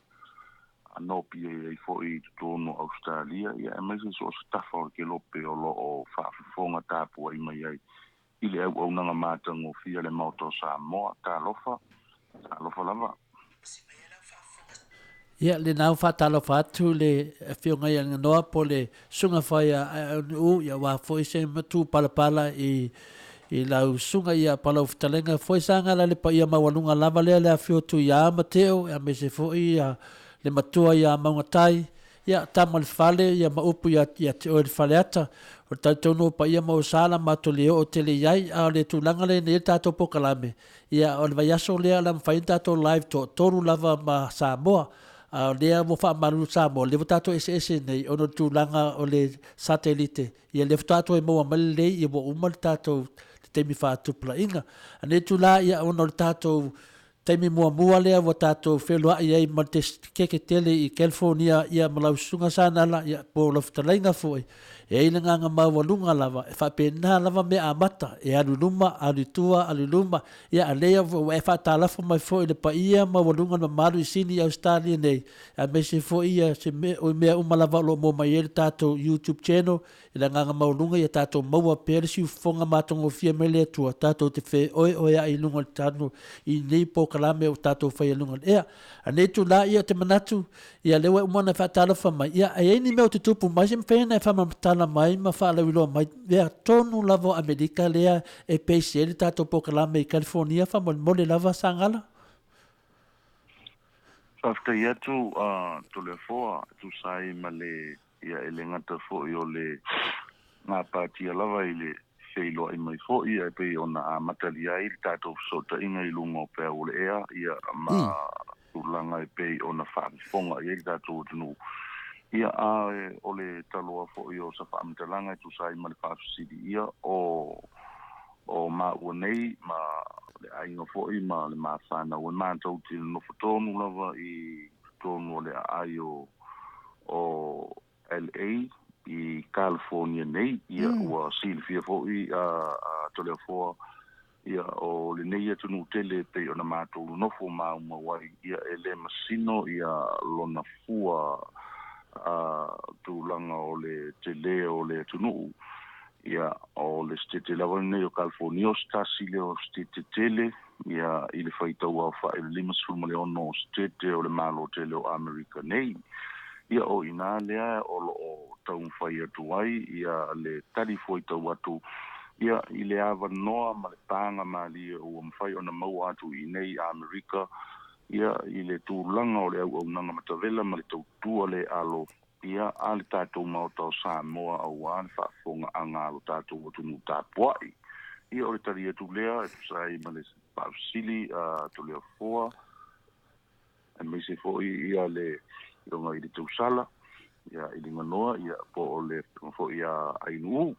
Speaker 7: nopiai ai foi i totonu o Ausetalia, ia aemaise so o se tafa o le kelope o lo o faafofoga tapuai mai ai i le auaunaga matagofie a le Maota o Samoa. Talofa, talofa lava.
Speaker 4: Ia, lena ua faatalofa atu le Afioga ia Ganoa po o le Susuga fai a Aeaunuu, ia aua foi se matu palapala i i lau susuga ia Palau Fetalaiga foi sa gala le paia maualuga lava lea le afio atu ia Mateo aemaise foi ia le matua ia Maugatai ia tama le fale ia ma upu ia ia te oe le Faleata. O le talitonu o paia ma osa la matou le oo tele i ai, a o le tulaga lea nei le tatou polokalame, ia o le vaiaso lea o le a mafai ona tatou live toatolu lava ma Samoa. A o lea ua faamalulu Samoa, lea ua tatou eseese nei ona o le tulaga o le satelite, ia lea faatoa toe maua mai lelei ia ua uma le tatou le taimi faatupulaina. A nei itula ia ona o le tatou taimi muamua lea ua tatou feiloai ai ma le keke tele i California ia ma lau susuga Sanala ia po o lau fetalaiga foi, e i ai le agaga maualuga lava e faapena lava mea amata, e alu i luma, alu i tua, alu i luma, ia a lea ua e faatalafo mai foi i le paia maualuga le mamalu i Sini i Ausetalia nei, aemaise foi ia se mea, o mea uma lava o lo o maua mai ai le tatou YouTube channel, i le agaga maualuga ia tatou maua pea le siufofoga matagofie mai le Atua, tatou te feoeoeai i luga o le tanu i nei polokalame o tatou faia i luga o le ea. A nei itula ia ou te manatu, ia lea ua uma ona e faatalofa mai, ia a i ai ni mea o tutupu mai, se mafai ona e faamamtala mai ma faalauiloa mai mea tonu lava o Amerika lea e base ai le tatou polokalame i California faamolemole lava Sagala.
Speaker 7: Faafetai atu a Toleafoa e tusa ai ma le ia e le gata foi o le gapatia lava i le feiloai mai foi ae pei ona amatalia ai le tatou fesootaiga i luga o peau o le ea ia ma tulaga e pei ona faafofoga i ai le tatou atunuu. Ia a o le taloa foi o sa faamatalaga e tusa ai ma le faafesili ia o o maua nei ma le aiga foi ma le mafanau e matou te nonofo tonu lava i totonu o le aai o o LA i California nei, ia ua silafia foi a Toleafoa ia o lenei atunuu tele e pei ona matou nonofo maumau ai, ia e le masino ia lona fua a tulaga o le tele o le atunuu. Ia o le setete lava lenei o California o se tasi lea o setete tele ia i le faitau aofai o le 56 setete o le Malo tele o Amerika nei. Ia o i ina lea o lo o taumafai atu ai ia le talifuaitau atu ia i le avanoa ma le paga malie ua mafai ona maua atu i inei i Amerika ia i le tulaga o le auaunaga matavela ma le tautua le alo ia a le tatou Maota o Samoa aua le faafofogaaga a lo tatou atunuu tapuai. Ia o le tali atu lea e tusa ai ma le faafesili a Toleafoa aemaise foi ia le Afioga i le Tausala ia i Liganoa ia po o le Afioga foi ia Ainuu.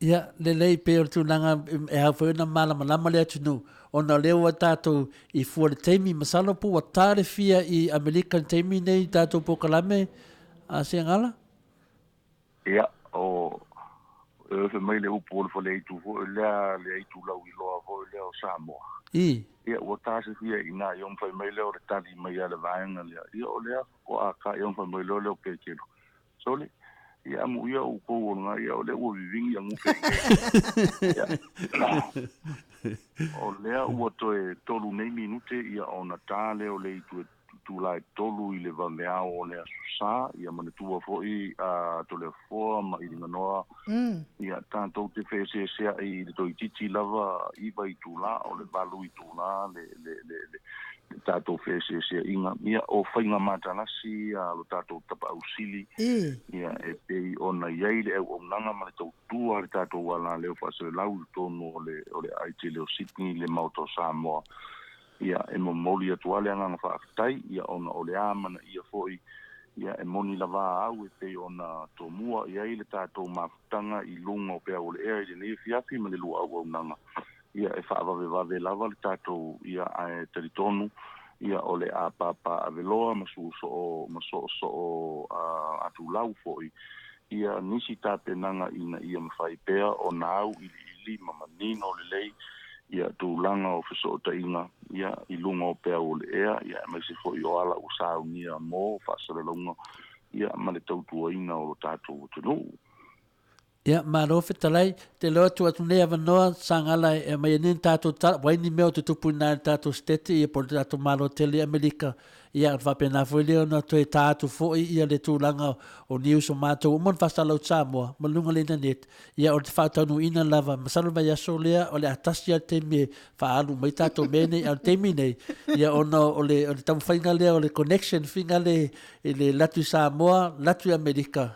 Speaker 4: Ia, lelei pei o le tulaga e ao foi ona malamalama le atunuu, ona o lea ua tatou i fua i le taimi, masalo po ua ta le fia i Amerika i le taimi nei i tatou polokalame a Seagala?
Speaker 7: Ia, o
Speaker 8: E fai mai le upu o le faleitu fo'i lea le aitulau iloa fo'i lea o Samoa.
Speaker 4: I.
Speaker 8: Ia ua tasefia iina ia ona fai mai lea o le tali mai a le vaega lea. Ia o lea faatoa ka ia ona fai mai loa lea o Petelo. Sole, ia amuia outou o lena ia o lea ua vivigi agufe ia. O lea ua toe tolu nei minute ia ona tā lea o le itu e itulā e tolu i le vaveao o le Aso Sa, ia manatua fo'i a Toleafoa ma Iliganoa, ia tatou te feeseesea'i i le toeitiiti lava iva itulā, o le valu itulā le, le, le, le, le tatou feeseesea'iga. Ia, o faiga matalasi ia a lo tatou Tapa'ausili, ia, e pei ona i ai le auaunaga ma le tautua a le tatou alaleo faaselelau i totonu o le, o le aai tele o Sydney, le Maota o Samoa. Ia, e momoli atu lava le agaga faafetai, ia, ona o le amanaia foi, ia, e moni lava au e pei ona tomua i ai le tatou mafutaga i luga o peau o le ea i lenei afiafi ma le lua auaunaga, ia, e faavavevave lava le tatou, ia, ae talitonu, ia, o le a papaaveloa ma susoo ma soosoo atulau foi, ia, nisi tapenaga ina ia mafai pea ona auiliili ma manino lelei, ia, tulaga o fesootaiga, ia, i luga o peau o le ea, ia, aemaise foi o ala ua saunia mo faasalalauga, ia, ma le tautuaina o lo tatou atunuu.
Speaker 4: Ia, malo fetalai, te iloa atu atu nei avanoa Sagala e aumai ai nei ni tatou tala, ua ai ni mea o tutupu i ina i le tatou Setete ia po o le tatou Malo tele i Amerika, ia ona faapena foi lea ona toe ta atu foi ia le tulaga o news o matou ua uma ona faasalalau i Samoa ma luga o le internet, ia o le faataunuuina lava, masalo le vaiaso lea o le a tasi lava le taimi e faaalu mai tatou mea nei, a o le taimi nei, ia ona o le taumafaiga lea o le connection figa le i le alu atu i Samoa, alu atu i Amerika,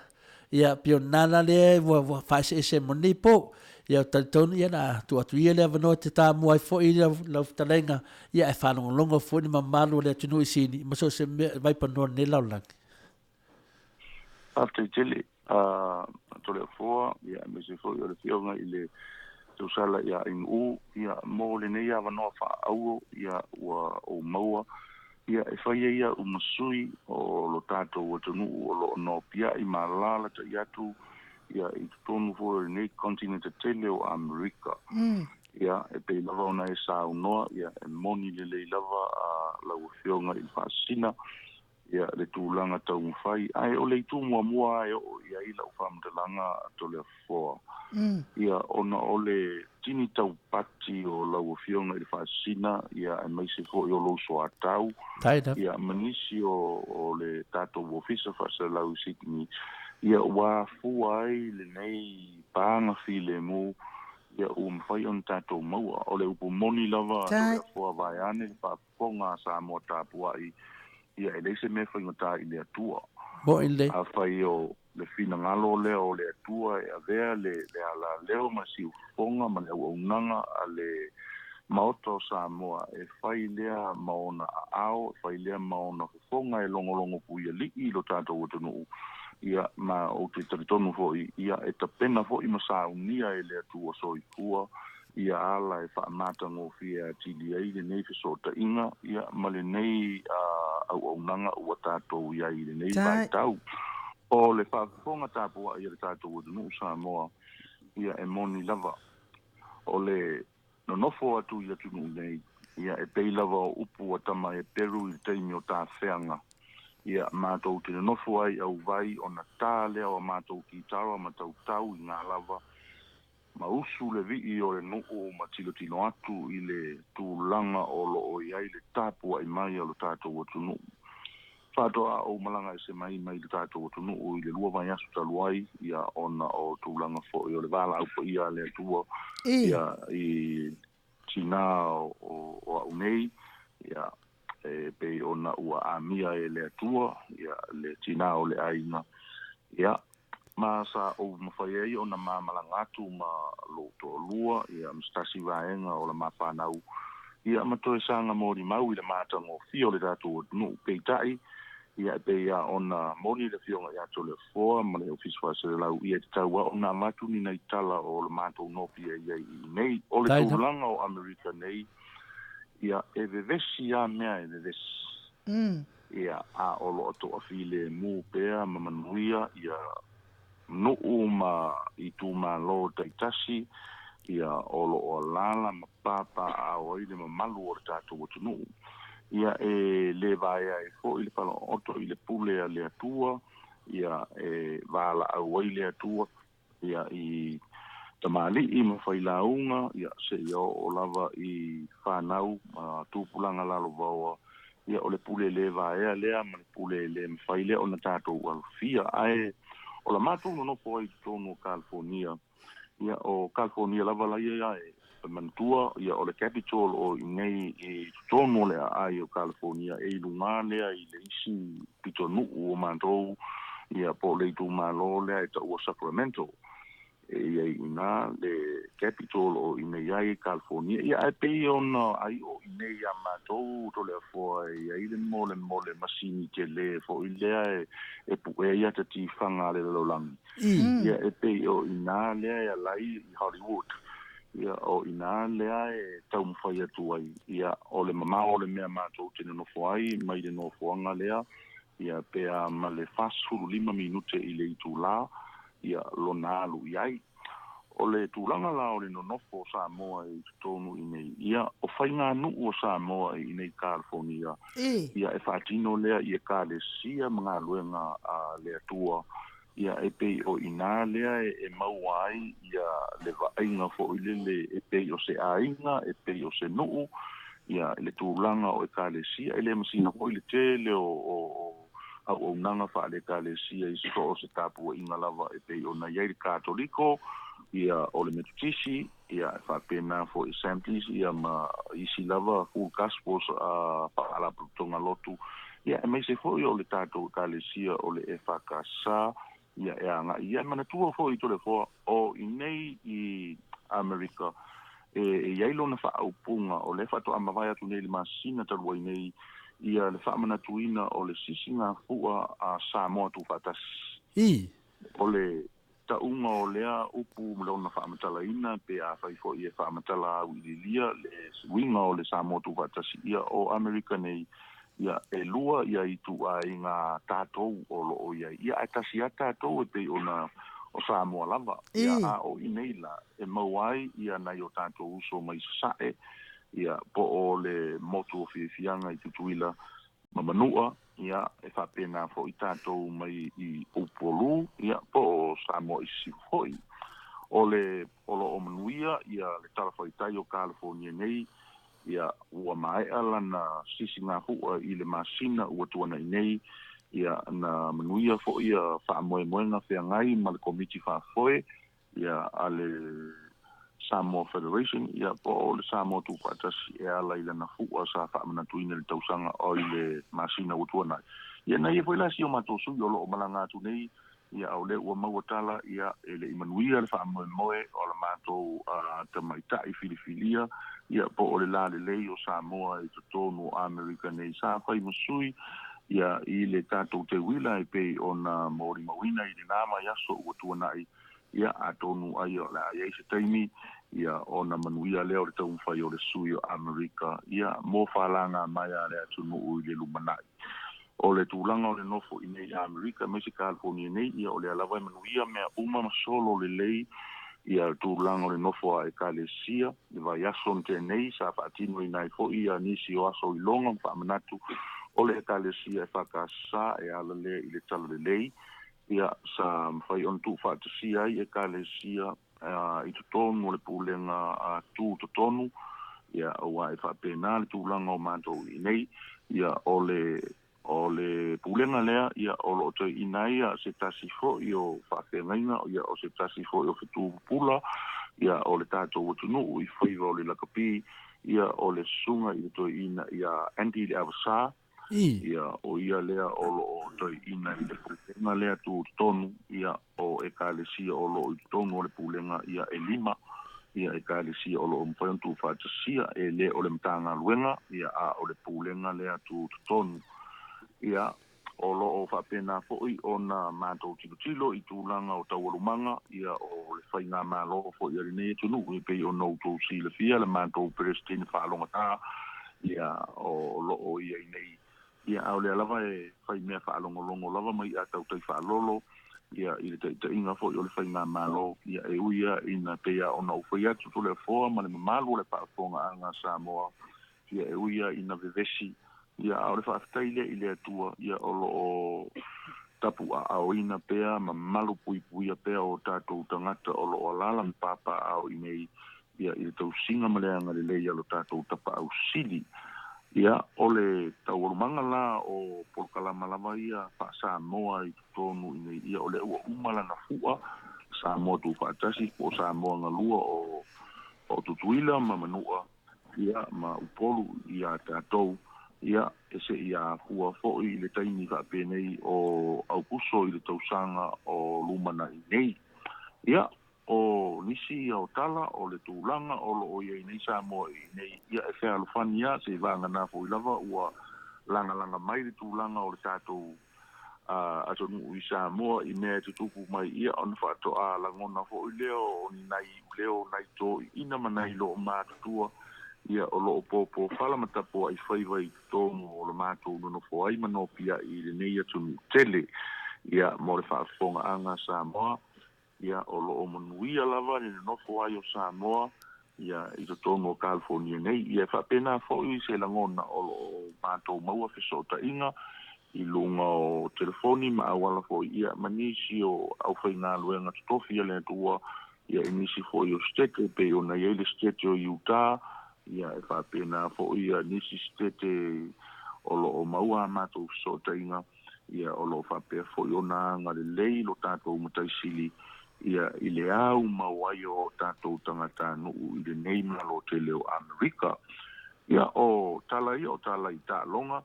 Speaker 4: Ia, pei o lena la lea ua, ua faaeseese mo lenei po. Ia, talitonu, ia, na tuu atu ia le avanoa e te tamua ai foi lau, lau fetalaiga, ia, ae faalogologo foi le mamalu o le atunuu i Sini, ma so o se mea, vaipanoa o lenei lalolagi.
Speaker 8: Faafetai tele, a Toleafoa, ia, aemaise foi o le Afioga i le Tausala ia Ainu'u, ia, mo lenei avanoa faaauro, ia, ua ou maua Ia, e fai ai au ma sui o lo tatou atunuu o lo o nopiai ma alaalatai atu ia i totonu foi o lenei kontineta tele o Amerika. Ia, e pei lava ona e saunoa, ia, e moni lelei lava a lau Afioga i le Faasisina, ia, le tulaga taumafai. Ae o le itu muamua lava e oo i ai lau faamatalaga a Toleafoa, Ia, ona o le tini taupati o lau Afioga i le Faasisina, ia, aemaise foi o lou soatau, ia, ma nisi o, o le tatou Ofisa Faasalalau i Sydney, ia, ua afua ai lenei paga filemu, ia, ua mafai ona tatou maua. O le upu moni lava, Toleafoa vaeane le faafofoga a Samoa tapuai, ia, e leai se mea faigata i le Atua. Afai o le finagalo lea o le Atua e avea le le alaleo ma le siufofoga ma le auaunaga a le Maota o Samoa e fai lea ma ona aao, e fai lea ma ona fofoga e logologo puialii i lo tatou atunuu, ia, ma ou te talitonu foi, ia, e tapena foi ma saunia e le Atua soifua ia ala e faamatagofie atili ai lenei fesootaiga, ia, ma lenei auaunaga ua tatou i ai i lenei vaitau. O le faafofoga tapuai a le tatou atunuu Samoa, ia, e moni lava, o le nonofo atu i atunuu nei, ia, e pei lava o upu a tama Eperu i le taimi o tafeaga, ia, matou te nonofo ai auvai ona ta lea o a matou kitara ma tautau i ngā lava, Ma usu le vii o le nuu ma tilotilo atu i le tulaga o lo o i ai le tapuai mai a lo tatou atunuu. Faatoa ou malaga ese mai mai le tatou atunuu i le lua vaiaso talu ai, ia, ona o tulaga foi o le valaau paia a le Atua, ia, i tinā o au nei, ia, e pei ona ua amia e le Atua, ia, le tinā o le aiga, ia, ma sa ou mafai ai ona ma malaga atu ma lou toalua, ia, ma se tasi vaega o la ma fanau, ia, ma toe saga molimau i le matagofie o le tatou atunuu. Peitai, ia, e pei lava ona moni le Afioga ia Toleafoa ma le Ofisa Faaselelau, ia, e tatau lava ona avatu ni nai tala o le matou nopi e i ai i inei. O le tulaga o Amerika nei, ia, e vevesi lava mea e vevesi. Ia, a o lo o toafilemu pea ma manuia, ia, Nuu ma itumalo taitasi, ia o loo alaala ma papaaao ai le mamalu o le tatou atunuu. Ia e le vaea ai foi le falaooto i le pule a le Atua, ia e valaau ai le Atua ia i tamalii ma failauga, ia seia oo lava i fanau ma tupulaga lalovaoa. Ia o le pule le vaea lea ma le pule le mafai lea ona tatou alofia. Ae o la matou nonofo ai i totonu o California, ia o California lava laia e manatua, ia o le capital o i inei i totonu o le aai o California, e i luga lea i le isi pitonuu o matou, ia po o le itumalo lea e taua Sacramento. E i ai i ina le capital o i inei ai California. Ia ae pei ona ai o i inei ia matou Toleafoa e i ai le mo le masini tele foi lea e puea ia te tifaga a le lalolagi. Ia e pei o ina lea e alai i Hollywood. Ia o ina lea e taumafai atu ai. Ia o le mamao o le mea matou te nonofo ai mai le nofoaga lea, ia pe a ma le 45 minute i le itulā, ia lona alu i ai. O le tulaga la o le nonofo o Samoa i totonu i nei, ia o faiganuu o Samoa i nei California, ia e faatino lea i ekalesia ma galuega a le Atua, ia e pei o ina lea e maua ai ia le vaaiga foi lele e pei o se aiga, e pei o se nuu, ia le tulaga o ekalesia, e le masina foi le tele o auaunaga faale-ekalesia i so o se tapuaiga lava e pei ona i ai le Katoliko, ia o le Metotisi, ia e faapena foi Assemblies, ia ma isi lava Full Gospels faalapotopotoga lotu, ia e maise foi o le tatou ekalesia o le EFKS, ia e agai. Ia e manatua foi i Toleafoa o i nei i Amerika, e i ai lona faaupuga o lea faatoa mavae atu nei le masina talu ai nei, ia le faamanatuina o le sisigafua a Samoa tuufaatasi. O le tauga o lea upu ma lona faamatalaina, pe a fai foi e faamatala au i lilia le uiga o le Samoa tuufaatasi, ia o Amerika nei, ia e lua ia ituaiga tatou o loo i ai. Ia ae tasi a tatou e pei ona o Samoa lava. Ia a o i nei la e maua ai ia nai o tatou uso mai Sasae, ia po o le motu o Fiafiaga i Tutuila ma Manua, ia e faapena foi tatou mai i Upolu, ia po o Samoa i Sisifo foi. O le o loo manuia ia le talafatai o California nei, ia ua maea lana sisigafua i le masina ua tuanai nei, ia na manuia foi ia faamoemoega feagai ma le komiti faafoe, ia a le Samoa Federation, ia po o le Samoa tuufaatasi e ala i lana fua sa faamanatuina le tausaga o i le masina ua tuanai. Ia na ia foi la si o matou sui o loo malaga atu nei, ia o lea ua maua tala, ia e le i manuia le faamoemoe o le matou tamaitai filifilia, ia po o le lalelei o Samoa i totonu o Amerika nei sa fai ma sui, ia i le tatou teuila e pei ona molimauina i lena mai aso ua tuanai, ia atonu ai o le a i ai se taimi, ia ona manuia lea o le taumafai o le sui o Amerika, ia mo falaga mai a le atunuu i le lumanai. O le tulaga o le nofo i nei Amerika aemaise California nei, ia o lea lava e manuia mea uma ma solo lelei, ia tulaga o le nofo a ekalesia, le vaiaso na tea nei sa faatinoina ai foi ia nisi o aso iloga ma faamanatu o le ekalesia e FKS e ala lea i le talalelei, ia sa mafai ona tuufaatasia ai ekalesia i totonu o le pulega tu totonu, ia aua e faapena le tulaga o matou i nei, ia o le pulega lea, ia o loo toeaina ai se tasi foi o faafeagaiga, ia o se tasi foi o fetupupula, ia o le tatou atunuu i faiva o le lakapi, ia o le susuga i le toeaina ia Andy le Avasa, ia o ia lea o loo toeaina i le pulega lea tu totonu, ia o ekalesia o loo i totonu o le pulega, ia e 5 ia ekalesia o loo mafai ona tuufaatasia, e le o le Matagaluega, ia a o le pulega lea tu totonu. Ia o loo faapena foi ona matou tilotilo i tulaga o taualumaga, ia o le faigamalo foi a lenei atunuu, e pei ona outou silafia le matou Peresetene faalogata, ia o loo ia i nei, ia a o lea lava e fai mea faalogologo lava mai a tautai faalolo, Ia, i le taitaiga foi o le faigamalo, ia, e ui lava ina pei lava ona ou fai atu Toleafoa ma le mamalu o le faafofogaaga a Samoa, ia, e ui lava ina vevesi, ia, a o le faafetai lea i le Atua, ia, o lo o tapuaaoina pea ma malupuipuia pea o tatou tagata o lo o alaala ma papaaao i inei, ia, i le tausiga ma le agalelei a lo tatou Tapaau Sili. Ia, o le taualumaga la o polokalama lava ia faa-Samoa i totonu i nei, ia, o lea ua uma lana fua, Samoa Tuufaatasi po o Samoa Galua o, o Tutuila ma Manua, ia, ma Upolu iā tatou, ia, e seia afua foi i le taimi faapenei o Aukuso i le tausaga o lumanai nei. Ia, O nisi ia o tala o le tulaga o lo o i ai nei Samoa i inei, ia e fealofani lava, seivaga foi lava ua lagalaga mai le tulaga o le tatou atunuu i Samoa i mea e tutupu mai, ia ona faatoa lagona foi lea o ni nai iuleo o nai toeaiina ma nai loomatutua, ia o lo o pōpō fala ma tapuai faiva i totonu o le matou nonofo ai ma nopiai i lenei atunuu tele. Ia mo le faafofogaaga a Samoa, Ia, o lo o manuia lava le nonofo ai o Samoa, ia, i totonu o California nei. Ia, e faapena foi se lagona o lo o matou maua fesootaiga i luga o telefoni ma auala foi, ia, ma nisi o aufaigaluega totofi a le Atua, ia, i nisi foi o sitete, e pei ona i ai le sitete o Utah, ia, e faapena foi ia nisi sitete o lo o maua a matou fesootaiga. Ia, o lo o faapea foi ona agalelei lo tatou Matai Sili, ia, i le au mau ai o tatou tagatanuu i lenei Malo tele o Amerika. Ia, o tala ia o tala i taaloga,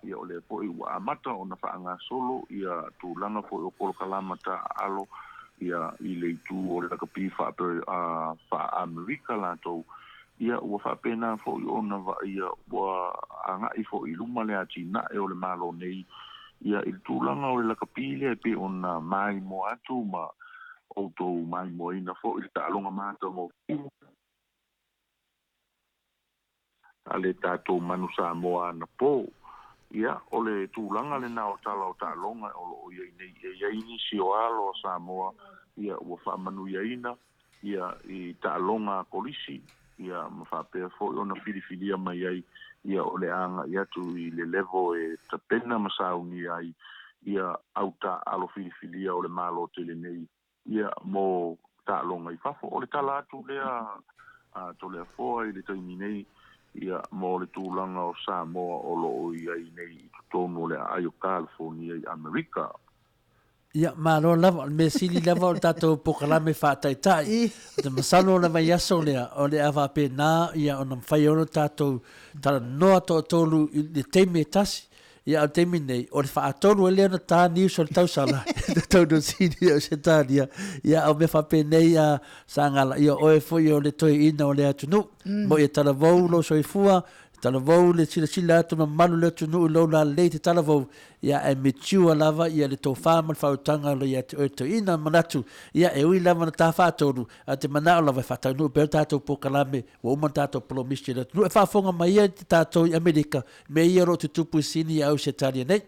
Speaker 8: ia, o lea foi ua amata ona faagasolo ia tulaga foi o polokalama taaalo, ia, i le itu o le lakapi faa-Amerika latou, Ia, ua faapena foi ona vaaia ua agai foi i luma le atinae o le Malo nei, ia, i le tulaga o le lakapi lea e pei ona maimoa atu ma outou maimoaina foi i le taaloga matagofie a le tatou Manu Samoa anapo. Ia, o le tulaga lena o tala o taaloga o lo o i ai nei, e i ai nisi o alo a Samoa, ia, ua faamanuiaina ia, i taaloga a kolisi, ia, ma faapea foi ona filifilia mai ai, ia, o le a agai atu i le level e tapena ma saunia ai, ia, au taaalo filifilia o le Malo tele nei, ia, mo taaloga i fafo. O le tala atu lea a Toleafoa i le taimi nei, ia, mo le tulaga o Samoa o lo o i ai nei i totonu o le aai o California i Amerika.
Speaker 4: Ia, malo lava. O le mea sili lava o le tatou polokalame faataitai. Ou te masalo o le vaiaso lea, o le a faapena ia ona mafai ai ona tatou talanoa toatolu i le taimi e tasi. Ia, a o le taimi nei, o le faatolu ai lea ona ta news o le tausala i totonu o Sini Ausetalia. Ia, a o mea faapenei a Sagala, ia o oe foi o le toeaina o le atunuu. Mo ia talavou lou soifua, Talavou le silasila atu mamalu le atunuu i lou lalelei te talavou, ia ae mature lava ia le tofa ma le faautaga o lo ia te oe toeaina. Manatu, ia e ui lava na ta faatolu, ae ou te manao lava e faataunuu pea le tatou polokalame ua uma ona tatou polomisi i le atunuu e faafofoga mai ai tatou i Amerika, mea ia o lo o tutupu i Sini i Ausetalia nei.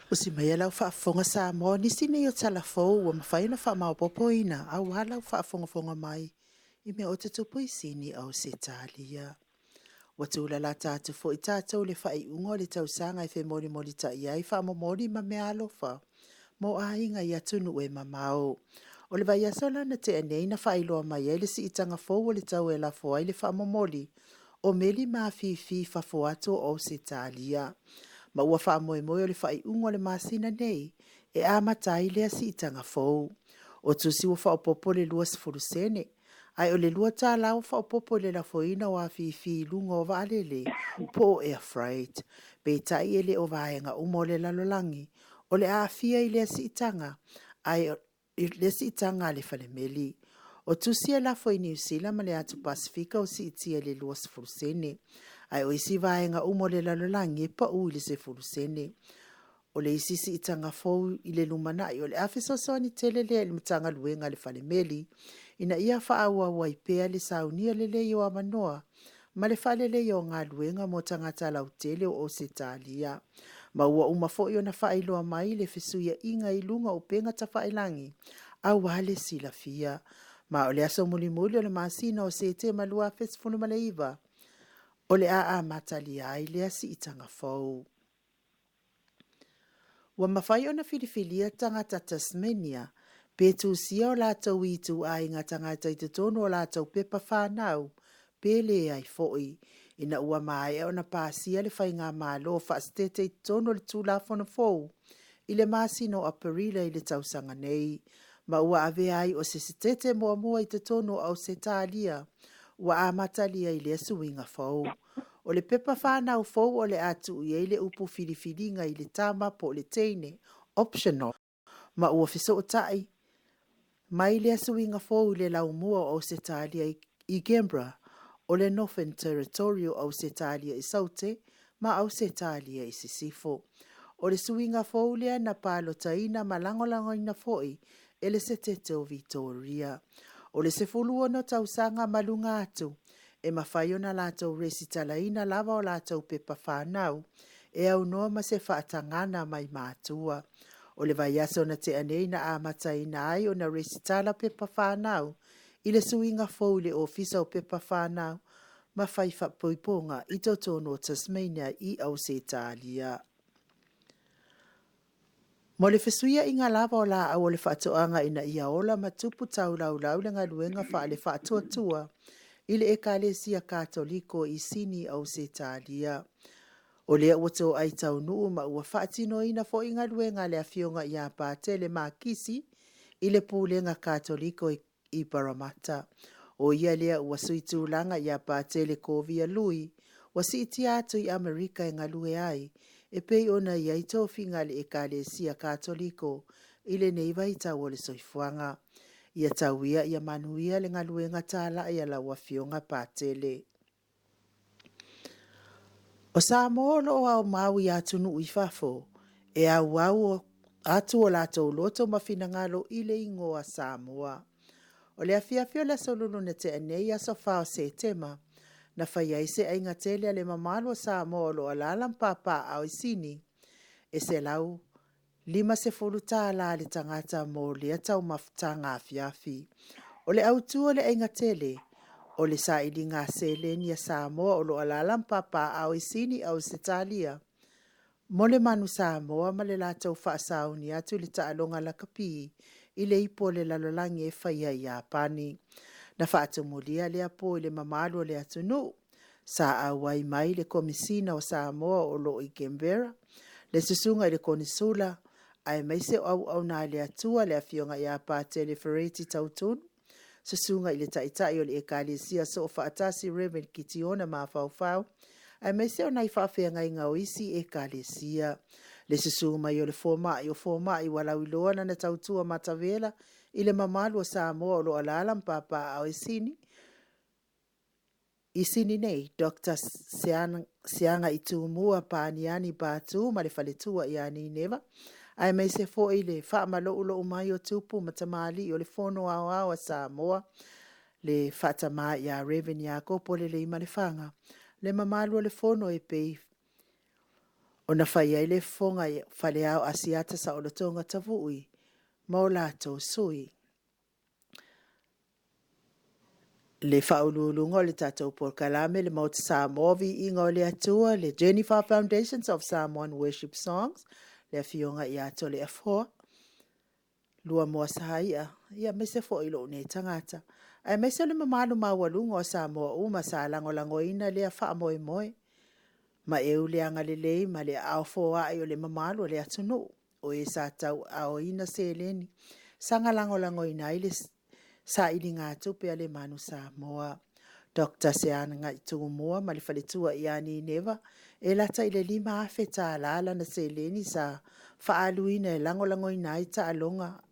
Speaker 3: Usi mai lau faafofoga Samoa, nisi nei o tala fou ua mafai ona faamaopoopoina aua lau faafogafoga mai i mea o tutupu i Sini Ausetalia. Ua tūlalata atu foi tatou i le faaiuga o le tausaga e femolimolitai ai faamomoli ma meaalofa mo aiga i atunuu e mamao. O le vaiaso la na tea nei na faailoa mai ai le siitaga fou o le tau e lafo ai le faamomoli o meli mafifi i fafo atu o Ausetalia. Ma ua faamoemoe o le faaiuga o le masina nei e amata ai lea siitaga fou. O tusi ua faaopoopo le 20 sene, ae o le $2 ua faaopoopo i le lafoina o afifi i luga o vaalele po o air freight. Peitai e le o vaega uma o le lalolagi o le a aafia i lea siitaga, ae i le siitaga a le falemeli. O tusi e lafo i Niu Sila ma le Atu Pasefika ua siitia i le 20 sene, ae o isi vaega uma o le lalolagi e pau i le 10 sene. O le isi siitaga fou i le lumanai o le a fesoasoani tele lea i le Matagaluega a le Falemeli ina ia faaauau ai pea le saunia lelei o avanoa ma le faaleleia o galuega mo tagata lautele o Ausetalia. Ma ua uma foi ona faailoa mai le fesuiaiga i luga o upega tafailagi aua le silafia. Ma o le aso mulimuli o le masina o Setema 2019, o le a amatalia ai lea siitaga fou. Ua mafai ona filifilia tagata Tasmania pe tusia o latou ituaiga tagata i totonu o latou pepa fanau pe leai foi, ina ua maea ona pasia le faigamalo faasetete i totonu o le Tulafono fou i le masina o Aperila i le tausaga nei, ma ua avea ai o se setete muamua i totonu o Ausetalia ua amatalia i lea suiga fou. O le pepa fanau fou o le a tuu i ai le upu filifiliga i le tama po o le teine, optional, ma ua fesootai mai lea suiga fou i le laumua o Ausetalia i Canberra, o le Northern Territory o Ausetalia i Saute ma Ausetalia i Sisifo. O le suiga fou lea na palotaina ma lagolagoina foi e le Setete o Vitoria. O le 16 tausaga ma luga atu, e mafai ona latou resitalaina lava o latou pepa fanau e aunoa ma se faatagaga mai matua. O le vaiaso na tea nei na amataina ai ona resitala pepa fanau i le suiga fou i le Ofisa o Pepa Fanau ma Fai Faaipoipoga i totonu o Tasmania i Ausetalia. Mo le fesuiaiga lava o laau o le faatoaga ina ia ola ma tupu taulaulau le galuega faale-faatuatua i le Ekalesia Katoliko i Sini, Ausetalia. O lea ua toai taunuu ma ua faatinoina foi galuega a le Afioga ia Patele Makisi i le Pulega Katoliko i Paramata. O ia lea ua suitulaga ia Patele Kovia Lui, ua siitia atu i Amerika e galue ai, e pei ona i ai tofiga a le Ekalesia Katoliko i lenei vaitau o le soifuaga. Ia tau ia ia manuia le galuega talai a lau Afioga Patele. O Samoa o lo o aomau i atunuu i fafo, e auau atu o latou loto ma finagalo i le igoa Samoa. O le afiafi o le Aso Lulu na tea nei, aso 4 o Setema, na fai ai se aiga tele a le mamalu o Samoa o lo o alaala ma papaaao i Sini, e $150 le tagata mo lea taumafataga afiafi. O le autu o le aiga tele, o le sailiga seleni a Samoa o lo o alaala ma papaaao i Sini, Ausetalia, mo le Manu Samoa ma le latou faasauni atu i le taaloga lakapi i le ipu o le lalolagi e faia i Iapani. Na faatumulia lea po i le mamalu o le atunuu, sa auai mai le Komesina o Samoa o lo o i Canberra, le Susuga i le Konesula, aemaise o auauna a le Atua le Afioga ia Patele Fereti Tautunu, Susuga i le Taitai o le Ekalesia Soofaatasi Reverend Kitiona Mafaufau, aemaise o nai faafeagaiga o isi ekalesia. Le susu mai o le fomai o fomai ua lauiloa lana tautua matavela i le mamalu o Samoa o lo o alaala ma papaaao i Sini, i Sini nei, Doctor Seaga Itumua Paniani Patu ma le faletua ia Nineva, aemaise foi le faamaloulou mai o tupu ma tamalii o le Fono Aoao a Samoa, le faatama ia Reverend Iakopo Leleimalefaga, le mamalu o le Fono e pei ona fai ai le fofoga i Faleao Asiata Saolotoga Tavui ma o latou sui. Le faauluuluga o le tatou polokalame le Maota Samoa, Viiga o le Atua, le Jennifer Foundations of Samoan Worship Songs, le Afioga ia Toleafoa Luamoa Saia, aemaise foi lou nei tagata, aemaise o le mamalu maualuga o Samoa uma sa lagolagoina lea faamoemoe. Ma e le agalelei ma le aao foai o le mamalu o le atunuu, o e sa tauaaoina seleni sa lagolagoina ai le sailigatupe a le Manu Samoa. Dr Seaga Tumua ma le faletua ia Nineva, e lata i le $5,000 lana seleni sa faaaluina e lagolagoina ai taaloga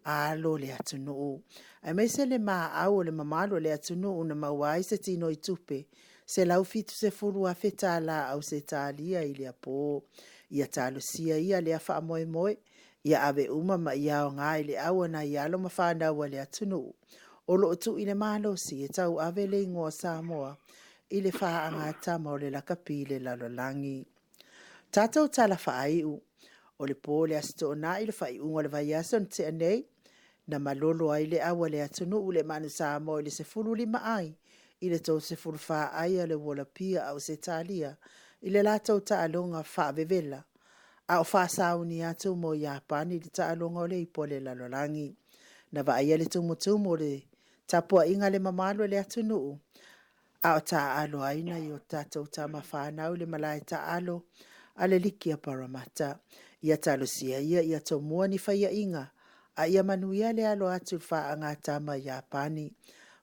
Speaker 3: a alo o le atunuu. Aemaise le maau o le mamalu o le atunuu na maua ai se tinoitupe $170,000 Ausetalia i lea po. Ia talosia ia lea faamoemoe, ia ave uma ma ia aoga i le au a nai alo ma fanau a le atunuu o lo o tui le malosi e tauave le igoa o Samoa i le faagatama o le lakapi i le lalolagi. Tatou tala faaiu. O le po o le Aso Toonai le faaiuga o le vaiaso na tea nei, na malolo ai le au a le atunuu i le Manu Samoa i le 15 ai i le 34 ai a le Uolapia a Ausetalia i le latou taaloga faavevela a o faasauni atu mo Iapani i le taaloga o le Ipu a le Lalolagi. Na vaaia le tumutumu o le tapuaiga a le mamalu o le atunuu a o taaalo ai nai o tatou tama fanau i le malae taalo a le Liki a Paramata. Ia talosia ia ia tomua ni faiaiga a ia manuia le alo atu i le faagatama a Iapani.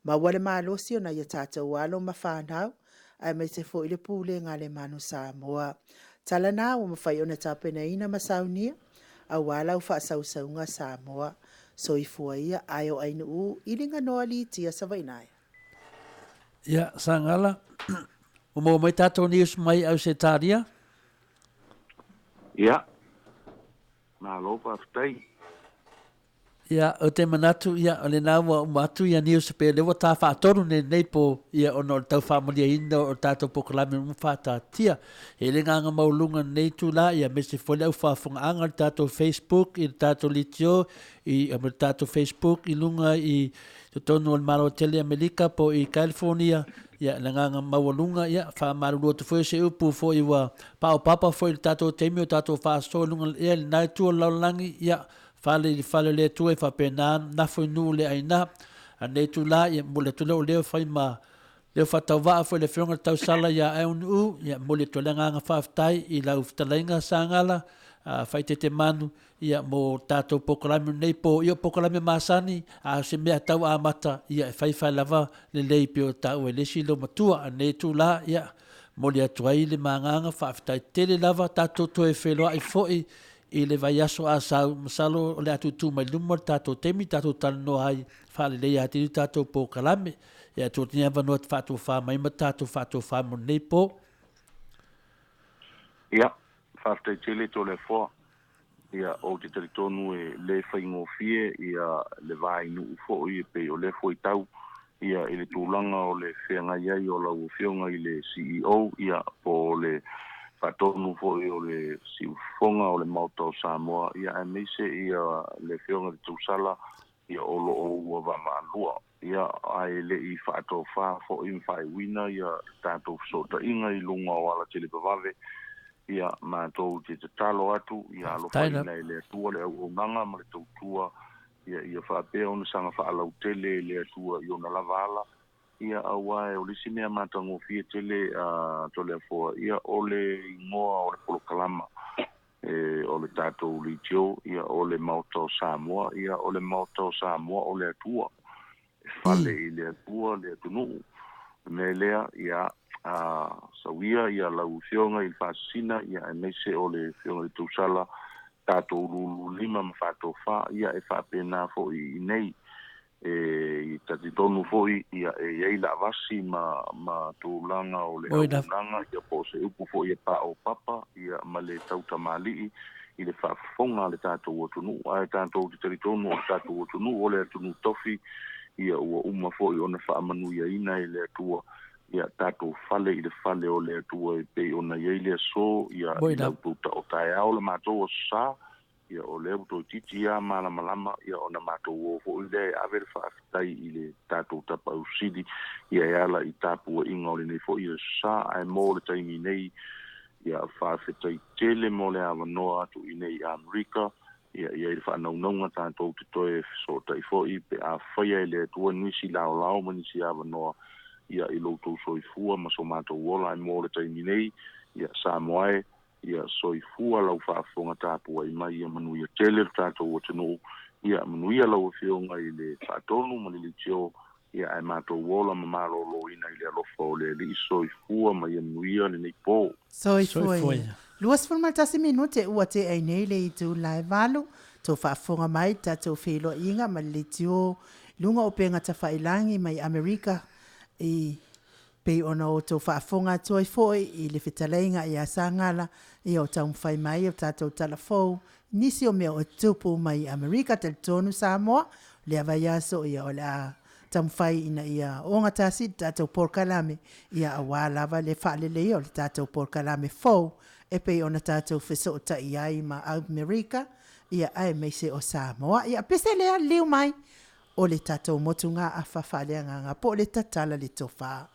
Speaker 3: Maua le malosi o nai o tatou alo ma fanau, aemaise foi le pulega a le Manu Samoa. O tala na ua mafai ona tapenaina ma saunia aua lau faasausauga Samoa. Soifua ia ae o Ainuu i Liganoa Litia Savaiinaea.
Speaker 4: Ia, Sagala, ua maua mai tatou news mai Ausetalia?
Speaker 8: Ia, malo faafetai.
Speaker 4: Ia, ou te manatu, ia, o lena ua uma atu ia news pe lea ua ta faatonu nei nei po, ia, ona o le tau faamalieina o le tatou polokalame uma faataatia. E le agaga maualuga i lenei itula, ia, aemaise foi le au faafofogaaga i le tatou Facebook, i le tatou leitio, i, ma le tatou Facebook i luga i totonu o le Malo tele Amerika po i California, ia, le agaga maualuga, ia, faamalulu atu foi o se upu foi ua paopapa foi i le tatou taimi o tatou faasoa i luga o le ea i lena itu o le lalolagi, ia, Fale i le fale o le Atua e faapena nafo i nuu le aina. A nei itula, ia momoli atu lea o leo fai ma leo faatauvaa foi le Afioga i le Tausala ia Aunuu, ia momoli atu ai le agaga faafetai i lau fetalaiga Sagala Faaitetemanu, ia mo tatou polokalame o lenei po, ia o polokalame masani, a o se mea tau amata, ia e faifai lava lelei pei o taua e le isi loomatua. A nei itula, ia momoli atu ai le ma agaga faafetai tele lava, tatou toe feiloai foi i le vaiaso a sau, masalo o le a tuutuu mai luma le tatou taimi tatou talanoa ai faaleleia atili le tatou polokalame. Ia tuu atu nei avanoa e te faatofa mai ma tatou faatofa mo lenei po.
Speaker 8: Ia, faafetai tele Toleafoa. Ia, ou te talitonu e le faigofie ia le va i nuu foi e pei o lea fuaitau ia i le tulaga o le feagai ai o lau Afioga i le CEO ia po o le faatonu foi o le siufofoga o le Maota o Samoa ia aemaise ia le Afioga i le Tausala ia o lo o ua vaavaalua ia ae le i faatofa foi ma faaiuina ia le tatou fesootaiga i luga o alatelevavave ia matou te tatalo atu ia alofaina e le Atua le auaunaga ma le tautua Ia, ia faapea ona saga faalautele e le Atua i ona lava ala, ia, auā o le isi mea matagofie tele a Toleafoa, ia, o le igoa o le polokalama, e, o le tatou leitio, ia, o le Maota o Samoa, ia, o le Maota o Samoa o le Atua, e fale i le Atua le atunuu. O le mea lea, ia, a, sauia ia lau Afioga i le Faasisina, ia, aemaise o le Afioga i le Tausala, tatou lululima ma faatofa, ia e faapena foi i inei. E talitonu foi ia e i ai laavasi ma ma tulaga o le auaunaga ia po o se upu foi e paopapa ia ma le tautamalii i le faafofoga a le tatou atunuu. Ae tatou te talitonu o le tatou atunuu o le atunuu tofi ia ua uma foi ona faamanuiaina e le Atua ia tatou fale i le fale o le Atua e pei ona i ai le aso, ia i la outou tao taeao le matou aso sa, ia o lea ua toeitiiti lava malamalama, ia ona matou o foi lea e ave le faafetai i le tatou Tapaau Sili, ia e ala i tapuaiga o lenei foi aso sa. Ae mo le taimi nei, ia faafetai tele mo le avanoa atu i nei i Amerika, ia i ai le faanaunauga tatou te toe fesootai foi pe a faia e le Atua nisi laolao ma nisi avanoa ia i lo outou soifua ma so matou ola. Ae mo le taimi nei, ia Samoa e, ia soifua lau faafofoga tapuai mai, ia manuia tele lo tatou atunuu, ia manuia lau Afioga i le Faatonu ma le Leitio, ia ae matou ola ma maloloina i le alofa o le Alii. Soifua ma ia manuia lenei po.
Speaker 3: Soifua ia. 21 minute ua tea ai nei le itu la e valu, tou faafofoga mai i le tatou feiloaiga ma le leitio i luga o upega tafailagi mai Amerika i pei ona outou faafofoga atu ai foi i le fetalaiga ia Sagala ia o taumafai mai o tatou tala fou nisi o mea o tupu mai Amerika. Talitonu Samoa lea vaiaso ia o le a taumafai ina ia ogatasi le tatou polokalame ia aua lava le faaleleia o le tatou polokalame fou. e pei ona tatou fesootai ai ma Amerika, ia aemaise o Samoa. Ia pese lea liliu mai o le tatou motugaafa faaleagaga po o le tatala le tofa.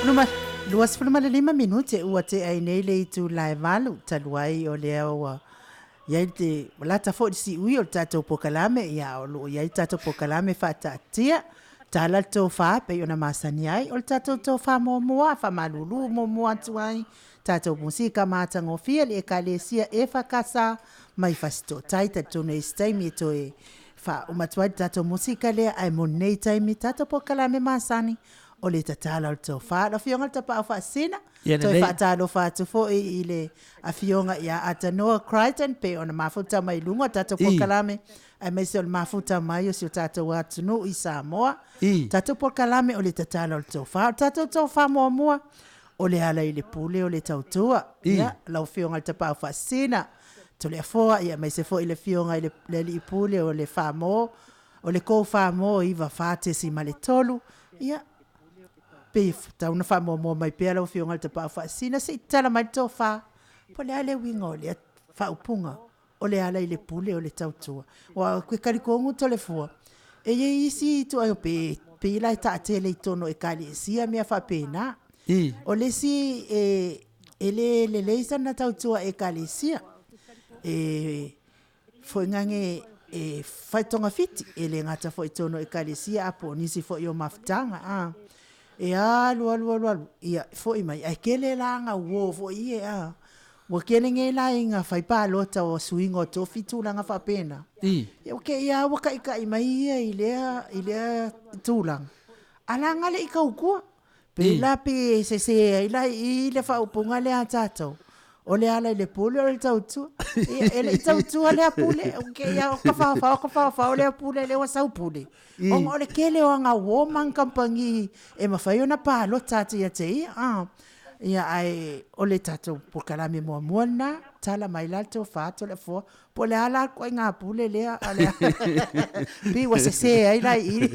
Speaker 3: Numa, 25 minute ua tea ai nei le itula e 8 talu ai o lea ua i ai te lata foi le siui o le tatou polokalame, ia o lo o i ai le tatou polokalame faataatia tala le tofa pei ona masani ai o le tatou tofa muamua faamalulu muamua atu ai tatou musika matagofie le Ekalesia EFKS mai Fasitootai. Talitonu e i ai se taimi e toe faauma atu ai le tatou musika lea, ae mo lenei taimi tatou polokalame masani o le tatala o le tofa. Lau Afioga i le Tapaau Faasisina,
Speaker 4: Ia
Speaker 3: toe
Speaker 4: lelei.
Speaker 3: faatalofa atu foi i le Afioga ia Atanoa Crichton pei ona mafuta mai i luga o tatou polokalame, aemaise o le mafuta mai o si o tatou atunuu i Samoa. Tatou polokalame o le tatala o le tofa. O le tatou tofa muamua, o le ala i le pule o le tautua. Ia, lau Afioga i le Tapaau Faasisina, Toleafoa, ia aemaise foi le Afioga i le Alii Pule o le Famo, o le Kou Famo 94.3, ia, pei e tatau ona faamuamua mai pea lau Afioga i le Tapaau Faasisina se i tatala mai le tofa, po o le a le uiga o lea faaupuga, o le ala i le pule o le tautua. Aua ou te talitonu Toleafoa, e i ai isi ituaiga pe pei la e taatele i totonu o Ekalesia mea faapena. O le isi e le lelei sana tautua Ekalesia, e foi nane e fai togafiti, e le gata foi i totonu o ekalesia a po o nisi foi o mafutaga, a. E alu alu alu alu, ia, foi mai, ae tele la aga uo foi ia, a. Ua tele nei la ina fai palota o suiga o tofi tulaga faapena. Ia ua te i lava ua taitai mai ia i lea, i lea tulaga, a la na le i tautua. Pe la pe sese ai la i i le faaupuga lea a tatou, o le ala i le pule o le tautua. Ia, e le i tautua lea pule, o ke ia o ka whawhao, ka whawhao lea pule, lea ua sau pule. Ona o le tele o aga uo ma aga kamupani e mafai ona palota atu ia te ia. Ah. Ia, ae o le tatou polokalame muamua lena, tala mai la le tofa Toleafoa, Po o le a la le ituaiga pule lea a le pei ua sese ai la i i.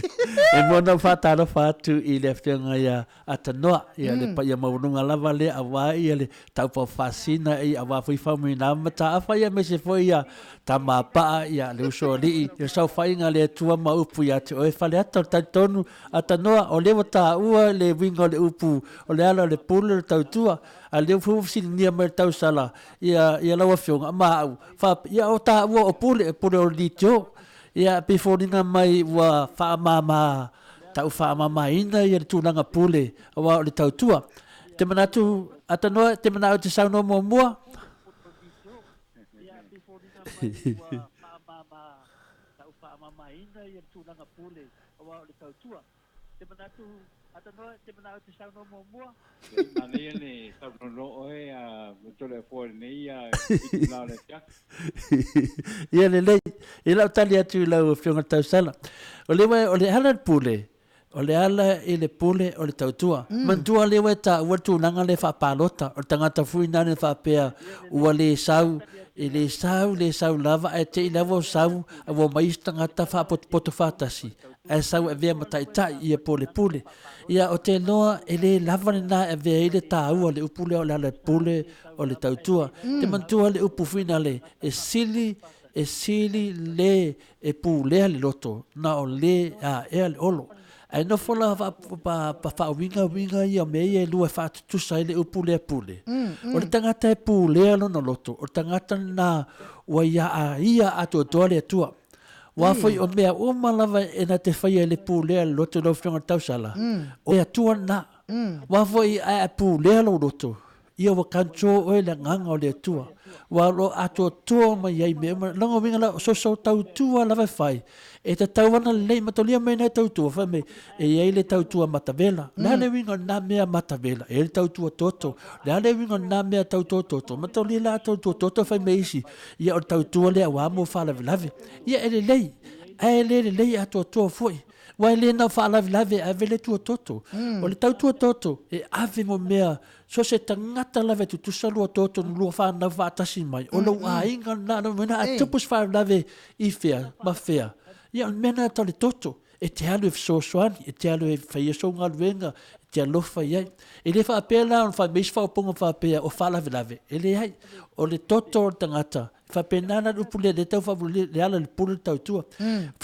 Speaker 4: E mua ona ou faatalofa atu i le Afioga ia Atanoa, ia le paia maualuga lava lea aua ia le taupaofaasina ia aua foi Faumuina ma Mataafa ia aemaise foi ia Tamapaa ia le Usoalii, le saofaiga a le Atua ma upu ia te oe Faleata. O le talitonu Atanoa o lea ua taua le uiga o le upu o le ala o le pule o le tautua, a lea foi ua fesiligia mai le tausala ia, ia lau afioga ma au, faapea, ia o taua o pule, pule o le litio. Ia pei foliga mai ua faamama, tau faamamaina ia le tulaga pule aua o le tautua. Te manatu, Atanoa, te manao e te saunoa muamua?
Speaker 5: Manaia le saunoa oe a Toleafoa i lenei itula o le afiafi.
Speaker 4: Ia lelei, i lau tali atu i lau Afioga i le Tausala, o le o le ala i le pule, o le ala i le pule o le tautua. Manatua lea ua e taua le tulaga lea faapalota, o le tagata foi lena faapea ua le sau, e le sau, le sau lava, ae te i lava o sau, ae ua omai isi tagata faapotopoto faatasi, ae sau e avea ma taitai ia po o le pule. Ia, ou te iloa e le lava lena e avea ai le taua o le upu lea o le ala pule o le tautua. Te manatua le upu foi lale, e sili, e sili le e pulea le loto na o le aea le olo. Ae nofo la faauiga uiga ia o mea ia e lua e faatutusa ai le upu lea pule. O le tagata e pulea lona loto, o le tagata lena ua ia a ia atoatoa le Atua. Aua foi o mea uma lava e na te faia e le pulea le loto lau Afioga i le Tausala, o le Atua lena. Aua foi a e pulea lou loto, ia ua control oe le agaga o le Atua. Aua o lo o atoatoa mai ai mea uma. Lona uiga la, o soso tautua lava e fai, e tatau ana lelei matolia mai nai tautua, fai mai, e i ai le tautua matavela. O le a le uiga o lena mea matavela? E i ai le tautua toto. O le a le uiga o lena mea tautua toto? Matolia la tautua toto fai mai isi, ia o le tautua lea aua mo faalavelave. Ia e lelei, ae le lelei atoatoa foi. Aua e le na o faalavelave e ave le tua toto. O le tautua toto, e ave mo mea, so se tagata lava e tutusa lua toto na lua fanau faatasi mai, o lou aiga lena, lona uiga a tupu se faalavelave i fea ma fea, ia o le mea lena e tau le toto. E te alu e fesoasoani, e te alu e faia sou galuega, e te alofa i ai. E le faapea la ona fai mai isi faaupuga faapea o faalavelave, e leai. O le toto o le tagata, e faapena la le upu lea, lea e tau faavulelea, le ala i le pule le tautua.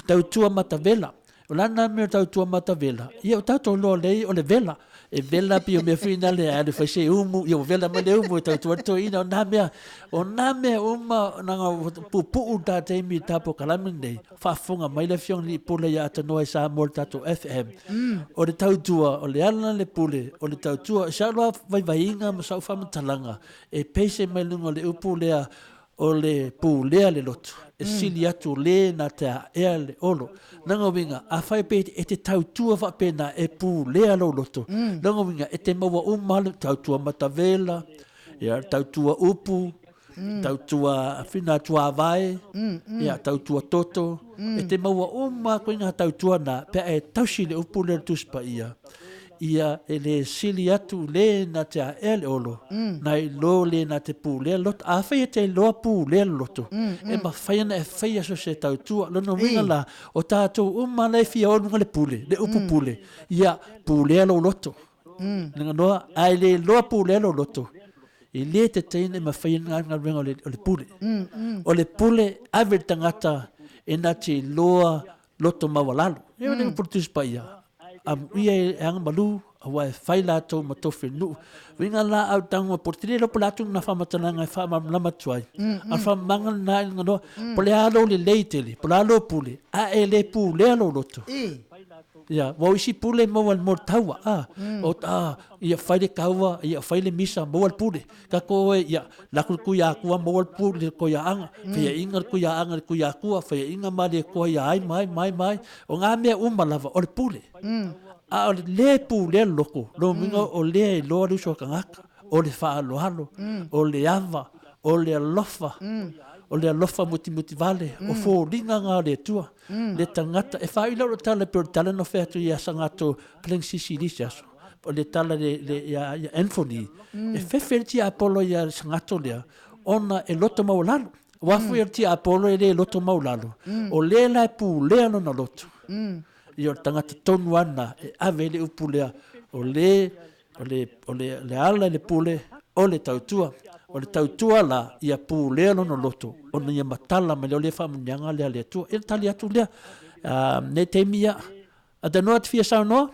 Speaker 4: Tautua matavela. O le a lena mea o le tautua matavela? Ia o tatou iloa lelei o le vela. E vela pei o mea foi na lea, alu e fai se umu, ia ua vela mai le umu e tautua ai le toeaina. O na mea, o na mea uma, na puupuu le ta taimi i le ta polokalame lenei, faafofoga mai le Afioga i le Alii Pule ia Atanoa i Samoa i le tatou FM. O le tautua, o le ala le pule, o le tautua. I sau loa vaivaiga ma sau faamatalaga, e pese mai luga o le upu lea, o le pulea le loto, e sili atu le na te aea le olo. Lona uiga, afai pe e te tautua faapena e pulea lou loto, lona uiga e te maua uma le tautua matavela, ia tautua upu, tautua whina tuavae, ia tautua toto, e te maua uma koe ngā tautua nā, pea e tausi le upu lea o le Tusi Paia, ia e le sili atu le na te aea le olo, nai lo le na te pulea le loto. Afai e te iloa pulea le loto, e mafai ona e faia so se tautua. Lona uiga la, o tatou uma la e fia o i luga le pule, le upu pule, ia pulea lou loto. Lona noa, a e le iloa pulea lou loto, e le tatau ona e mafai ona galuega o le pule. O le pule, ave le tagata e na te iloa loto maualalo. E le upu o le Tusi Paia, amuia e agamalu. Aua e fai latou ma tofi o le nuu. Uiga la au tago po o le tele iloa po o le a tonu na faamatalaga e faamalamalama atu ai. A o le faamamaga lena i luga po o le a lou lelei tele, po o le a lou pule, a e le pulea lou loto. Ia, ua o isi pule e maua mo le taua, a, o, a, ia fai le taua, ia fai le misa, maua le pule. Tatou o e, ia, alu atu le Tuiatua maua le pule i le Toiaaga, faiaina le Tuiaaga i le Tuiatua, faiaina Malietoa ia ai ma ai ma ai ma ai. O na mea uma lava, o le pule. A o le lē pulea le loto, lona uiga o lea e iloa le uso a tagata, o le faaaloalo, o le ava, o le alofa, o le alofa mutimutivale, o foliga na o le Atua. Le tagata, e faaui lau tala e pei o le tala na fai atu ia Sagato Pelegisisi i le isi aso, o le tala le, le, ia, ia Anthony, e fefe le tiapolo ia Sagato lea, ona e loto maualalo. Aua foi o le tiapolo e le loto maualalo, o le la e pulea lona loto. Ia o le tagata tonu lava lena e ave ai le upu lea, o le, o le, o le, le ala i le pule, o le tautua. O le tautua la, ia pulea lona loto, ona ia matala mai lea o le faamanuiaga lea a le Atua. Ia le tali atu lea. Uh, nei taimi ia, a tanoa te fia saunoa?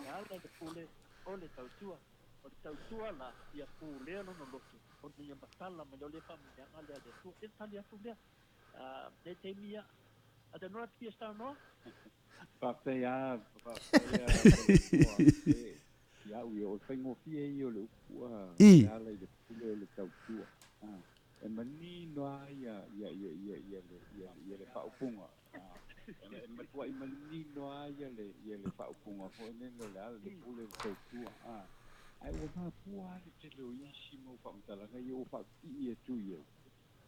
Speaker 5: Faafetai lava, faafetai lava ia au ia, o le faigofie ia o le upu e ala i le pule o le tautua. E manino lava ia, ia, ia, ia, ia, le, ia, ia le faaupuga. E matuai manino lava ia le, ia le faaupuga foi lele o le ala i le pule o le tautua. Ae ua mafua lava le tele o isi mau faamatalaga ia ua faapipii atu i ai.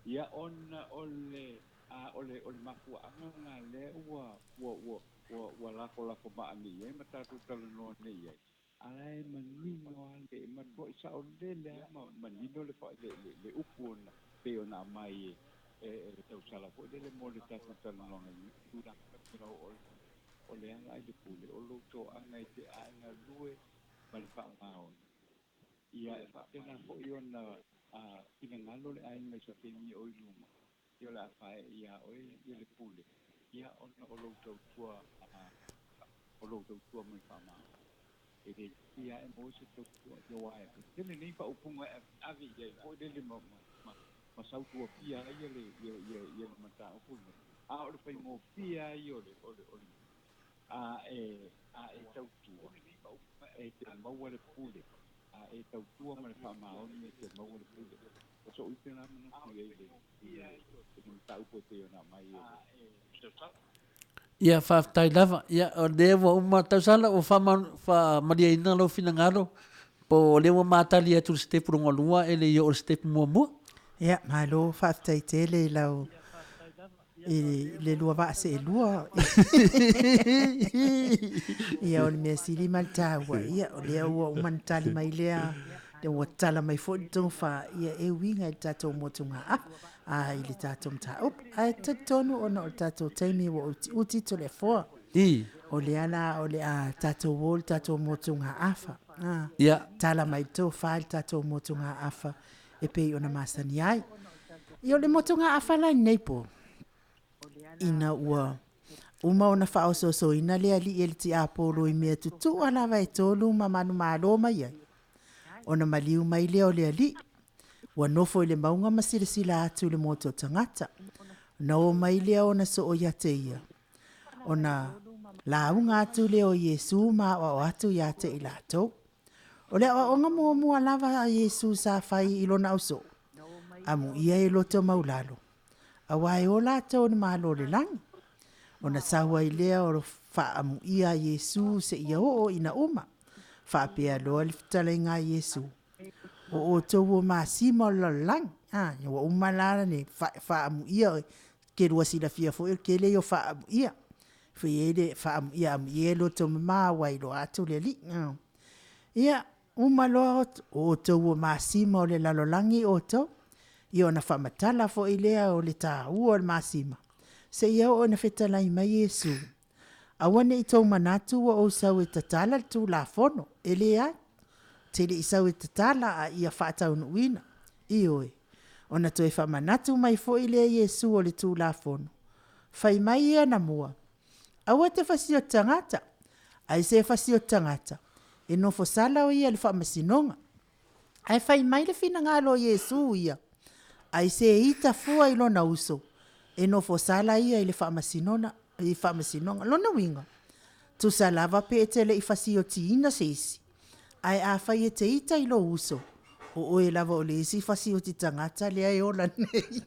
Speaker 5: Ia ona o le a o le o le mafuaaga lena lea ua ua ua ua ua lafolafo maanei ai ma tatou talanoa nei i ai, a la e manino lava le e matuai saolele lava ma manino le fa le le le upu ona pei ona aumai e e e le tausala foi lele mo le tatou talanoaga i lenei tulaga o le o le ala i le pule o lou toaga e te a e galue ma le faamaoni. Ia e faapena foi ona finagalo le aiga i se taimi o i luma, ia o le a fae'e iā oe ia le pule, ia ona o lou tautua, o lou tautua ma le faamaoni. E le hiki lava e maua se tautua, ia aua e tele nei faaupuga e aveave i ai foi lele ma, ma, ma, ma sautuafia ai ia le, ia, ia, ia le mataupu lenei. A o le faigofie lava ia o le, o le, o le, a e, a e tautua, e te maua le pule, a e tautua ma le faamaoni e te maua le pule. O so'u ite la manatu i ai i le, i le, i le mataupu e pei ona aumai e le.
Speaker 4: Ia, faafetai lava. Ia, o lea ua uma tausala ua faamalieina lou finagalo, po o lea ua matali atu i le sitepu lona lua e le i oo i le sitepu muamua.
Speaker 3: Ia, malo faafetai tele i lau i le lua vaa seelua. Ia, o le mea sili ma le taua, ia, o lea ua uma ona tali mai lea, lea ua tala mai foi le tofa, ia, e uiga i le tatou motugaafa, a, i le tatou mataupu. Ae talitonu ona o le tatou taimi ua utiuti Toleafoa.
Speaker 4: I.
Speaker 3: O lea la o le a tatou o i le tatou motugaafa. A,
Speaker 4: Ia.
Speaker 3: Tala mai le tofa i le tatou motugaafa e pei ona masani ai. Ia o le motugaafa la i lenei po, ina ua uma ona faaosoosoina le alii e le tiapolo i mea tutua lava e tolu ma manumalo mai ai, ona maliu mai lea o le alii, ua nofo i le mauga ma silasila atu i le motu o tagata. Ona o mai lea ona soo ia te ia, ona lauga atu lea o Iesu ma aoao atu ia te i latou. O le aoaoga muamua lava a Iesu sa fai i lona ausoo, amuia e loto maulalo, auā e o latou i le Malo o le lagi. Ona sau ai lea o faaamuia a Iesu seia oo ina uma. Faapea loa le fetalaiga a Iesu, O outou o masima o le lalolagi. A, ua uma la le faaamuia, ke lua silafia foi o le tele ia o faaamuia. Fai ai le faaamuia amuia e loto mama ua iloa atu le Alii. Ia, uma loa o outou o masima o le lalolagi outou, ia ona faamatala foi lea o le taua o le masima, seia oo ina fetalai mai Iesu, Aua ne i tou manatu ua ou sau e tatala le Tulafono. E leai. Ou te le i sau e tatala a ia faataunuuina. Ioe. Ona toe faamanatu mai foi lea Iesu o le Tulafono. Fai mai ia na mua, Aua e te fasioti tagata, ai se fasioti tagata, E nofosala o ia i le faamasinoga. Ae fai mai le finagalo o Iesu ia, Ai se ita fua i lona uso, e nofosala ia i le faamasinoga. Lona uiga, tusa lava pe e te le i fasiotiina se isi, ae afai e te ita i lou uso, o oe lava o le isi fasioti tagata lea e ola nei.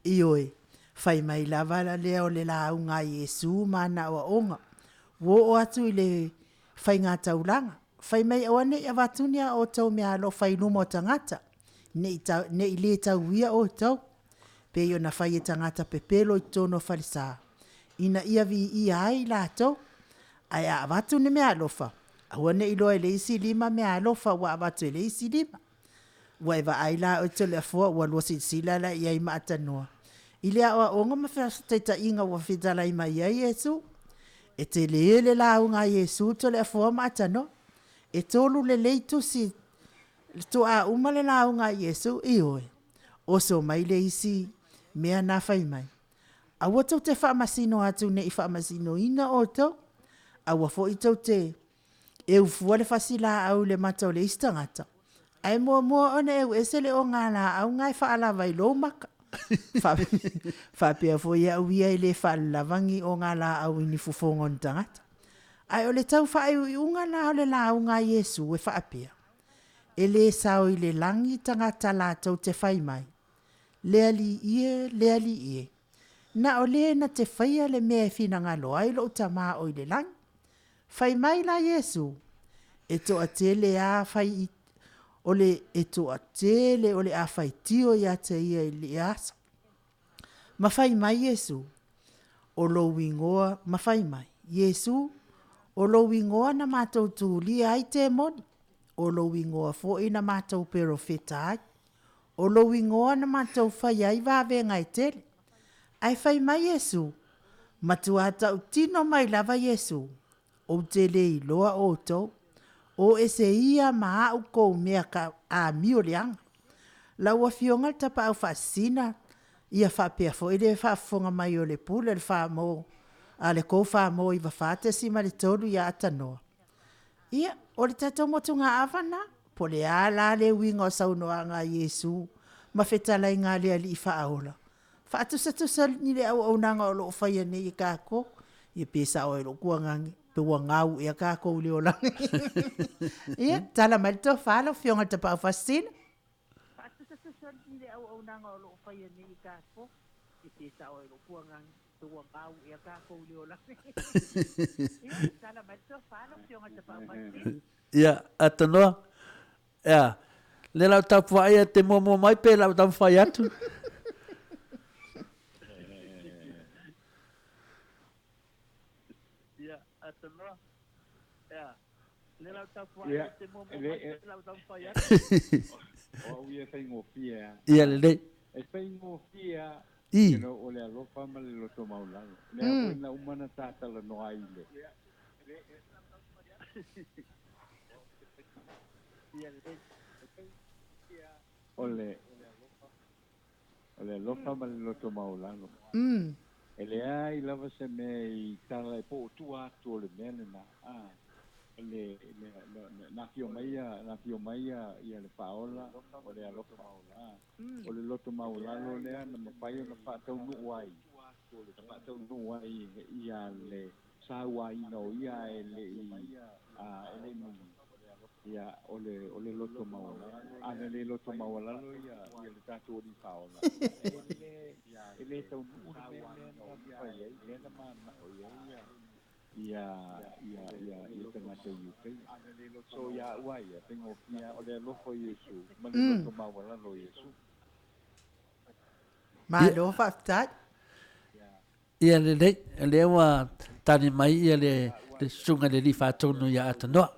Speaker 3: Ioe, fai mai lava lea o le lauga a Iesu ma ana aoaoga, ua oo atu i le faigataulaga. Fai mai aua ne i avatu ni a outou meaalofa i luma o tagata, ne i tau, ne i lē tauia outou, pei ona fai e tagata pepelo i totonu o falesa, ina ia viia ai latou. Ae a avatu ni meaalofa, aua ne i iloa e le isi lima meaalofa ua avatu e le isi lima. Ua e vaai la oe Toleafoa ua lua silasila la i ai ma Atanoa i le aoaoga ma fesotaitaiga ua fetalai mai ai Iesu. E tele le lauga a Iesu Toleafoa ma Atanoa. E tolu lelei tusi toa uma le lauga a Iesu, ioe, oso mai le isi mea na fai mai. Aua tou te faamasino atu ne i faamasinoina outou, aua foi tou te eu fua le fasilaau i le mata o le isi tagata, ae muamua ona eu ese le ogalaau na e faalava i lou maka. Faapea foi au ia e le faalalava ni ogalaau i ni fofoga o ni tagata. Ae o le tau faaiuiuga la o le lauga a Iesu e faapea, E le sao i le lagi tagata latou te fai mai, Le Alii e, le Alii e, na o le na te faia le mea e finagalo ai lou Tama o i le lagi. Fai mai la Iesu, E toatele a fai i, o le e toatele o le a faitio ia te ia i le aso. Ma fai mai Iesu, O lou igoa, ma fai mai, Iesu, o lou igoa na matou tulia ai temoni, o lou igoa foi na matou perofeta ai, o lou igoa na matou faia ai vavega e tele. Ae fai mai Iesu, Matua tautino mai lava Iesu, Ou te le iloa outou, o ese ia ma a'u kou mea ka amio leaga. Lau Afioga le Tapaau Faasisina, ia faapea foi le faafofoga mai o le Pule o le Famo a le Kou Famo 94.3 ia Atanoa. Ia, o le tatou motugaafa na, po le a la le uiga o saunoaga a Iesu ma fetalaiga a le Alii Faaola, Faatusatusa i le auaunaga o lo o faia nei e kākou. Ia pe sao ai lou tuagage, pe ua gau ea kākou i le olaga. Ia, tala mai le tofa lau Afioga i le Tapaau Faasisina. Faatusatusa i le auaunaga o lo o faia nei e kākou. Ia pe sao ai lou tuagage, pe ua gau ea kākou i le olaga. Ia, tala mai le tofa lau Afioga i le Tapaau Faasisina.
Speaker 4: Ia, Atanoa, Ea, lea la o tapuai e te muamua mai pe la o taumafai atu.
Speaker 6: Ia, Atanoa, ea, lea la o tapuai e te muamua mai pe la o taumafai atu. O au ia e faigofie a.
Speaker 4: Ia lelei.
Speaker 5: E faigofie a. I. You know, o le alofa ma le loto maualalo. Lea foi na uma na ta talanoa ai i le. O le o le alofa ma le loto maualalo. E leai lava se mea i tala e po o tua atu o le mea lena. A le na afio mai ia na afio mai ia ia le Faaola o le alofa. A o le loto maualalo lea na mafai ona faataunuu ai na faataunuu ai ia le sauaina o ia e le i a e le i ia o le o le loto maualalo. A na le loto maualalo ia ia le tatou Alii Faaola, e le e le taunuu le mea lea na fai ai, lea na mananao i ai ia ia ia ia ia tagata i UK. So ia au a ia, faigofie lava, o le alofa o Iesu ma le loto maualalo o Iesu.
Speaker 3: Malo faafetai.
Speaker 4: Ia lelei, o lea ua tali mai ia le, le susuga i le Alii Faatonu ia Atanoa.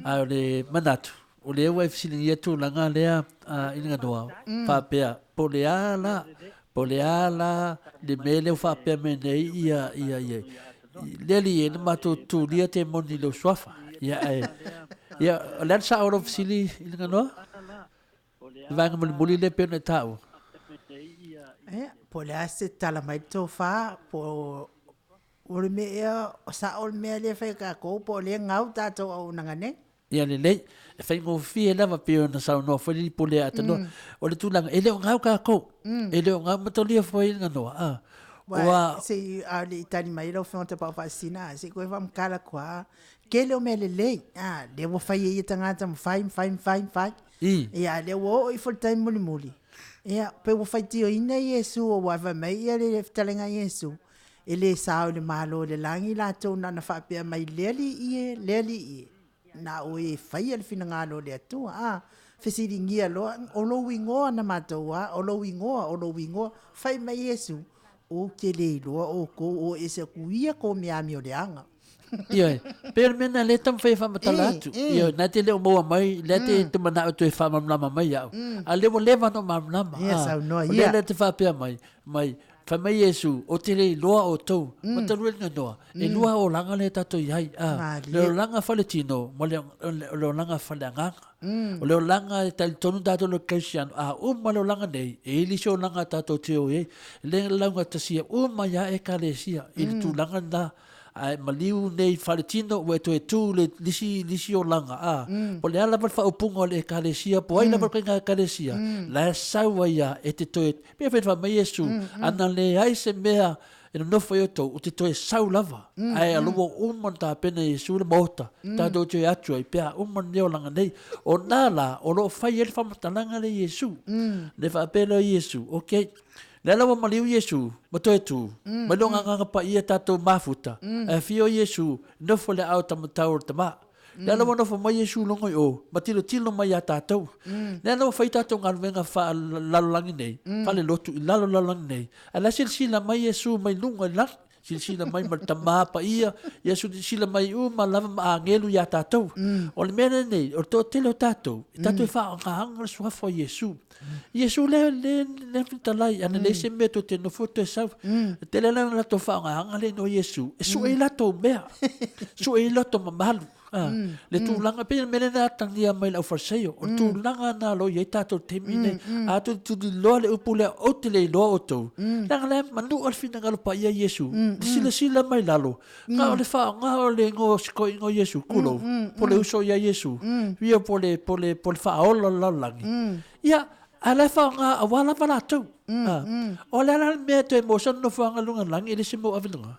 Speaker 4: A o le manatu, o lea ua e fesiligia tulaga lea uh, i le ganoa, faapea, po o le a la, po o le a la le mea lea ua faapea mai nei ia, ia, ia, le alii e na matou tulia te moni i lou suafa. Ia, ae, ia, o le a le sao o lou fesili i le ganoa? Le vaega mulimuli lea e pei ona e taua.
Speaker 3: Ia, po o le a se tala mai le tofa, po O le mea ea, o sao le mea lea e fai e tatou po o lea e gau tatou auaunaga nei?
Speaker 4: Ia lelei, e faigofie lava pei ona saunoa foi le alii pule ia Atanoa. O le tulaga, e le o gau tatou. E le o gau matalia foi le ganoa. A,
Speaker 3: ua... Se i, a o le i tali mai lau Afioga Tapaau Faasisina, se i toe faamatala atu lava, tele o mea lelei, a, lea ua fai e ia tagata ma fai ma fai ma fai ma fai. Ia, a lea ua oo ifo i le taimi mulimuli, ia, pei ua faitioina Iesu aua fai mai ia le fetalaiga a Iesu, E le sao i le Malo i le lagi latou na ona faapea mai le Alii e, le Alii e, na o e faia le finagalo o le Atua. A, fesiligia loa, o lou igoa na matou a, o lou igoa, o lou igoa, fai mai Iesu, Ou te le iloa outou o ese atu ia tou meaamio leaga.
Speaker 4: Ioe, pei o le mea lena lea e taumafai e faamatala atu. Ioe, na te le o maua mai, lea te te manao e toe faamalamalama mai au. A o lea ua leva ona ou malamalama.
Speaker 3: Ia, saunoa
Speaker 4: ia. O lea la te faapea mai, mai, fai mai Iesu, ou te le iloa outou, ma talu ai le ganoa, e lua olaga lea tatou i ai, a, le olaga faletino ma le olaga faleagaga. O le olaga e talitonu tatou le kerisiano, a uma le olaga nei, e i ai le isi olaga tatou te o i ai, le laugatasia uma ia Ekalesia i le tulaga lena, ae maliu nei faletino ua e toe tu le isi, isi olaga, a, po o le a lava le faaupuga o le Ekalesia, po o ai lava le ituaiga Ekalesia, la e sau ai lava e te toe, pei foi ona fai mai Iesu, ana leai se mea e nonofo ai outou, ou te toe sau lava, ae alo ua uma ona tapena e Iesu le maota, tatou toe atu ai pe a uma lenei olaga nei. O na la, o lo o fai ai le faamatalaga lea i Iesu. Le faapea lea o Iesu, okay, lea la ua maliu Iesu ma toe tu, mai lona Agaga Paia tatou mafuta, ae afio Iesu, nofo i le aao taumatau o le Tama. Lea la ua nofo mai Iesu i luga i o, ma tilotilo mai ia tatou. Lea la ua fai tatou galuega faalelalolagi nei, faalelotu i lalo lalolagi nei, ae la e silasila mai Iesu mai luga i lalo, silasila mai ma le Tama Paia, ia silasila mai uma lava ma agelu ia tatou. O le mea lenei, o le toatele o tatou, e tatou e faaaogaina le suafa o Iesu. Iesu lea le le fetalai, ana leai se mea tou te nofo toe sau. E tele la na latou faaaogaina le igoa o Iesu e sue ai latou mea, sue ai latou mamalu. Le tulaga, pei o le mea lea na atagia mai i le aufalesaio, o le tulaga lena o lo o i ai tatou i le taimi lenei. A outou tuliloa le upu lea, ou te le iloa outou, leaga la e manua le finagalo paia o Iesu, le silasila mai lalo, Na o le faaaoga o le igoa o si toeaina o Iesu, tulou, po o le uso ia Iesu, ia po o le, po o le, po o le faaola o le lalolagi. Ia, a o la e faaaoga aua lava latou. O le a la le mea e toe maua se nofoaga i luga o le lagi e le se mau ave i luga?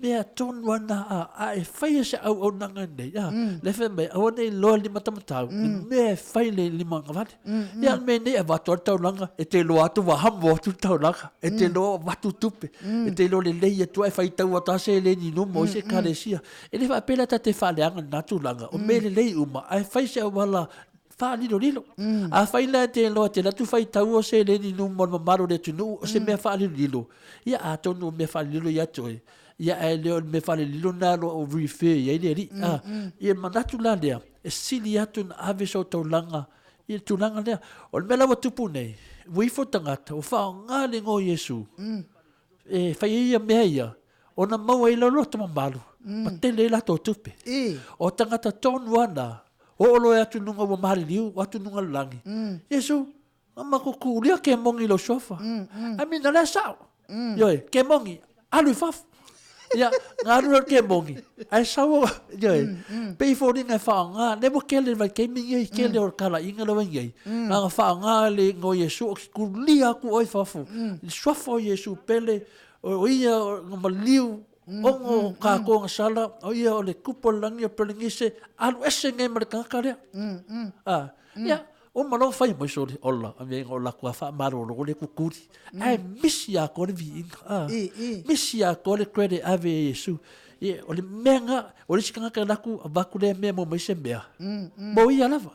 Speaker 4: Mea tonu lava lena, a, a e faia se auaunaga lenei, a, lea e fai mai, aua ne i iloa e le lima taumatau, le mea e fai i le lima agavale. Ia, o le mea nei, e avatu lava le taulaga, e te iloa atu ua hamo atu le taulaga, e te iloa ua avatu tupe, e te iloa lelei atu lava e faitau atu lava seleni i luma o isi ekalesia. E le faapea la ta te faaleaga i lena tulaga, o mea lelei uma, ae fai se auala faalilolilo. Afai la e te iloa e te alu atu faitau o seleni i luma o le mamalu o le atunuu, o se mea faalilolilo, ia atonu o mea faalilolilo ia te oe, ia ae le o le mea faalilolilo lena o lo o refer i ai le alii. Ia manatu la lea, e sili atu ona ave sou taulaga i le tulaga lea. O le mea la ua tupu nei, ua ifo le tagata ua faaaoga le igoa o Iesu e fai ai ia mea ia, ona maua ai lea o loto mamalu ma tele ai latou tupe. O tagata tonu lava na, oo loa atu i luga ua maliliu, o atu i luga o le lagi, Iesu, Na matou tulia kemogi i lou suafa. I mean, o lea sao. Ioe, kemogi, alu i fafo. Ia, na alu lea o le kemogi, ae sau, ioe, pei e foliga e faaaoga, lea ua tele i le vaitaimi lenei, tele o le talaiga lea ua i ai, na ona faaaoga le igoa o Iesu, ou te tulia atu oe i fafo, i le suafa o Iesu pele, o ia na maliu, ona o tatou gasala, o ia o le Tupu o le lagi o Pelenise, alu ese nei ma le tagata lea. A, ia, Uma loa fai mai sole, ola, a mea o latou a faamalolo le kukuli. Ae misi atoa le viiga. A, misi atoa le credit ave e Iesu. Ia, o le mea na, o le isi tagata e alu atu avatu lea mea mo mai se mea, mo ia lava.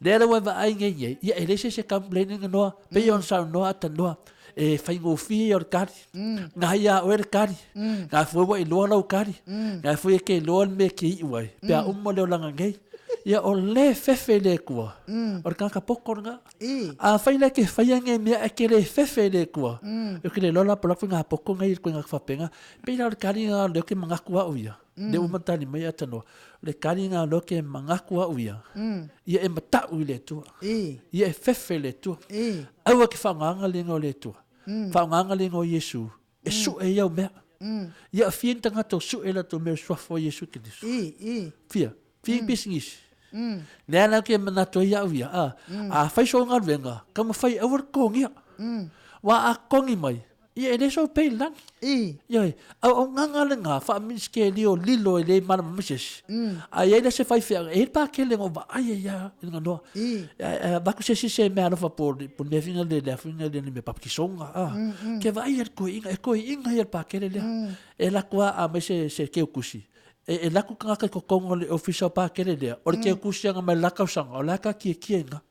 Speaker 4: Lea la ua e vaai nei nei, ia e leai se isi e complain ina noa, pei ona saunoa Atanoa, e faigofie ia o le kali. Na ia oe le kali, na foi ua iloa lau kali, na foi e ke iloa le mea e ke iu ai, pe a uma le olaga nei. Ia o le fefe i le Atua, o le tagata poto lena. Afai la e te faia nei mea ae te le fefe i le Atua, e te le iloa la po o le a ituaiga poto nei, ituaiga faapena. Pei la o le kali lena o lea ou te manatu au ia, lea ua uma ona tali mai Atanoa, o le kali lena o lea ou te manatu au ia, ia e matau i le Atua, ia e fefe i le Atua. Aua e te faaaogaina le igoa o le Atua, faaaogaina le igoa o Iesu e sue ai au mea. Ia fia ni tagata o sue latou mea o suafa o Iesu Keriso. Fia, fia pisinisi. Lea la ke manatu ai au ia, a, a fai sou galuega, taumafai aua le totogia. Aua a totogi mai, ia e le sou pei i le lagi. Ioe, auaunaga lena faa-minisitelio lilo e le malamalama se isi. A i ai la se faifeau, e i ai le pakele na ou vaai ai lava i lona noa. E avatu se isi se meaalofa po o le mea foi lea le foi lea le mea papikisoga, a. Ke vaai ai i le toeaina, e toeaina ia le pakele lea. E alu atu lava a aumai se teutusi, e alu atu le tagata i totonu o le ofisa o pakele lea, o le teutusi lava na mai le la tausaga, o la e taatiatia i ina.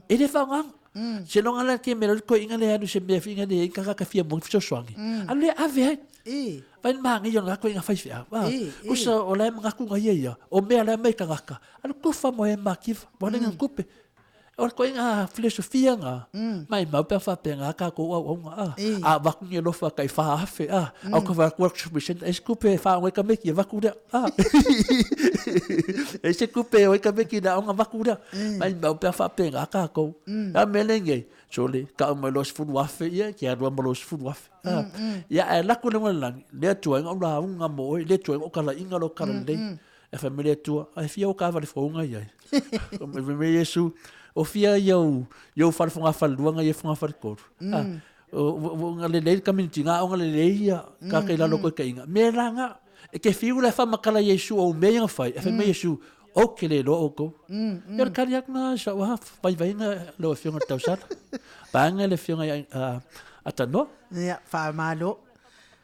Speaker 4: E le faaaogaina. Seiloga la ke mea le toeaina lea e alu i se mea foi lea e i ai tagata e fia maua ni fesoasoani, alu lea e ave ai. Vaai le manaia o lena toeaina faifeau. Tusa o la e manatu na ia ia, o mea la e aumai e tagata, alu tofa mo e mativa, ua leai ni tupe. O le toeaina filosofia lena, maimau pe a faapena tatou auauna, a avatu ni alofa tai 4,000, a, au ka fai atu shopping centre, e se tupe e faaoga ai tamaiti, avatu lea, a. E se tupe e o ai tamaiti i le aoga, avatu lea. Maimau pe a faapena tatou. A o le mea lea e i ai, sole, tau mai loa 10,000, ia e te alu lava ma lou 10,000. Ia ae alu atu i luga o le lagi, le Atua e na ou lauga mo oe, le Atua e na ou talaiina lou talalelei. Ae fai mai le Atua, ai fia ou taavale fou na i ai? Fai mai Iesu, o fia i au, i ou fale fogafalelua na i ai fogafaletolu? Ua lelei le community na aoga lelei ia kaka i lalo o koikaiga. Mea la na, e te fiu la e faamatala Iesu o mea ia na fai, ae fai mai Iesu, ou te le iloa outou. Ia o le tali atu lena i sau lava vaivaiga lau Afioga i le tausala. Vaega le Afioga ia Atanoa.
Speaker 3: Ia, faamalo.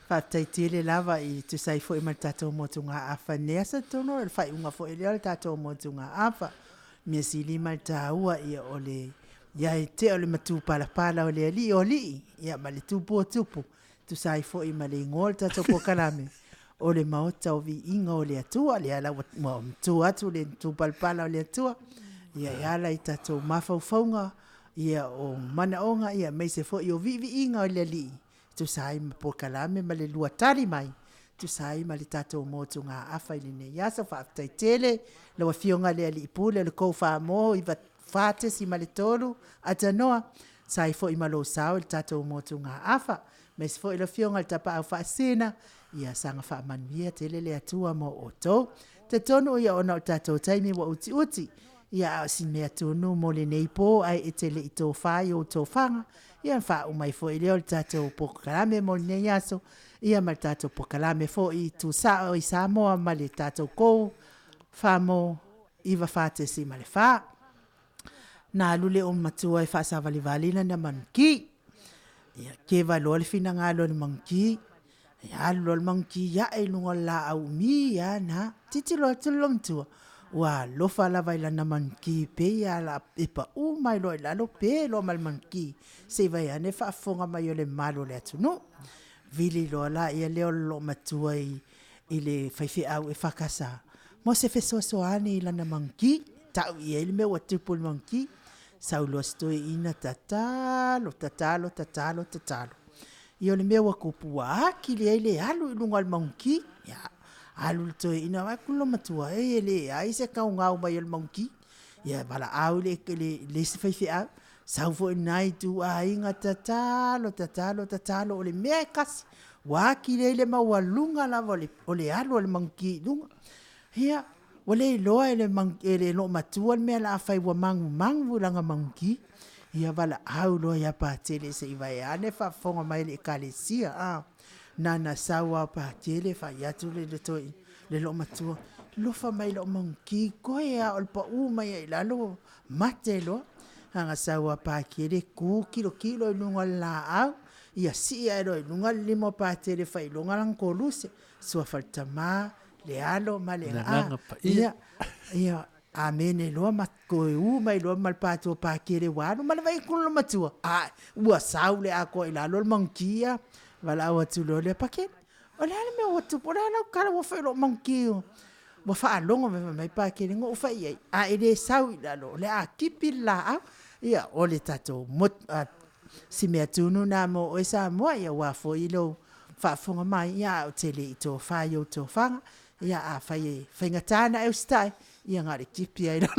Speaker 3: Faafetai tele lava i tusa ai foi ma le tatou motugaafa i lenei aso, atonu o le faaiuga foi lea o le tatou motugaafa. Mea sili ma le taua ia o le ia e tea o le matupalapala o le alii o alii, ia ma le tupu o tupu, tusa ai foi ma le igoa o le tatou polokalame, o le Maota o Viiga o le Atua, lea la ua matua atu le matupalapala o le Atua, ia e ala i tatou mafaufauga, ia o manaoga, ia aemaise foi o viiviiga o le Alii, tusa ai ma polokalame ma le lua tali mai, tusa ai ma le tatou motugaafa i lenei aso. Faafetai tele lau Afioga i le Alii Pule o le Kou-fa-mo 94.3 Atanoa, tusa ai foi ma lou sao i le tatou motugaafa. Aemaise foi le Afioga i le Tapaau Faasisina, ia saga faamanuia tele le Atua mo outou. Talitonu ia ona o le tatou taimi ua utiuti, ia a o si mea tonu mo lenei po ae e te le i tofa i ou tofaga, ia ona faauma ai foi lea o le tatou polokalame mo lenei aso, ia ma le tatou polokalame foi Tuusao i Samoa ma le tatou Kou Famo 94.4. Na alu le olomatua e faasavalivali lana manuki. Ia, keva loa le finagalo o le manuki. Ia, alu loa le manuki ae i luga o le laau umi lava na. Tilotilo atu le olomatua, ua alofa lava i lana manuki pei lava la e pau mai loa i lalo pe loa ma le manuki se i vaai ane faafofoga mai o le malu o le atunuu. Vili loa laia lea o le loomatua i i le faifeau EFKS mo se fesoasoani i lana manuki, tau i ai le mea ua tupu i le manuki. Sau loa si toeaina tatalo, tatalo, tatalo, tatalo. Ia o le mea ua tupu ua atili ai le alu i luga o le manuki. Ia, alu le toeaina, vaai atu le loomatua, e leai se gaugau mai o le manuki. Ia valaau i le, le isi faifeau, sau foi lena ituaiga, tatalo, tatalo, tatalo, o le mea e tasi, ua atili ai le maualuga lava o le alu a le manuki i luga. Ia, ua le iloa e le, e le loomatua le mea o le a fai ua magumagu i lana manuki. Ia valaau loa ia Patele se i vaeane faafofoga mai le ekalesia. A, nana sau lava o Patele fai atu le, le toeaina, le loomatua, lofa mai i lau manuki, koe lava o le pau mai ai i lalo, mate loa. Ana sau a Patele tu kilokilo i luga o le laau, ia sii ae loa i luga le lima o Patele e fai i luga lana koluse, suafa o le Tama, le Alo ma le Agaga Paia. Ia, amene loa ma toe u mai loa ma le patu o Patele ua alu ma le vaai atu i le matua, a ua sau le atoa i lalo le manuki a, valaau atu loa lea, Patele, o le a le mea ua tupu, o le a lau tala ua fai i lou manuki ua faalogo mai fai mai Patele na ou fai i ai, a e le sau i lalo o le a tipi le laau. Ia, o le tatou si mea tunu lena mo oe Samoa, ia aua foi lou faafofoga mai, ia ae ou te le i tofa i ou tofaga, ia afai e faigata ona e usitai, ia na o le tipi lava i lalo.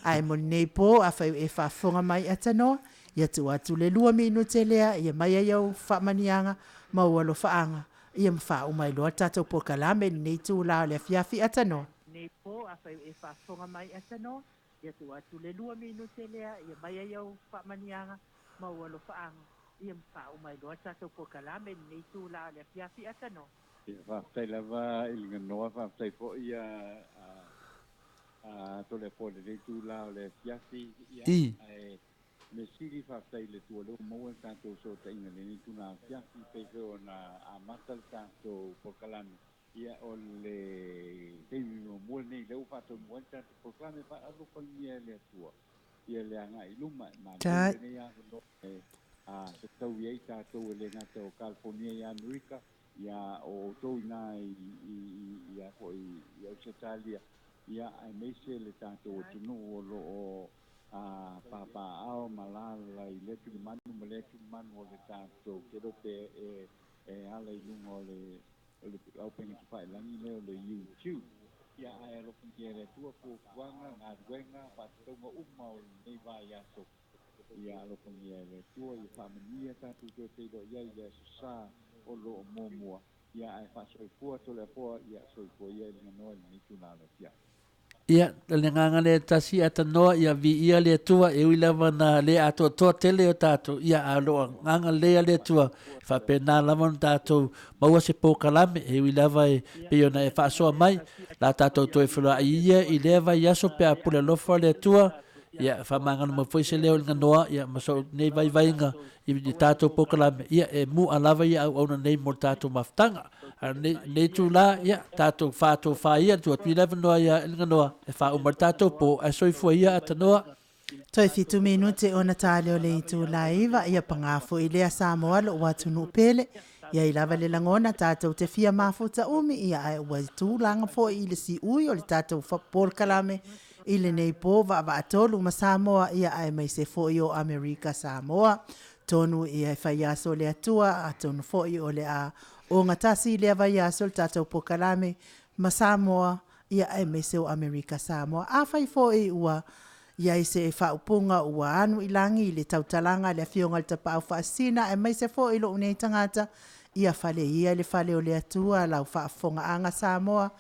Speaker 3: Ae mo lenei po, afai ua e faafofoga mai Atanoa, Ia tuu atu le 2 minute lea ia mai ai au faamaniaga ma ou alofaaga ia ma faauma ai loa le tatou polokalame i lenei itula o le afiafi atanoa. Nei po, afai ua e faafofoga mai atanoa, ia tuu atu le 2 minute lea ia mai ai au faamaniaga ma ou alofaaga ia ma faauma ai loa le tatou polokalame i lenei itula o le afiafi atanoa.
Speaker 5: Ia, faafetai lava i le ganoa, faafetai foi a a Toleafoa i lenei itula o le afiafi, ia, ae mea sili faafetai i le Atua o lea ua maua le tatou fesootaiga i lenei itula afiafi, pei foi ona amata le tatou polokalame, ia, o le taimi muamua lenei lea ua faataunuu ai le tatou polokalame, faalofagia e le Atua ia le agai i luma, e manaia lenei avanoa e fetaui ai tatou e le gata o Kalifonia i Amerika, ia o outou ina i i a foi i Ausetalia, ia aemaise le tatou atunuu o lo o papaaao ma alaala i lea tulimanu ma lea tulimanu o le tatou kelope e ala i luga o le o le auupega tafailagi lea o le YouTube. Ia ae alofagia e le Atua fuafuaga, galuega, faatatauga uma o lenei vaiaso. Ia alofagia e le Atua, ia faamanuia tatou toe feiloai ai i le Aso Sa o lo o muamua. Ia ae faasoifua Toleafoa, ia soifua ia i le ganoa i lenei itula o le afiafi.
Speaker 4: Ia, o le agaga lea e tasi, atanoa, ia viia le Atua, e ui lava na le atoatoa tele o tatou, ia, a o lo o agaga lelei a le Atua, e faapena lava ona tatou maua se polokalame, e ui lava e pei ona e faasoa mai, la tatou toe feiloai ia i lea vaiaso pe a pule alofa le Atua, ia, faamagalo mai foi se leo i le ganoa, ia, ma sou nei vaivaiga i le tatou polokalame, ia, e mu'a lava ia auauna nei mo le tatou mafutaga. A o lenei, lenei itula, ia, tatou faatofa ia, tuu atu ia le avanoa ia Eleganoa e faauma ai le tatou po, ae soifua ia Atanoa.
Speaker 3: Toe fitu minute ona tali o le itula e 9, ia paga foi lea Samoa lou atunuu pele. Ia i lava le lagona tatou te fia mafuta umi, ia ae ua tulaga foi i le siui o le tatou polokalame i lenei po vaaavaatolu ma Samoa, ia aemaise foi o Amerika Samoa. Tonu ia e faiaso le Atua, atonu foi o le a ogatasi i lea vaiaso le tatou polokalame ma Samoa, ia aemaise o Amerika Samoa. Afai foi ua i ai se faaupuga ua anu i lagi i le tautalaga a le Afioga i le Tapaau Faasisina aemaise foi lou nei tagata, ia fale ia i le fale o le Atua lau faafofogaaga Samoa,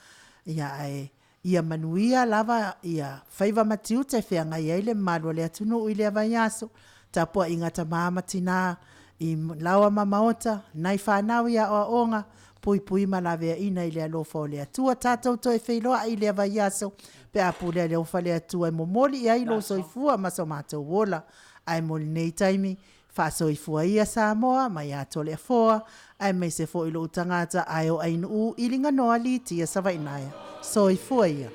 Speaker 3: ia ae Ia manuia lava ia faiva ma tiute e feagai ai le mamalu o le atunuu i lea vaiaso. Tapuaiga tama ma tina i laoa ma maota, nai fanau i aoaoga, puipui ma laveaina i le alofa o le Atua. Tatou toe feiloai i lea vaiaso pe a pule alofa le Atua e momoli i ai lou soifua ma so matou ola. Ae mo lenei taimi, Faasoifua ia Samoa mai ia Toleafoa aemaise foi lou tagata ae o Ainuu i Liganoa Litia Savainaea. Soifua ia.